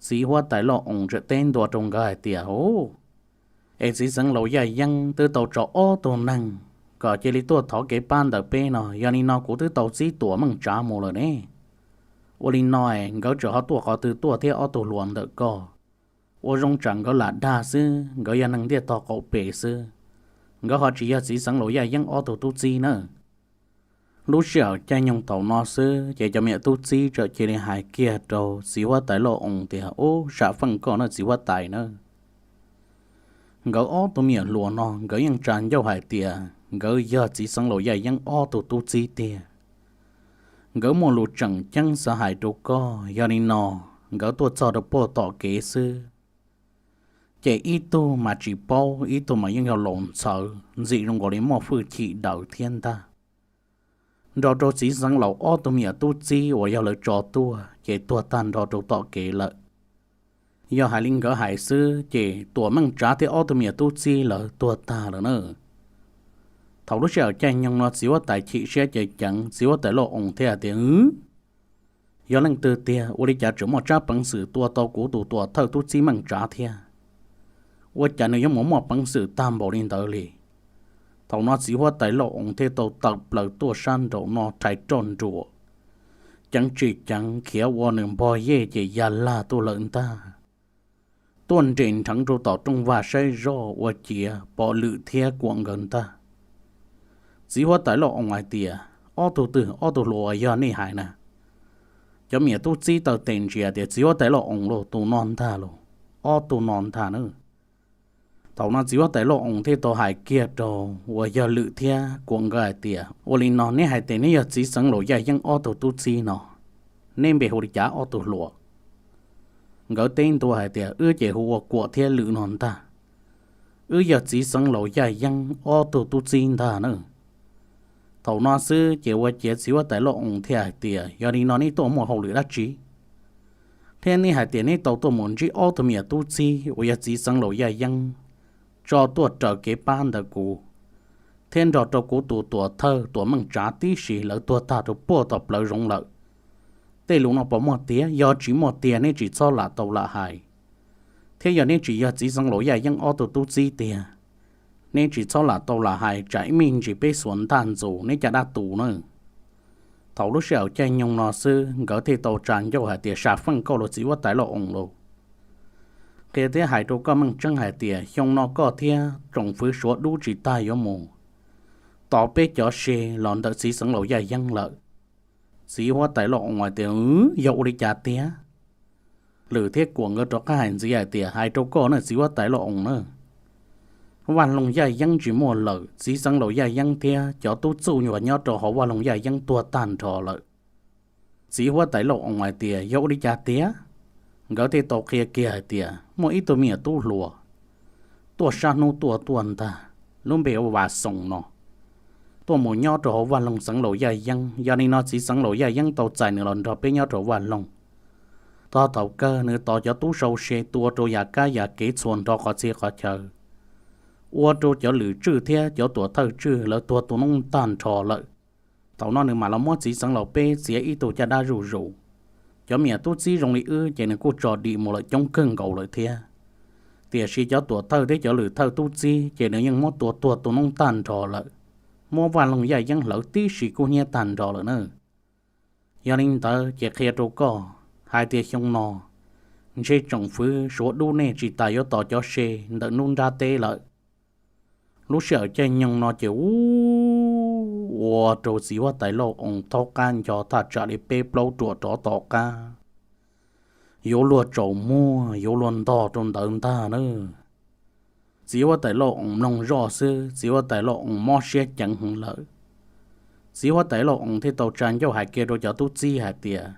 Txiv huab tais Lauj Oos txawm teb ntua rau nkawd hais tias, Ub, es txiv xeev laus Yaj Yeeb twb tau tso ob tug neeg kom cia li tuaj thov kev pab ntawm peb no, yog li no kuv twb tau txib Tuam Meej Tsav mus lawm ne. Ua li no es nkawd tseem ho tuaj qhov twg tuaj thiab ob tug hluas ntawm koj? Ua zoo tsam nkawd lam dag xwb, nkawd yog neeg ntiaj tog qaum pes xwb, nkawd ho tsis yog txiv xeev laus Yaj Yeeb ob tug tub txib na. Lub sij hawm caij nyoog thaum no xwb ces cov me nyuam tub txib txawm cia li hais kiag rau txiv huab tais Lauj Oos tias, Ub, sam feej koj na txiv huab tais na. Nkawd ob tug me nyuam hluas no nkawd yeej tsa ncauj hais tias nkawd yog txiv xeev laus Yaj Yeeb ob tug tub txib tiag. Nkawd muaj lus tseem ceeb xav hais rau koj, yog li no nkawd tuaj txog rau puag tom kev xwb ces ib tug mas tsis paub, ib tug mas yeej yog laus ntxhawv ntxim zoo nkaus li muaj hwj chim daws thiab ntag. Nrog rau txiv xeev laus ob tug me nyuam tub txib uas yog lawv tso tuaj ces tuag tag nrho rau tom kev lawm. Yog hais li nkawd hais xwb ces Tuam Meej Tsav thiab ob tug me nyuam tub txib lawv tuag tag lawm na. Thaum lub sij hawm caij nyoog no txiv huab tais chim siab ceev ceev, txiv huab tais Lauj Oos thiaj hais tias, Yog leej twg tiag, ua li cas tseem muaj tsab peev xwm tua tau kuv tus tuam thawj tub txib Meej Tsav thiab? Ua cas nws yuav mus muaj peev xwm tag npaum li ntawd li? Thaum no txiv huab tais Lauj Oos thiaj tau tawm plaws tuaj sab nraum no rhais roj nruas, ceev tsis ceev khiav ua nws npog yej ces ya lag tuaj lawm ntag. Tuaj nres nrheev rau tom rooj vag saib zoj ua ciav pom Lwm thiab Kuam nkawd ntag. Txiv huab tais Lauj Oos hais tias, Ob tug twg? Ob tug hluas uas yog nej hais na? Cov me nyuam tub txib taw tes ntsia tias, Txiv huab tais Lauj Oos lauj, tus no ntag lauj, ob tug no ntag na. Thaum no txiv huab tais Lauj Oos thiaj tau hais kiag rau uas yog Lwm thiab Kuam nkawd hais tias, Ua li no, neb hais tias neb yog txiv xeev laus Yaj Yeeb ob tug tub txib no, neb npe hu li cas ob tug hluas? Nkawd teb ntua hais tias, Wb ces hu ua Kuam thiab Lwm no ntag. Wb yog txiv xeev laus Yaj Yeeb ob tug tub txib ntag na. Thaum no xwb ces ua ciav txiv huab tais Lauj Oos thiaj hais tias, Yog li no neb tuaj muaj hauj lwm dab tsi? Thiab neb hais tias neb tau tuaj mus ntsib ob tug me nyuam tub txib uas yog txiv xeev laus Yaj Yeeb tso tuaj raws kev pab ntawm kuv, thiab nrog rau kuv tus tuam thawj Tuam Meej Tsav tib si lawv tuag tag rau puag tom plawv zoov lawm. Tej lus no puas muaj tiag? Yog tsis muaj tiag neb tsis txhob lam tau lam hais. Thiab yog neb tsis yog txiv xeev laus Yaj Yeeb ob tug tub txib tiag, neb tsis txhob lam tau lam hais, tsam ib me ntsis peb xuas ntaj ntxuas neb caj dab tu na. Thaum lub sij hawm caij nyoog no xwb nkawd thiaj tau tsa ncauj hais tias, Sam feej koj los txiv huab tais Lauj Oos lauj. Qhia thiab hais rau koj meej tseeb hais tias xyoo no koj thiab tsoom fwv Suav dub tsis tag yuav mus tos peb cov se los ntawm txiv xeev laus Yaj Yeeb lawm. Txiv huab tais Lauj Oos hais tias, Yog ua li cas tiag? Lwm thiab Kuam nkawd rov qab hais ntxiv hais tias, Hais rau koj na txiv huab tais Lauj Oos na, Vaj Loog Yaj Yeeb tsis muaj lawm, txiv xeev laus Yaj Yeeb thiab cov tub txuj nyuag nyob rau hauv Vaj Loog Yaj Yeeb tuag tag nrho lawm. Txiv huab tais Lauj Oos hais tias, Yog ua li cas tiag? Nkawd thiaj tau qhia kiag hais tias muaj ib tug me nyuam tub hluas tuaj sab hnub tuaj tuaj ntag, lub npe hu Vas Xoos no, tuaj mus nyob rau hauv Vaj Loog xeev laus Yaj Yeeb. Yog li no txiv xeev laus Yaj Yeeb tau txais nws los nrog peb nyob rau Vaj Loog. Tog thaum kawg nws tos cov tub sau se tua rau yam kab yam kev txhua nrho qhov txhia qhov chaw, ua rau cov lwm tswj thiab cov tuam thawj tswj lawv tuag tu noob tag nrho lawm. Thaum no nws mam los muab txiv xeev laus peb txiav ib tug caj dab zuj zus. Cov me nyuam tub txib zoo li wb ces nws kuj tso dim mus lawm coob kawg nkaus lawm thiab. Tiam sis cov tuam thawj thiab cov lwm thawj tub txib ces nws yeej muab tua tuag tu noob tag nrho lawm. Muab vaj loog yaj yeeb hlawv tib si kub hnyiab tag nrho lawm na. Yog li ntawd ces qhia rau koj hais tias xyoo no ntshe tsoom fwv Suav dub nej tsis tas yuav tos cov se ntawm nruab nrab teb lawm. Lub sij hawm caij nyoog no ces u, ua rau txiv huab tais Lauj Oos thaub qab nco thaj tsam li peb plaub ruam rov tom qab, yuav luag tsaus muag yuav luag ntog rau ntawd ntag na. Txiv huab tais Lauj Oos mloog zoj xwb txiv huab tais Lauj Oos mob siab ceev heev lawm. Txiv huab tais Lauj Oos thiaj tau tsa ncauj hais kiag rau cov tub txib hais tias,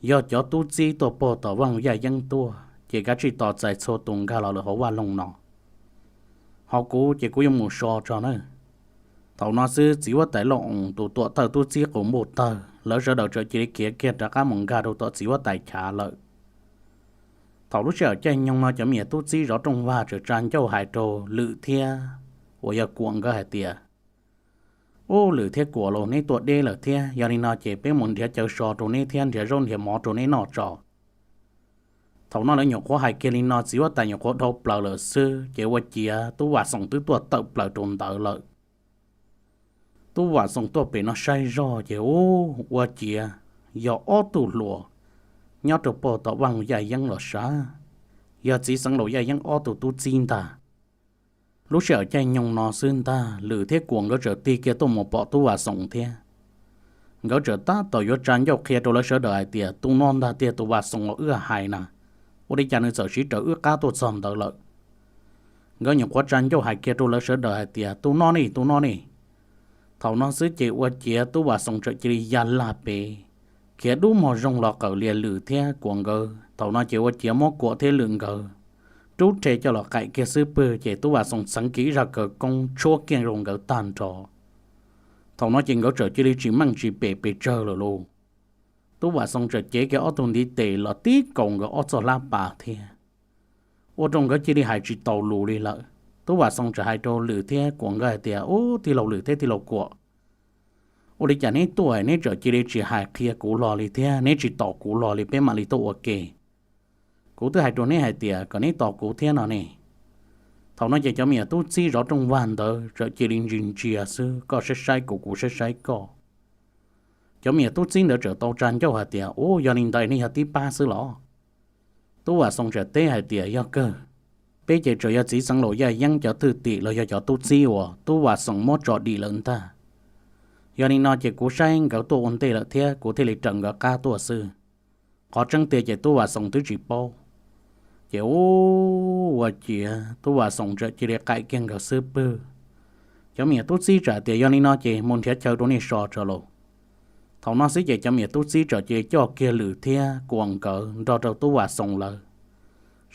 yog cov tub txib tuaj puag tom vaj loog yaj yeeb tuaj ces kav tsij tos txais txhua tus nkag los lawm hauv vaj loog no. Ho kuv ces kuv yuav mus so tso na. Thaum no xwb txiv huab tais Lauj Oos tus tuam thawj tub txib qus npuj tawg lawv sawv daws txawm cia li khiav kiag rov qab mus nkag rau tom txiv huab tais chav lawm. Thaum lub sij hawm caij nyoog no cov me nyuam tub txib zov rooj vag txawm tsa ncauj hais rau Lwm thiab uas yog Kuam nkawd hais tias, ub, Lwm thiab Kuam los neb tuaj deb lawm thiab, yog li no ces peb mus nrhiav chaw so rau neb thiab nrhiav zaub nrhiav mov rau neb noj tso. Thaum no lawv nyuam qhuav hais kiag li no txiv huab tais nyuam qhuav dhau plaws lawm xwb ces ua ciav Tub Vam Xoom twb tuaj tawm plaws rau ntawd lawm. Tub Vam Xoom tuaj pem no saib zog ces ub, ua ciav yog ob tug hluas nyob rau puag tom vaj loog yaj yeeb los sav, yog txiv xeev laus yaj yeeb ob tug tub txib ntag. Lub sij hawm caij nyoog no xwb ntag Lwm thiab Kuam nkawd txawm tig kiag tuaj mus pom Tub Vam Xoom thiab. Nkawd txawm tab tom yuav tsa ncauj qhia rau lawv sawv daws hais tias tus no ntag tiag tus Vam Xoom uas wb hais na, ua li cas nws txawm siv raws wb qab tuaj txog ntawd lawm. Nkawd nyuam qhuav tsa ncauj hais kiag rau lawv sawv daws hais tias tus no ne, tus no ne. Thaum no xwb ces ua ciav Tub Vam Xoom txawm cia li ya lag pem, khiav dub mog zoo los qawm lias Lwm thiab Kuam nkawd. Thaum no ces ua ciav muab Kuam thiab Lwm nkawd rub rhe coj los qaim kiag xub pwg ces Tub Vam Xoom txheev kiag ib zaj kaw koob tshuab kiag rau nkawd tag nrho. Thaum no ces nkawd txawm cia li tsis meej tsis pem pes tsawg lawm lauj. Tub Vam Xoom txawm cev kiag ob tug ntiv tes los tib kaus nkawd ob txoj hlab pas thiab, ua rau nkawd cia li hais tsis taus lus li lawm. Tub Vam Xoom txawm hais rau Lwm thiab Kuam nkawd hais tias, ub, tij laug Lwm thiab tij laug Kuam, ua li cas neb tuaj neb txawm cia li tsis hais qhia kuv los li thiab neb tsis tos kuv los li peb mam li tuaj ua ke? Kuv twb hais rau neb hais tias kom neb tos kuv thiab no ne. Thaum no ces cov me nyuam tub txib zov rooj vag ntawd txawm cia li ntsia ntsia xwb, koj saib saib kuv, kuv saib saib koj. Cov me nyuam tub txib ntawd txawm tau tsa ncauj hais tias, ub, yog li ntawd nej yog tib pab xwb los? Tub Vam Xoom txawm teb hais tias, yog kawg, peb ces tsuas yog txiv xeev laus yaj yeeb cov thwj tim los yog cov tub txib uas Tub Vam Xoom muab tso dim lawm ntag. Yog li no ces kuv saib nkawd tuaj ua ntej lawm thiab kuv thiaj li raws nkawd qab tuaj xwb. Qhov tseeb tiag ces Tub Vam Xoom twb tsis paub. Ces ub, ua ciav Tub Vam Xoom txawm cia li qaim kiag nkawd xub pwg. Cov me nyuam tub txib txawm tias, yog li no ces mus nrhiav chaw rau nej so tso lauj. Thaum no xwb ces cov me nyuam tub txib txawm cia li coj kiag Lwm thiab Kuam nkawd nrog rau Tub Vam Xoom lawv,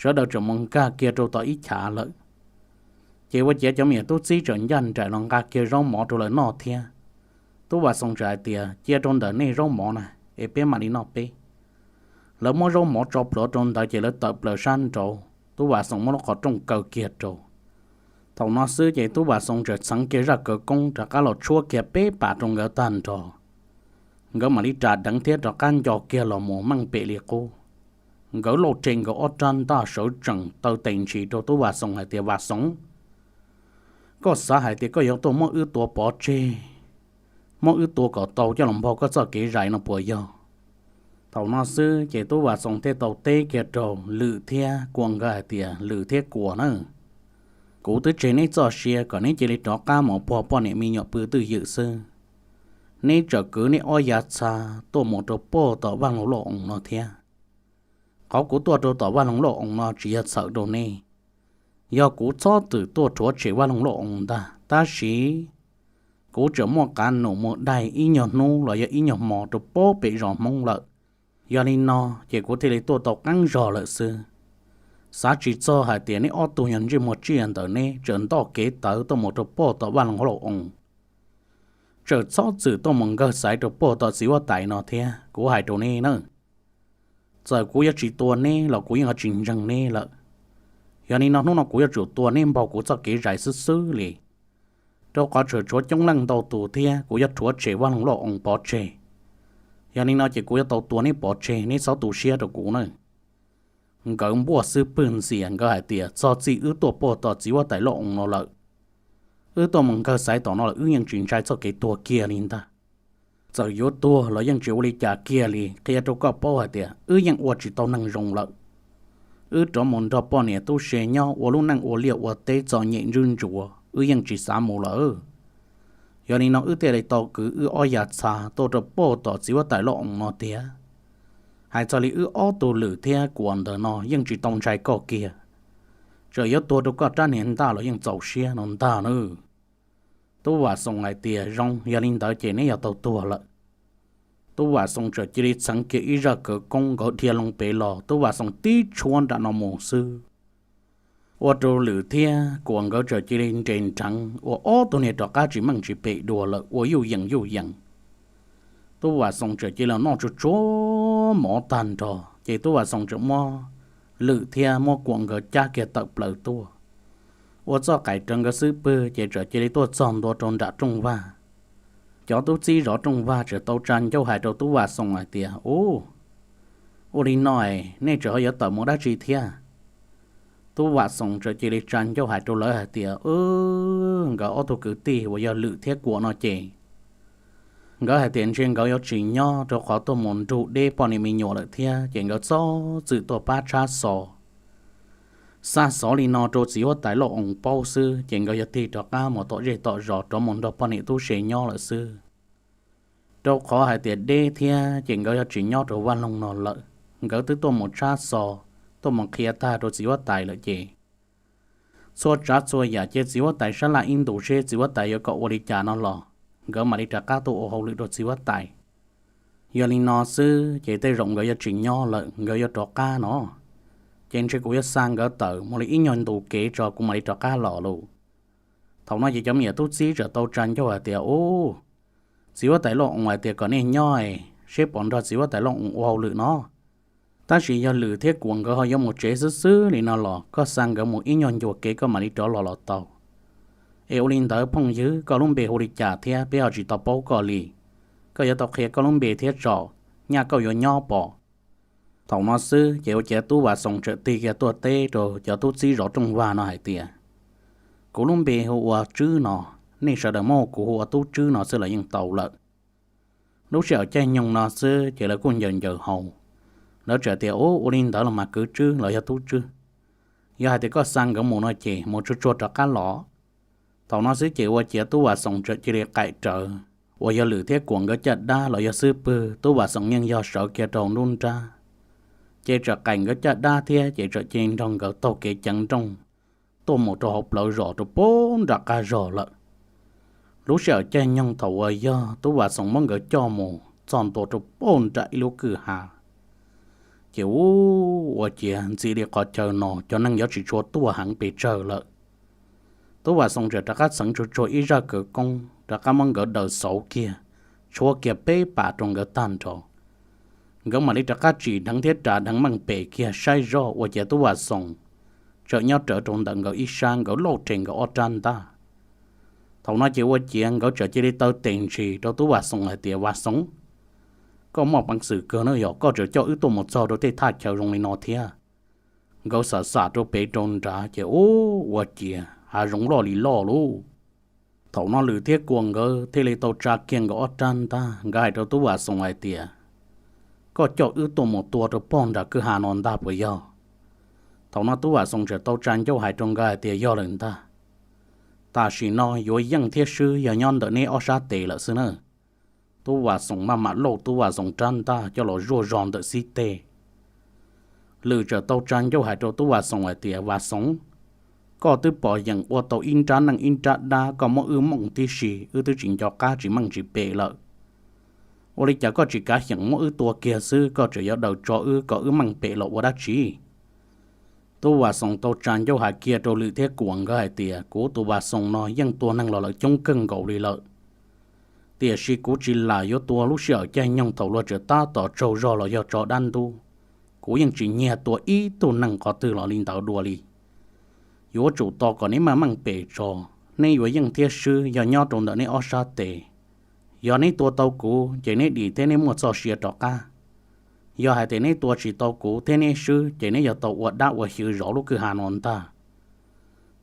sawv daws txawm mus nkag kiag rau tom ib chav lawm. Ces ua ciav cov me nyuam tub txib txawm ncaj nraim los nqa kiag zaub mov rau lawv noj thiab. Tub Vam Xoom txawm hais tias, cia rau ntawm nej zaub mov na, es peb mam li noj peb. Lawv muab zaub mov tso plhuav rau ntawd ces lawv tawm plaws sab nraud, Tub Vam Xoom muab lub qhov rooj kaw kiag rau. Thaum no xwb ces Tub Vam Xoom txawm txheev kiag zaj kaw koob rov qab los tshuab kiag peb pas rau nkawd tag nrho. Nkawd mam li ras deev thiab rov qab nco kiag los mus meej pem li qub. Nkawd lauj rhe nkawd ob rab ntaj sawv tsees taw tes ntshis rau Tub Vam Xoom hais tias, Vam Xoom, koj xav hais tias koj yuav tuaj muab wb tua pov tseg, muab wb tua kom tau coj los npog koj txoj kev zais no puas yog? Thaum no xwb ces Tub Vam Xoom thiaj tau teb kiag rau Lwm thiab Kuam nkawd hais tias, Lwm thiab Kuam na, kuv twb tseg neb txoj sia kom neb cia li rov qab mus puag poj niam me nyuam pw twj ywm xwb. Neb txawm kwv neb ob yav txha tuaj mus rau puag tom Vaj Loog Lauj Oos no thiab. Qhov kuv tuaj rau tom Vaj Loog Lauj Oos no tsis yog txhawm rau neb, yog kuv txhob txwm tuaj rhuav tshem Vaj Loog Lauj Oos ntag, tab sis kuv tseem muaj qav num mus daig ib nyuag hnub los yog ib nyuag hmo rau puag pem zos Hmoob lawm. Yog li no ces kuv thiaj li tuaj tau qeeb zog lawm xwb. Xav tsis txog hais tias neb ob tug nyuag ntsej muag tsiaj ntawm neb tseem ntoj kev tawv tuaj mus rau puag tom Vaj Loog Lauj Oos, tseem txhob txwm tuaj mus nkawg xaiv rau puag tom txiv huab tais no thiab, kuv hais rau neb na. Txawm kuv yuav tsis tua neb los kuv yeej yuav tsis ntseeg neb lawm. Yog li no hnub no kuv yuav tsum tua neb npaug kuv txoj kev zais xwb xwb li, rau qhov tseem tshuav coob leej ntau tus thiab kuv yuav rhuav tshem Vaj Loog Lauj Oos pov tseg. Yog li no ces kuv yuav tau tua neb pov tseg, neb txhob tu siab rau kuv na. Nkawd npuaj xub pwg ntxias, nkawd hais tias txog txij wb tuaj puag tom txiv huab tais Lauj Oos no lawm, wb tuaj mus nkawg xaiv tom no lawm, wb yeej tsis ntshai txoj kev tuag kiag li ntag. Txawm yuav tuag los yeej tsis ua li cas kiag li. Qhia rau koj paub hais tias wb yeej ua tsis tau neeg zoo lawm. Wb rov mus nrog poj niam tub se nyob ua lub neej ua liaj ua teb txom nyem ntsuj ntsuav, wb yeej tsis xav mus lawm. Yog li no wb thiaj li tau kwv wb ob yav txha tuaj rau puag tom txiv huab tais Lauj Oos no tiag. Hais txog li wb ob tug Lwm thiab Kuam ntawm no yeej tsis tau ntshai koj kiag, tseem yuav tuag rau koj rab niag ntaj los yeej txaus siab no ntag na. Tub Vam Xoos hais tias zoo, yog li ntawd ces neb yuav tau tuag lawm. Tub Vam Xoos txawm cia li txheev kiag ib zaj kawv koob, nkawd dhia loo pem los, Tub Vam Xoos tib tshuab nram no mus xwb, ua rau Lwm thiab Kuam nkawd txawm cia li nres nrheev ua ob tug niag rov qab tsis meej tsis pem dua lawm, ua yuj yees yuj yees. Tub Vam Xoos txawm cia li noj tsuag tsuag mov tag nrho, ces Tub Vam Xoos txawm muab Lwm thiab muab Kuam nkawd cab kiag tawm plaws tuaj, ua txoj qais rawv nkawd xub pwg, ces txawm cia li tuaj txog ntua rau nram rooj vag. Cov tub txib zov rooj vag txawm tau tsa ncauj hais rau Tub Vam Xoos hais tias, Ub, ua li no es nej tseem ho yuav tawm mus dab tsi thiab? Tub Vam Xoos txawm cia li tsa ncauj hais rau lawv hais tias, Wb, nkawd ob tug kwv tij uas yog Lwm thiab Kuam no ces nkawd hais tias ntshe nkawd yuav tsis nyob rau qhov tuaj mus nrug deb poj niam me nyuam lawm thiab, ces nkawd txhob txwm tuaj pab tshab xov. Xa xov li no rau txiv huab tais Lauj Oos paub xwb, ces nkawd yuav tig rov qab mus tom zej tom zos rov mus nrog poj niam tub se nyob lawm xwb. Rau qhov hais tias deb thiab ces nkawd yuav tsis nyob rau vaj loog no lawm, nkawd twb tuaj mus tshab xov, tuaj mus qhia tag rau txiv huab tais lawm ces txhua tsav txhua yam cia txiv huab tais sab laj ib ntus seb txiv huab tais yuav kom ua li cas no los nkawd mam li rov qab tuaj ua hauj lwm rau txiv huab tais. Yog li no xwb ces tej zaum nkawd yuav tsis nyob lawm, nkawd yuav rov qab no, ces ntshe kuv yuav xa nkawd tawm mus li ib nyuag ntu kev tso kuv mam li rov qab los lauj. Thaum no ces cov me nyuam tub txib txawm tau tsa ncauj hais tias, Ub, txiv huab tais Lauj Oos hais tias kom nej nyob es seb puas nrog txiv huab tais Lauj Oos ua hauj lwm no, tab sis yog Lwm thiab Kuam nkawd ho yuav mus tsev xwb xwb li no los koj xa nkawd mus ib nyuag ncua kev koj mam li rov los los tau. Es ua li ntawd phooj ywg, koj lub npe hu li cas thiab peb ho tsis tau paub koj li? Koj yuav tau qhia koj lub npe thiab tso, nyaj koj yuav nyob pom. Thaum no xwb ces ua ciav Tub Vam Xoos txawm tig kiag tuaj teb rau cov tub txib zov rooj vag no hais tias, Kuv lub npe hu ua Tswb no, nej sawv daws muab kuv hu ua Tub Tswb no xwb los yeej tau lawm. Lub sij hawm caij nyoog no xwb ces lawv kuj ncaws ncaws haus, lawv txawm tias, Ub, ua li ntawd los mas kwv Tswb los yog Tub Tswb, yog hais tias koj xa nkawd mus no ces mus tsuag tsuag rov qab los. Thaum no xwb ces ua ciav Tub Vam Xoos txawm cia li qaim rawv uas yog Lwm thiab Kuam nkawd caj dab los yog xub pwg, Tub Vam Xoos yeej yog sawv kiag rau hauv nruab nrab, ces txawm qaim nkawd caj dab thiab ces txawm cia li nrog nkawd taug kev ceev nrooj tuaj mus rau hauv plawv zos rau puag nram qab zos lawm. Lub sij hawm caij nyoog thaum uas yog Tub Vam Xoos muab nkawd coj mus txog ntua rau puag nram ib lub kwj ha, ces ub, ua ciav ntxim li qhov chaw no cov neeg yuav tsis tshua tuaj heev pes tsawg lawm. Tub Vam Xoos txawm rov qab txheev tsuag tsuag ib zaj kawv koob rov qab muab nkawd daws xauv kiag, tshuab kiag peb pas rau nkawd tag nrho. Nkawd mam li rov qab tsim dheev thiab ras dheev meej pem kiag saib zoj, ua ciav Tub Vam Xoos txawm nyob rawv rau ntawm nkawd ib sab, nkawd lauj rhe nkawd ob rab ntaj. Thaum no ces ua ciav nkawd txawm cia li taw tes ntshis rau Tub Vam Xoos hais tias, Vam Xoos, koj muaj peev xwm kawg na, yog koj txawm coj wb tuaj mus txog rau tej thaj chaw zoo li no thiab. Nkawd xam xam rau pem rau nrad ces ub, ua ciav hav zoov loj li loj lauj. Thaum no Lwm thiab Kuam nkawd thiaj li tau tsa kiag nkawd ob rab ntaj, nkawd hais rau Tub Vam Xoos hais tias, Koj coj wb tuaj mus tua rau puag nram kwj ha no ntag puas yog? Thaum no Tub Vam Xoos txawm tau tsa ncauj hais rau nkawd hais tias, Yog lawm ntag. Tam sim no yuav yeej thiab swb yog nyob ntawm neb ob sab tes lawm xwb na. Tub Vam Xoos maj mam lauj Tub Vam Xoos rab ntaj coj los zuaj zog ntawm xib teg. Lwm txawm tau tsa ncauj hais rau Tub Vam Xoos hais tias, Vam Xoos, koj twb pom yeem ua tau ib nrab neej ib nrab dab, koj muab wb mooj tib si, wb twb tsis nco qab tsis meej tsis pem lawm. Ua li cas koj tsis kav xyeem muab wb tua kiag xwb, koj tseem yuav daws tso wb kom wb meej pem los ua dab tsi? Tub Vam Xoos tau tsa ncauj hais kiag rau Lwm thiab Kuam nkawd hais tias, Kuv tus Vam Xoos no yeej tua neeg los lawm coob kawg nkaus li lawm, tiam sis kuv tsis lam yuav tua lub sij hawm caij nyoog thaum luag tseem tab tom tsaug zog los yog tso dab ntub. Kuv Kuv yeej tsis nyiag tua ib tug neeg qhov twg los li ntawd dua li. Yuav tsum tos kom neb maj meej pes tso, neb yuav yeej thiab swb yog nyob rau ntawm neb ob sab tes. Yog neb tua tau kuv ces neb dim thiab neb muaj txoj sia rov qab. Yog hais tias neb tua tsis tau kuv thiab neb swb ces neb yuav tau ua dab ua xyw zov lub kwj ha no ntag.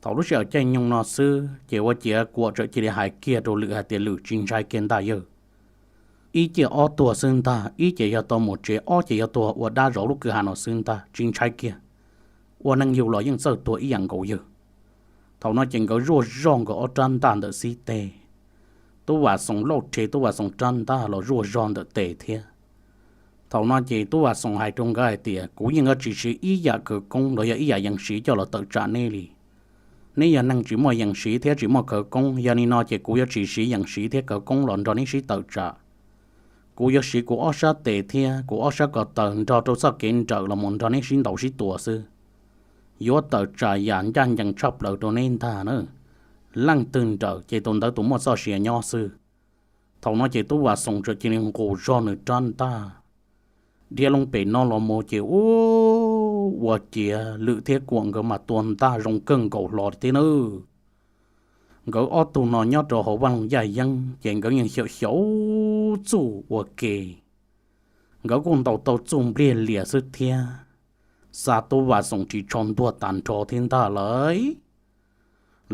Thaum lub sij hawm caij nyoog no xwb ces ua ciav Kuam txawm cia li hais kiag rau Lwm hais tias, Lwm, tsis ntshai kiag ntag yawg. Ib ciaj ob tuag xwb ntag, ib ces yog tau mus tsev, ob ces yog tuag ua dab zov lub kwj ha no xwb ntag, tsis ntshai kiag. Ua neeg yug los yeej txawj tuag ib yam nkaus yawg. Thaum no ces nkawd zuaj zog nkawd ob rab ntaj ntawm xib teg. Tub Vam Xoos lauj rhe Tub Vam Xoos rab ntaj los zuaj zog ntawm tes thiab. Thaum no ces Tub Vam Xoos hais rau nkawd hais tias, Kuv yeej yuav tsis siv ib yam khawv koob los yog ib yam yees siv coj los tawm tsam neb li. Neb yog neeg tsis muaj yees siv thiab tsis muaj khawv koob, yog li no ces kuv yuav tsis siv yees siv thiab khawv koob los nrog neb sib tawm tsam. Kuv yuav siv kuv ob sab tes thiab kuv ob sab ko taw nrog rau txoj kev nrawm los mus nrog neb sib ntaus sib tua xwb. Yuav tawm tsam yam ncaj ncees tshaj plaws rau neb ntag na. Leej twg nrawm ces tus ntawd tus muaj txoj sia nyob xwb. Thaum no ces Tub Vam Xoos txawm cia li nqus zog nws rab ntaj dhia loo pem no los mus ces ua, ua ciav Lwm thiab Kuam nkawd mas tua ntaj zoo kawg nkaus hlo thiab nawb. Nkawd ob tug no nyob rau hauv vaj loog yaj yeeb ces nkawd yeej xyaum xyaum txuj ua ke. Nkawd kuj ntaus tau txuj npliag lias xwb thiab. Xa Tub Vam Xoos ris tsho ntuag tas nrho thiab ntag lauj.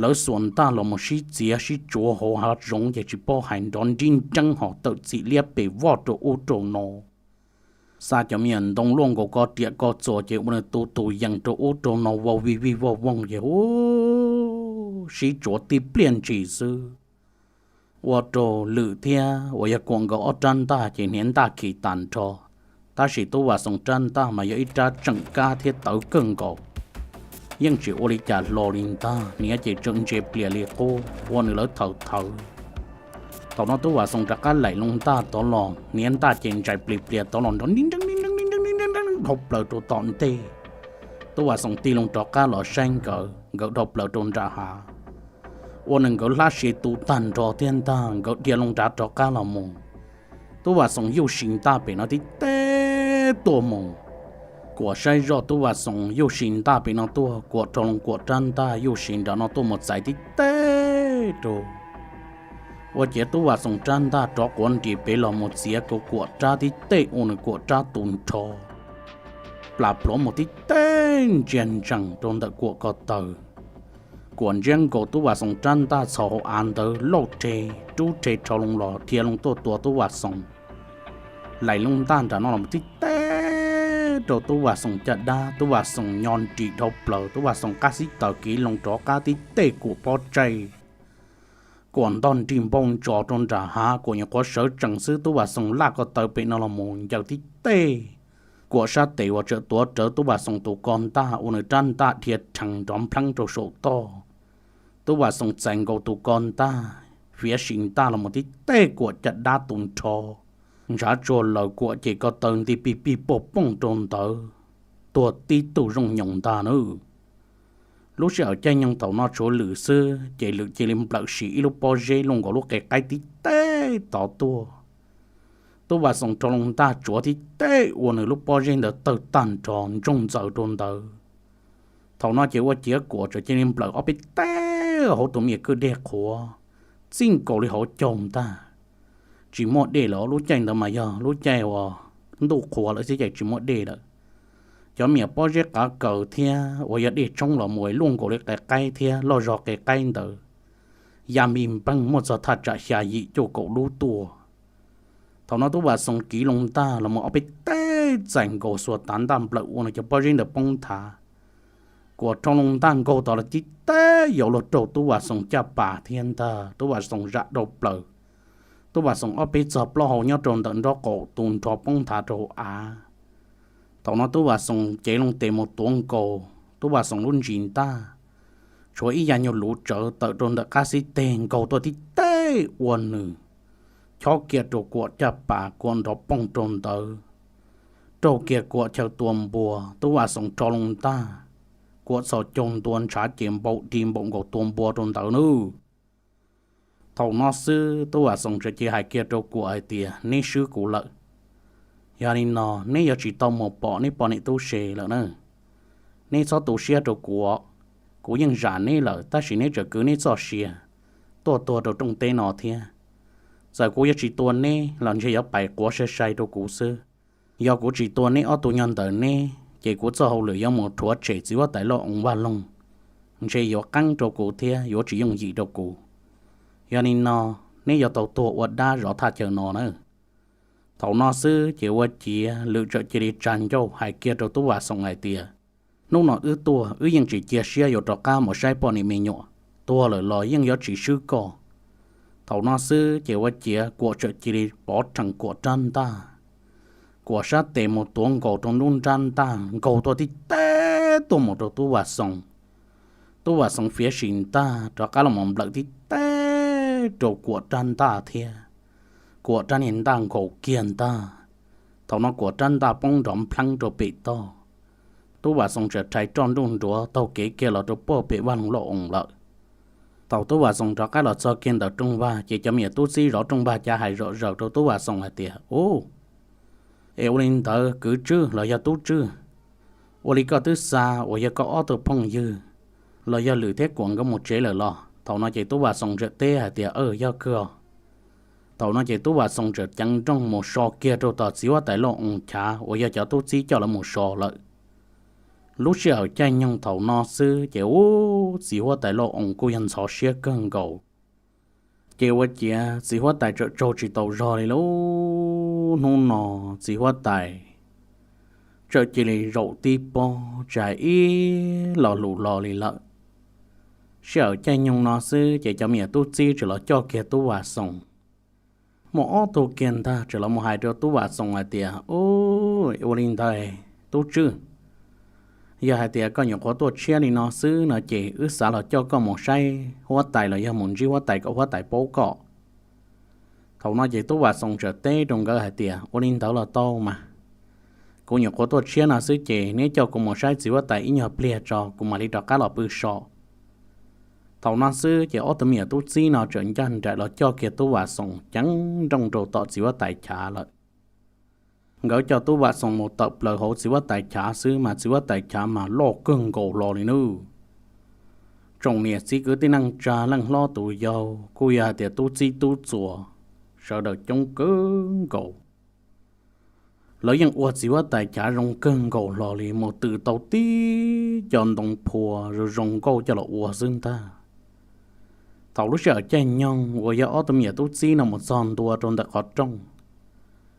Lawv xuas ntaj los mus sib txiav sib tsuav hauv hav zoov ces tsis paub hais nrov nrib nreeb ho tawm txim liab pes voj rau ub rau no. Xa cov me nyuam ntoo luaj nkaus ko riam ko txuas ces ua nws tu tus yees rau ub rau no vau vij vij voj vooj ces hu sib tsuav tib pliag ntshis xwb. Ua rau Lwm thiab uas yog Kuam nkawd ob rab ntaj ces hniav ntaj khi tas nrho. Tab sis Tub Vam Xoos rab ntaj mas yog ib rab tseem kab thiab tawv kawg nkaus, yeej tsis ua li cas hlo li ntag, hniav ces tseem ntse plias li qub ua nws lawv thawv thawv. Thaum no Tub Vam Xoos rov qab laim loo ntaj tod los, hniav ntaj ces ntsais plis plias tod los nrov nrib nreeb dhau plaws rau tom ntej. Tub Vam Xoos tig loo rov qab los saib nkawd, nkawd dhau plaws rau nram hav. Ua nws nkawd hlab siav tu tag nrho thiab ntag, nkawd dhia loo nrad rov qab los mus. Tub Vam Xoos yuj si ntaj pem no tib teg tuaj mus. Kuam saib zoj Tub Vam Xoos yuj si ntaj pem no tuaj, Kuam rho loo Kuam rab ntaj yuj si nram no tuaj mus txais tib teg rau. Ua ciav Tub Vam Xoos rab ntaj rov quav nris pem los mus txiav Kuam rab tib teg ua nws Kuam rab tu nrho, plas plhuav mus tib teg ntsia ntsees rau ntawm Kuam ko taw. Kuam ntsiab nkaus Tub Vam Xoos rab ntaj txhos hauv av ntawd lauj rhe rub rhe rho loo los dhia loo tuaj tua Tub Vam Xoos. Laim loo ntaj nram no los tib teg rau Tub Vam Xoos caj dab, Tub Vam Xoos nyo nrim dhau plaws, Tub Vam Xoos qab xib taws kiv loo rov qab tib teg Kuam pob tsaig. Kuam ntog nrig npau ntsos rau nram hav, Kuam nyuam qhuav sawv tsees xwb Tub Vam Xoos laj ko taw pem no los mus ncaws tib teg Kuam sab tes uas tseem tuav rawv Tub Vam Xoos tus ko ntaj ua nws rab ntaj dhia rhees nrov npleeb rau saum toj. Tub Vam Xoos txais nkaus tus ko ntaj, fiav si ntaj los mus tib teg Kuam caj dab tu nrho, ntshav tsuag laws Kuam ces ko taw nti pig pig puag pooj rau ntawd, tuag tib tug zooj nyoos ntag nawb. Lub sij hawm caij nyoog thaum no tshuav Lwm xwb ces Lwm cia li nplawm sim ib lub pob zeb luaj nkaus lub qe qaib tib teg tod tuaj. Tub Vam Xoos rho loo ntaj tsuav tib teg ua nws lub pob zeb ntawd tawg tag nrho ntsoog ntxaws rau ntawd. Thaum no ces ua ciav Kuam txawm cia li nplawm ob peb teg hauv tus me nyuam kwj dej qhuav, txij nkaus li hauv caug ntag. Tsis muaj dej lawm, lub caij ntawd mas yog lub caij uas ntuj qhuav lawm xwb ces tsis muaj dej lawm. Cov me nyuam pob zeb qav kaws thiab uas yog dej tshoob los mus luaj nkaus li qe qaib thiab loj zog qe qaib ntawd, ya npij npeeg muaj txog thaj tsam xya yim cuaj kaum lub tuaj. Thaum no Tub Vam Xoos kiv loo ntaj los mus ob peb teg txais nkaus xuas tav ntaj nplawm ua nws cov pob zeb ntawd poob nthav. Kuam rho loo ntaj nkaug tod los tib teg yau luag raug Tub Vam Xoos caj pas thiab ntag, Tub Vam Xoos zam dhau plaws. Tub Vam Xoos ob peb txog plaub hau nyob rau ntawm nrob qaum tu nrho poob nthav rau hauv av. Thaum no Tub Vam Xoos cev loo tes mus tuav nkaus Tub Vam Xoos lub ntsis ntaj, tshuav ib ya nyuag luv tsawv tawm rau ntawm qab xib teg nkaug tuaj tib teg ua nws, chob kiag rau Kuam caj pas, Kuam nrov poog rau ntawd, raug kiag Kuam chaw tua npua. Tub Vam Xoos rho loo ntaj, Kuam txhos caug ntua ntshav ces npau di npaum nkaus tua npua rau ntawd nawb. Thaum no xwb Tub Vam Xoos txawm cia hais kiag rau Kuam hais tias, Neb swb kuv lawm. Yog li no neb yuav tsis tau mus pom neb poj niam tub se lawm na. Neb txhob tu siab rau kuv, kuv yeej zam neb lawm tab sis neb tseem kwv neb txoj sia tuaj tuag rau rooj teb no thiab. Txawm kuv yuav tsis tua neb los ntshe yuav pais quav sai sai rau kuv xwb. Yog kuv tsis tua neb ob tug nyob ntawm neb ces kuv txoj hauj lwm yuav mus rhuav tshem txiv huab tais Lauj Oos vaj loog, ntshe yuav qeeb rau kuv thiab yuav tsis yooj yim rau kuv. Yog li no neb yuav tau tuag ua dab zov thaj chaw no na. Thaum no xwb ces ua ciav Lwm txawm cia li tsa ncauj hais kiag rau Tub Vam Xoom hais tias, hnub no wb tuaj wb yeej tsis cia siab yuav rov qab mus saib poj niam me nyuam, tuag lawm los yeej yuav tsis swb koj. Thaum no xwb ces ua ciav Kuam txawm cia li pov rhees Kuam rab ntaj, Kuam sab tes mus tuav nkaus rau nruab nrab ntaj nkaug tuaj tib teg tuaj mus rau Tub Vam Xoom. Tub Vam Xoom fiav sim ntaj rov qab los mus nplawm tib teg rau Kuam rab ntaj thiab, Kuam rab niag ntaj nkaus kiag ntag. Thaum no Kuam rab ntaj poob nrov npleeb rau pem toj. Tub Vam Xoom txawm rhais roj nruj nruav taug kev kiag los rau puag pem vaj loog Lauj Oos lawm. Thaum Tub Vam Xoom rov qab los txog kiag ntawm rooj vag ces cov me nyuam tub txib zov rooj vag cav hais zom zaws rau Tub Vam Xoom hais tias, Ub, es ua li ntawd kwv Tswb los yog tub Tswb, ua li koj twb xa uas yog koj ob tug phooj ywg los yog Lwm thiab Kuam nkawd mus tsev lawm los? Thaum no ces Tub Vam Xoom txawm teb hais tias, Aws, yog kawg os. Thaum no ces Tub Vam Xoom txawm ceev nrooj mus so kiag rau tom txiv huab tais Lauj Oos chav uas yog cov tub txib coj lawv mus so lawm. Lub sij hawm caij nyoog thaum no xwb ces ub, txiv huab tais Lauj Oos kuj yog ntxhov siab kawg nkaus. Ces ua ciav txiv huab tais txawm tsaug tsis tau zog li lauj. Hnub no txiv huab tais txawm cia li zaum tib pob tsis hais ib lo lus hlo li lawm. Sij hawm caij nyoog no xwb ces cov me nyuam tub txib txawm los coj kiag Tub Vam Xoom. Muaj ob tug kiag ntag txawm los mus hais rau Tub Vam Xoom hais tias, Ub, ua li ntawd tub Tswb, yog hais tias koj nyuam qhuav tuaj tshiab li no xwb no ces wb xav los coj koj mus saib huab tais los yog mus ntsib huab tais kom huab tais paub koj. Thaum no ces Tub Vam Xoom txawm teb rau nkawd hais tias, Ua li ntawd los tau mas. Kuv nyuam qhuav tuaj tshiab no xwb ces neb coj kuv mus saib txiv huab tais ib nyuag pliag tso kuv mam li rov qab los pw so. Thaum no xwb ces ob tug me nyuam tub txib no txawm ncaj nraim los coj kiag Tub Vam Xoom ceev nrooj rau tom txiv huab tais chav lawm. Nkawd coj Tub Vam Xoom mus tawm plaws hauv txiv huab tais chav xwb mas txiv huab tais chav mas loj kawg nkaus hlo li nawb. Tsoom niam txiv kwv tij neej tsa leej hlob tus yau kuj yog hais tias tub txib tub txuas, sawv daws coob kawg nkaus. Lawv yeej ua txiv huab tais chav zoo kawg nkaus hlo li mus tws tau tib co ntoo phua zoo zoo nkauj coj los ua xwb ntag. Thaum lub sij hawm caij nyoog uas yog ob tug me nyuam tub txib no mus txog ntua rau ntawm qhov rooj,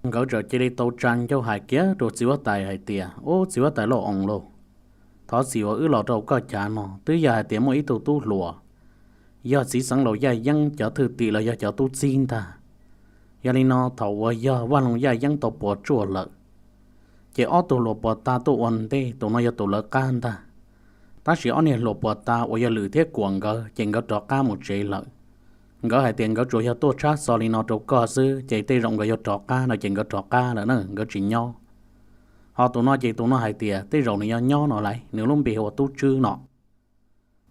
nkawd txawm cia li tau tsa ncauj hais kiag rau txiv huab tais hais tias, Ub, txiv huab tais Lauj Oos lauj, thov txim uas wb los rau koj chav no twb yog hais tias muaj ib tug tub hluas yog txiv xeev laus Yaj Yeeb cov thwj tim los yog cov tub txib ntag. Yog li no thaum uas yog vaj loog Yaj Yeeb tau puas tsuaj lawm, ces ob tug hluas puag ta tuaj ua ntej tus no yog tus lawv qab ntag. Tab sis ob niag hluas puag ta uas yog Lwm thiab Kuam nkawd ces nkawd rov qab mus tsev lawm. Nkawd hais tias nkawd tsuas yog tuaj tshab xov li no rau koj xwb ces tej zaum nkawd yuav rov qab no ces nkawd rov qab lawm na, nkawd tsis nyob. Ho tus no ces tus no hais tias tej zaum nws yuav nyob no lawm, nws lub npe hu ua Tub Tswb no.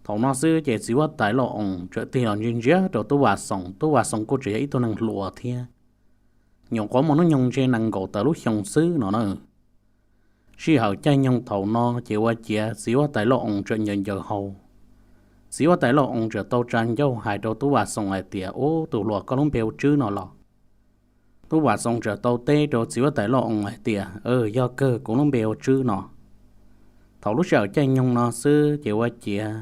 Thaum no xwb ces txiv huab tais Lauj Oos txawm tig los ntsia ntsia rau Tub Vam Xoom, Tub Vam Xoom kuj tseem yog ib tug neeg hluas thiab, nyuam qhuav muaj hnub nyoog ntshe nees nkaum tawm lub xyoo xwb no na. Sij hawm caij nyoog thaum no ces ua ciav txiv huab tais Lauj Oos txawm ncaws ncaws hau. Txiv huab tais Lauj Oos txawm tau tsa ncauj hais rau Tub Vam Xoom hais tias, Ub, tus hluas, koj lub npe hu Tswb no los? Tub Vam Xoom txawm tau teb rau txiv huab tais Lauj Oos hais tias, Yog kawg, kuv lub npe hu Tswb no. Thaum lub sij hawm caij nyoog no xwb ces ua ciav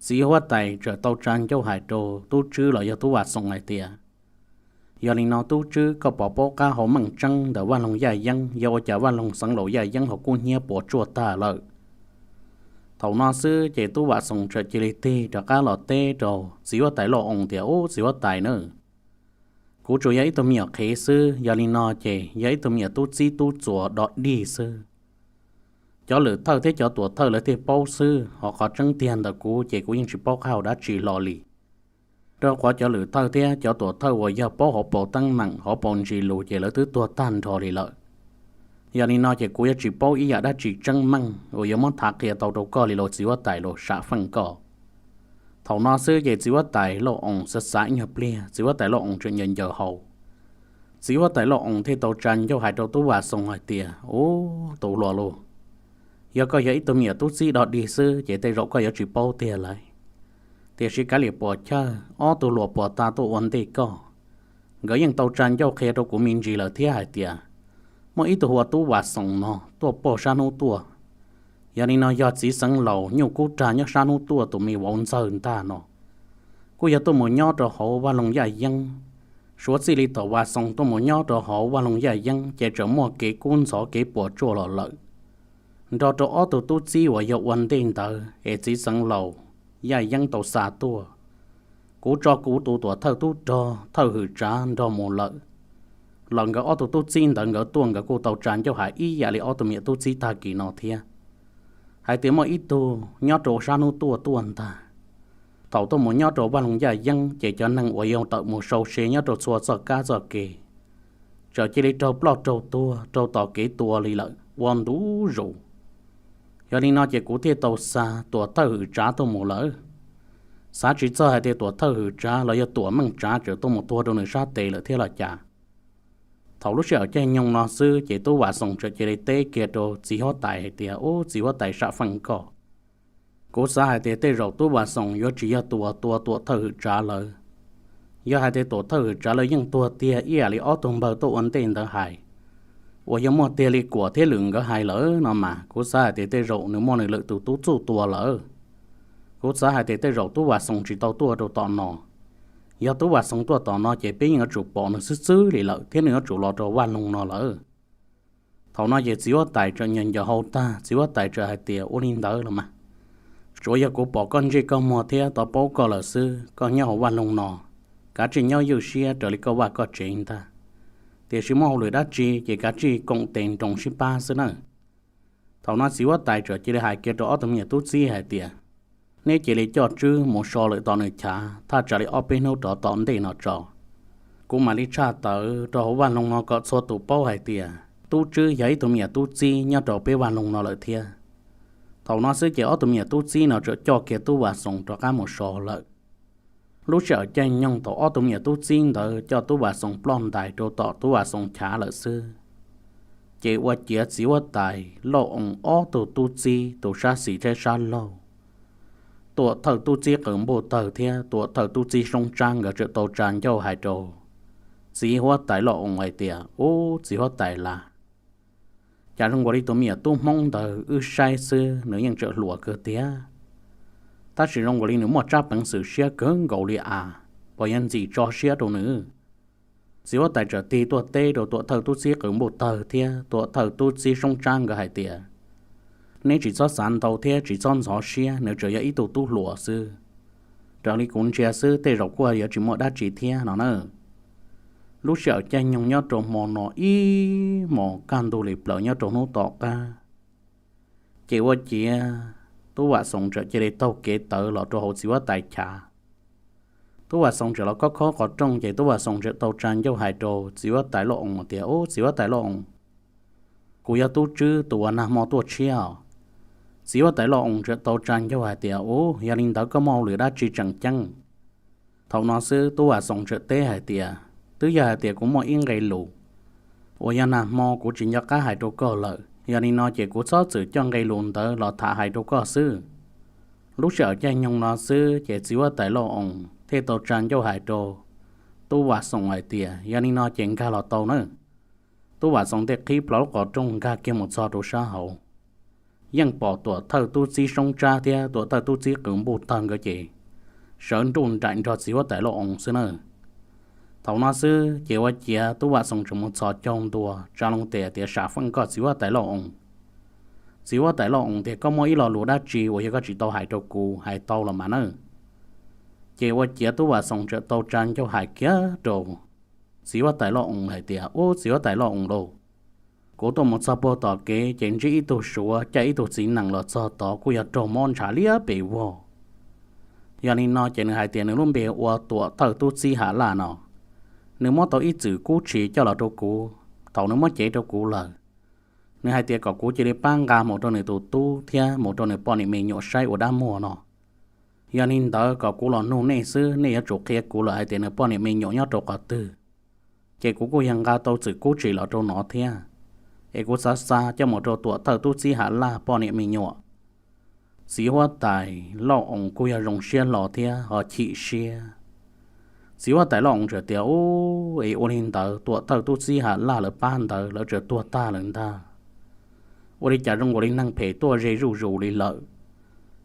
txiv huab tais txawm tau tsa ncauj hais rau Tub Tswb los yog Tub Vam Xoom hais tias, Yog li no Tub Tswb, koj puas paub qab hau meej tseeb ntawm vaj loog Yaj Yeeb, yog ua cas vaj loog xeev laus Yaj Yeeb ho kub hnyiab puas tsuaj tag lawm? Thaum no xwb ces Tub Vam Xoom txawm cia li tig rov qab los teb rau txiv huab tais Lauj Oos tias, Ub, txiv huab tais na, kuv tsuas yog ib tug me nyuam qhev xwb, yog li no ces yog ib tug me nyuam tub txib tub txuas dog dig xwb. Cov lwm thawj thiab cov tuam thawj lawv thiaj paub xwb, ho qhov tseeb tiag ntawm kuv ces kuv yeej tsis paub qab hau dab tsi hlo li. Rau qhov cov lwm thawj thiab cov tuam thawj uas yog paub hauv paus teeb meem hauv paus ntsis lus ces lawv twb tuag tag nrho li lawm. Yog li no ces kuv yuav tsis paub ib yam dab tsi tseeb meej uas yuav muab tham qhia tau rau koj li los txiv huab tais los sam feej koj. Thaum no xwb ces txiv huab tais Lauj Oos xav xav ib nyuag pliag, txiv huab tais Lauj Oos txawm ncaws ncaws hau. Txiv huab tais Lauj Oos thiaj tau tsa ncauj hais rau Tub Vam Xoos hais tias, Ub, tus hluas lauj, yog koj yog ib tug me nyuam tub txib dog dig xwb ces tej zaum koj yuav tsis paub tiag lauj. Tiam sis kav liam puas chawj, ob tug hluas puag ta tuaj ua ntej koj, nkawd yeej tau tsa ncauj qhia rau kuv me ntsis lawm thiab hais tias muaj ib tug hu ua Tub Vam Xoos no tuaj pog sab hnub tuaj. Yog li no yog txiv xeev laus Nyuj Kub Rag nyob sab hnub tuaj tus me vauv ntxawg ntag no, kuj yog tuaj mus nyob rau hauv vaj loog Yaj Yeeb. Suav txij li thaum Vam Xoos tuaj mus nyob rau hauv vaj loog Yaj Yeeb ces tseem muaj kev kub ntxhov kev puas tsuaj los lawm, nrog rau ob tug tub txib uas yog ua ntej ntawd es txiv xeev laus Yaj Yeeb tau xa tuaj. Kuv tso kuv tus tuam thawj tub rog Thawj Hwm Tsav nrog mus lawm. Los nkawd ob tug tub txib ntawd nkawd tuaj nkawd kuj tau tsa ncauj hais ib yam li ob tug me nyuam tub txib tag kis no thiab, hais tias muaj ib tug nyob rau sab hnub tuaj tuaj ntag. Thaum tuaj mus nyob rau vaj loog Yaj Yeeb ces cov neeg uas yog tawm mus sau se nyob rau txhua txoj kab txoj ke txawm cia li raug ploj raug tuag raug tom kev tua li lawm ua ntu zus. Yog li no ces kuv thiaj tau xa tuam Thawj Hwm Tsav tuaj mus lawm. Xav tsis txog hais tias tuam Thawj Hwm Tsav los yog tuam Meej Tsav tseem tuaj mus tuag rau nws sab tes lawm thiab los cas. Thaum lub sij hawm caij nyoog no xwb ces Tub Vam Xoos txawm cia li teb kiag rau txiv huab tais hais tias, Ub, txiv huab tais, sam feej koj. Kuv xav hais tias tej zaum Tub Vam Xoos yuav tsis yog tus uas tua tuam Thawj Hwm Tsav lawv. Yog hais tias tuam Thawj Hwm Tsav lawv yeej tuag tiag ib yam li ob tug npawg tuaj ua ntej ntawd hais, uas yog muaj tiag li Kuam thiab Lwm nkawd hais lawm no mas kuv xav hais tias tej zaum nws muaj nws lwm tus tub txuj tua lawm. Kuv xav hais tias tej zaum Tub Vam Xoos tsis tau tuaj rau tom no. Yog Tub Vam Xoos tuaj tom no ces peb yeej yuav tsum pom nws xwb xwb li lawm thiab nws yuav tsum los rau vaj loog no lawm. Thaum no ces txiv huab tais txawm nco nco hau tag, txiv huab tais txawm hais tias, Ua li ntawd los mas, tsuav yog kuv pom koj ntsej koj muag thiab tau paub koj lawm xwb, koj nyob hauv vaj loog no, kav tsij nyob ywj siab raws li koj vaj koj tsev ntag. Tiam sis muaj hauj lwm dab tsi ces kav tsij koom tes nroos sib pab xwb nawb. Thaum no txiv huab tais txawm cia li hais kiag rau ob tug me nyuam tub txib hais tias, Neb cia li coj Tswb mus so lawm tom nws chav thaj tsam li ob peb hnub rov tom ntej no tso. Kuv mam li tshaj tawm rau hauv vaj loog no kom txhua tus paub hais tias Tub Tswb yog ib tug me nyuam tub txib nyob rau peb vaj loog no lawm thiab. Thaum no xwb ces ob tug me nyuam tub txib no txawm coj kiag Tub Vam Xoos rov qab mus so lawm. Lub sij hawm caij nyoog thaum ob tug me nyuam tub txib ntawd coj Tub Vam Xoos ploj ntais rau tom Tub Vam Xoos chav lawm xwb, ces ua ciav txiv huab tais Lauj Oos ob tug tub txib tus sab xis thiab sab laug, tuam thawj tub txib Qws Npuj Tawg thiab tuam thawj tub txib Soob Tsab nkawd txawm tau tsa ncauj hais rau txiv huab tais Lauj Oos hais tias, Ub, txiv huab tais las, cas zoo nkaus li tus me nyuam tub Hmoob ntawd wb saib xwb nws yeej tseem hluas kawg tiag, tab sis zoo nkaus li nws muaj tsab peev xwm siab kawg nkaus li as, puas yuav ntxim tso siab rau nws? Txiv huab tais txawm tig tuaj teb rau tuam thawj tub txib Qws Npuj Tawg thiab tuam thawj tub txib Soob Tsab nkawd hais tias, Neb tsis txhob xav ntau thiab tsis txhob ntxhov siab, nws tseem yog ib tug tub hluas xwb. Raws li kuv ntsia xwb tej zaum kuj yuav tsis muaj dab tsi thiab no na. Lub sij hawm caij nyoog nyob rau hmo no ib hmos kaj ntug li plaws nyob rau hnub tom qab, ces ua ciav Tub Vam Xoos txawm cia li taug kev tawv los rau hauv txiv huab tais chav. Tub Vam Xoos txawm los khob khob qhov rooj ces Tub Vam Xoos txawm tau tsa ncauj hais rau txiv huab tais Lauj Oos tias, Ub, txiv huab tais Lauj Oos, kuv yog Tub Tswb tus uas nag hmo tuaj tshiab os. Txiv huab tais Lauj Oos txawm tau tsa ncauj hais tias, Ub, yog li ntawd koj muaj hauj lwm dab tsi tseem ceeb? Thaum no xwb Tub Vam Xoos txawm teb hais tias, Twb yog hais tias kuv muaj ib nqe lus uas yog nag hmo kuv tsis nco qab hais rau koj lawm, yog li no ces kuv txhob txwm coj nqe lus ntawd los tham hais rau koj xwb. Lub sij hawm caij nyoog no xwb ces txiv huab tais Lauj Oos thiaj tau tsa ncauj hais rau Tub Vam Xoos hais tias, Yog li no ces nkag los tau nawb. Tub Vam Xoos thiaj qhib plho lub qhov rooj nkag kiag mus txog rau sab hauv, yeej pom tuam thawj tub txib Soob Tsab thiab tuam thawj tub txib Qws Npuj Tawg nkawd ces sawv nruj nraim nrog txiv huab tais Lauj Oos xwb na. Thaum no xwb ces ua ciav Tub Vam Xoos txawm mus txhos caug ntua tsa loo tes tias, Sam feej koj txiv huab tais Lauj Oos. Txiv huab tais Lauj Oos tias, Koj muaj ib lo lus dab tsi uas yog koj tsis tau hais rau kuv hais tau los mas nawb? Ces ua ciav Tub Vam Xoos txawm tau tsa ncauj hais kiag rau txiv huab tais Lauj Oos hais tias, Ub, txiv huab tais Lauj Oos lauj, kuv tuaj mus txog puag tom kev ces ntsib ib tug Suav caij ib tug txiv nees los txog tod kuj yog raug mob ntshav liab pes vog. Yog li no ces nws hais tias nws lub npe ua tuam thawj tub txib Ham Laj no. Nws muab tau ib txwm kub tshis coj los rau kuv, thaum nws muab cev rau kuv lawm, nws hais tias kom kuv cia li pab nqa mus rau nws tus tub thiab mus rau nws poj niam me nyuam saib ua dab muag no. Yog li ntawd kom kuv los nug nej xwb, nej yuav tsum qhia kuv lawm hais tias nws poj niam me nyuam nyob rau qhov twg. ces kuv kuj yog nqa tau txwm kub tsim los rau no thiab, es kuv xav xa coj mus rau tuam thawj tub txib Ham Laj poj niam me nyuam. Txiv huab tais Lauj Oos kuj yog zoo siab hlo thiab ho chim siab. Txiv huab tais Lauj Oos txawm tias, Ub, es ua li ntawd tuam thawj tub txib Ham Laj lawv pab ntawd lawv txawm tuag tag lawm ntag. Ua li cas zoo nkaus li neeg phem tuaj ze zuj zus li lawm?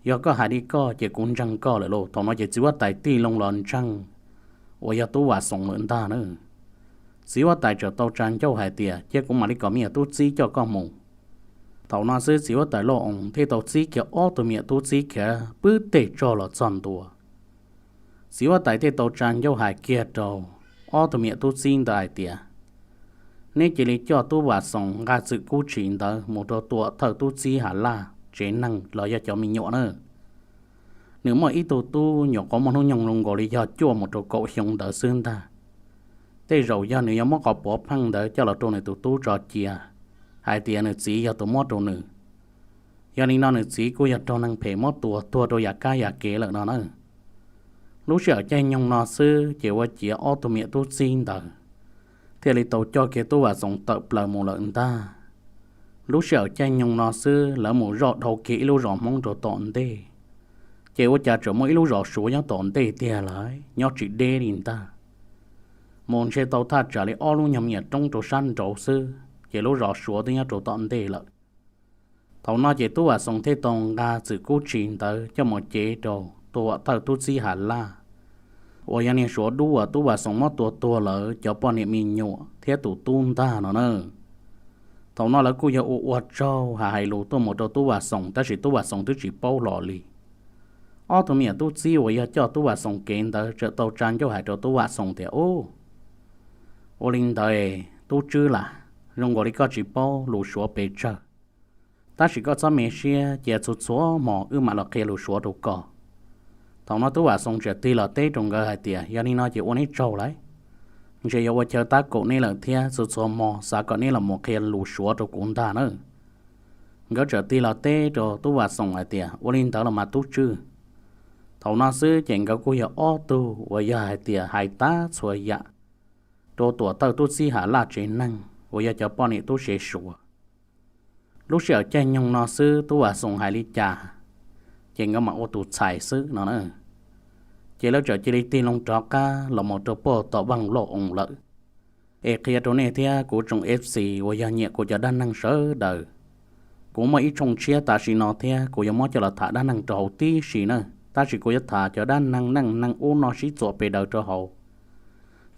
Yog koj hais li koj ces kuv ntseeg koj lawm lauj. Thaum no ces txiv huab tais tig loo los ntseeg uas yog Tub Vam Xoos lawm ntag na. Txiv huab tais txawm tau tsa ncauj hais tias, Cia kuv mam li kom me nyuam tub txib coj koj mus. Thaum no xwb txiv huab tais Lauj Oos thiaj tau txib kiag ob tug me nyuam tub txib khiav pw tej tsog los txog ntua. Txiv huab tais thiaj tau tsa ncauj hais kiag rau ob tug me nyuam tub txib ntawd hais tias, Neb cia li coj Tub Vam Xoos nqa txwm kub tsim ntawd mus rau tuam thawj tub txib Ham Laj tsev neeg los yog cov me nyuam na. Nws muaj ib tug tub nyuam qhuav muaj hnub nyoog zoo nkaus li yog cuaj mus rau kaum xyoo ntawd xwb ntag. Tej zaum yog nws yuav muab qhov puav pheej ntawd coj los rau nws tus tub tso cia, hais tias nws txiv yog tus muab rau nws. Yog li no nws txiv kuj yog raug neeg phem muab tua tuag rau yam kab yam kev lawm no na. Lub sij hawm caij nyoog no xwb ces ua ciav ob tug me nyuam tub txib ntawd thiaj li tau coj kiag Tub Vam Xoos tawm plaws mus lawm ntag. Lub sij hawm caij nyoog no xwb lawv mus zoj dhau kiag ib lub zos Hmoob rau tom ntej, ces ua cas tseem muaj ib lub zos Suav nyob tom ntej tiag lawm, nyob tsis deb li ntag. Mus ntshe tau thaj tsam li ob lub nyuag me nyuam roob rau sab nraud xwb ces lub zos Suav twb nyob rau tom ntej lawm. Thaum no ces Tub Vam Xoos thiaj tau nqa txwm kub tsim ntawd coj mus cev rau tuam thawj tub txib Ham Laj uas yog niag Suav dub uas Tub Vam Xoos muab tua tuag lawm cov poj niam me nyuam thiab tus tub ntag no na. Thaum no lawv kuj yog ua ua tsaug hais hais lus tuaj mus rau Tub Vam Xoos, tab sis Tub Vam Xoos twb tsis paub hlo li. Ob tug me nyuam tub txib uas yog coj Tub Vam Xoos kev ntawd txawm tau tsa ncauj hais rau Tub Vam Xoos tias, Ub, ua li ntawd tub tswb las, zoo nkaus li koj tsis paub lus Suav pes tsawg, tab sis koj txhob me siab, cia txhua txhua hmo wb mam los qhia lus Suav rau koj. Thaum no Tub Vam Xoos txawm tig los teb rau nkawd hais tias, Yog li no ces ua neb tsaug lawm, ntshe yuav ua chaw tab kaum neb lawm thiab, txhua txhua hmo xav kom neb los mus qhia lus Suav rau kuv ntag na. Nkawd txawm tig los teb rau Tub Vam Xoos hais tias, Ua li ntawd los mas tub tswb. Thaum no xwb ces nkawd kuj yog ob tug uas yog hais tias hais tab txhua yam rau tuam thawj tub txib Ham Laj tsev neeg uas yog cov poj niam tub se Suav. Lub sij hawm caij nyoog no xwb Tub Vam Xoos hais li cas ces nkawd mam ua tus txhais xwb no na. Ces lawv txawm cia li tig loo rov qab los mus rau puag tom Vaj Lauj Oos lawm. Es qhia rau nej thiab kuv tsoom F C uas yog nyiam kuv cov dab neeg sawv daws, kuv muaj ib tshooj tshiab tam sim no thiab kuv yuav muab coj los tham dab neeg rau hauv tib si na, tab sis kuv yuav tham cov dab neeg neej neeg ub no sib txuam pes daws rau hauv.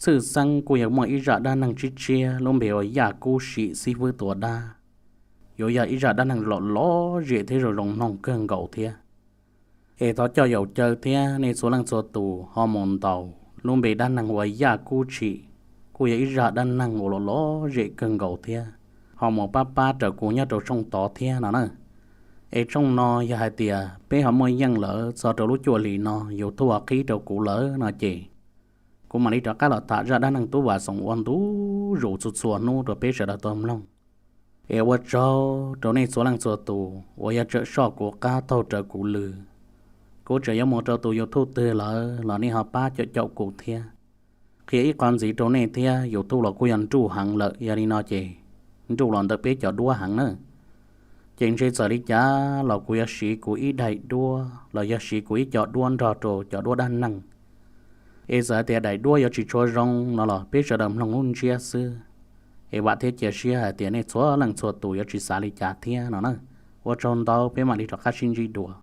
Tshwj xeeb kuj yog muaj ib zaj dab neeg tshiab tshiab lub npe ua Yaj Kub Sim xib fwb tua dab, yuav yog ib zaj dab neeg lom lom zem thiab zoo zoo mloog kawg nkaus thiab. Es thov coj yaum caw thiab nej txhua leej txhua tus ho mus ntaus lub npe dab neeg ua Yaj Kub Tshim, kuj yog ib zaj dab neeg uas lom lom zem kawg nkaus thiab, ho mus pab pab raws kuv nyob rau tshooj tod thiab no na. Es tshooj no yog hais tias peb ho muaj yeej lawm txog rau lub cuaj hlis no YouTube ho qhib rau kuv lawm no ces kuv mam li rov qab los tham zaj dab neeg Tub Vam Xoos ua ntu zus txhua txhua hnub rau peb sawv daws tau mloog. Es ua tsaug rau nej txhua leej txhua tus uas yog tseem soj kuv qab taug raws kuv lw. Kuv tseem yuav mus rau tus YouTube twg lawm los nej ho pab caum caum kuv thiab. Qhia ib qho ntxiv rau nej thiab, YouTube los kuj yog nruj heev lawm, yog li no ces nruj los ntawm peb cov duab heev na. Ces ntshe txawm li cas los kuv yuav siv kuv ib daim duab los yog siv kuv ib co duab nrog rau cov duab dab neeg. Es txawm hais tias daim duab yuav tsis tshua zoo no los peb sawv daws mloog lub ntsiab xwb. Es vam thiab cia siab hais tias nej txhua leej txhua tus yuav tsis xav li cas thiab no na. Ua tsaug ntau, peb mam li rov qab sib ntsib dua.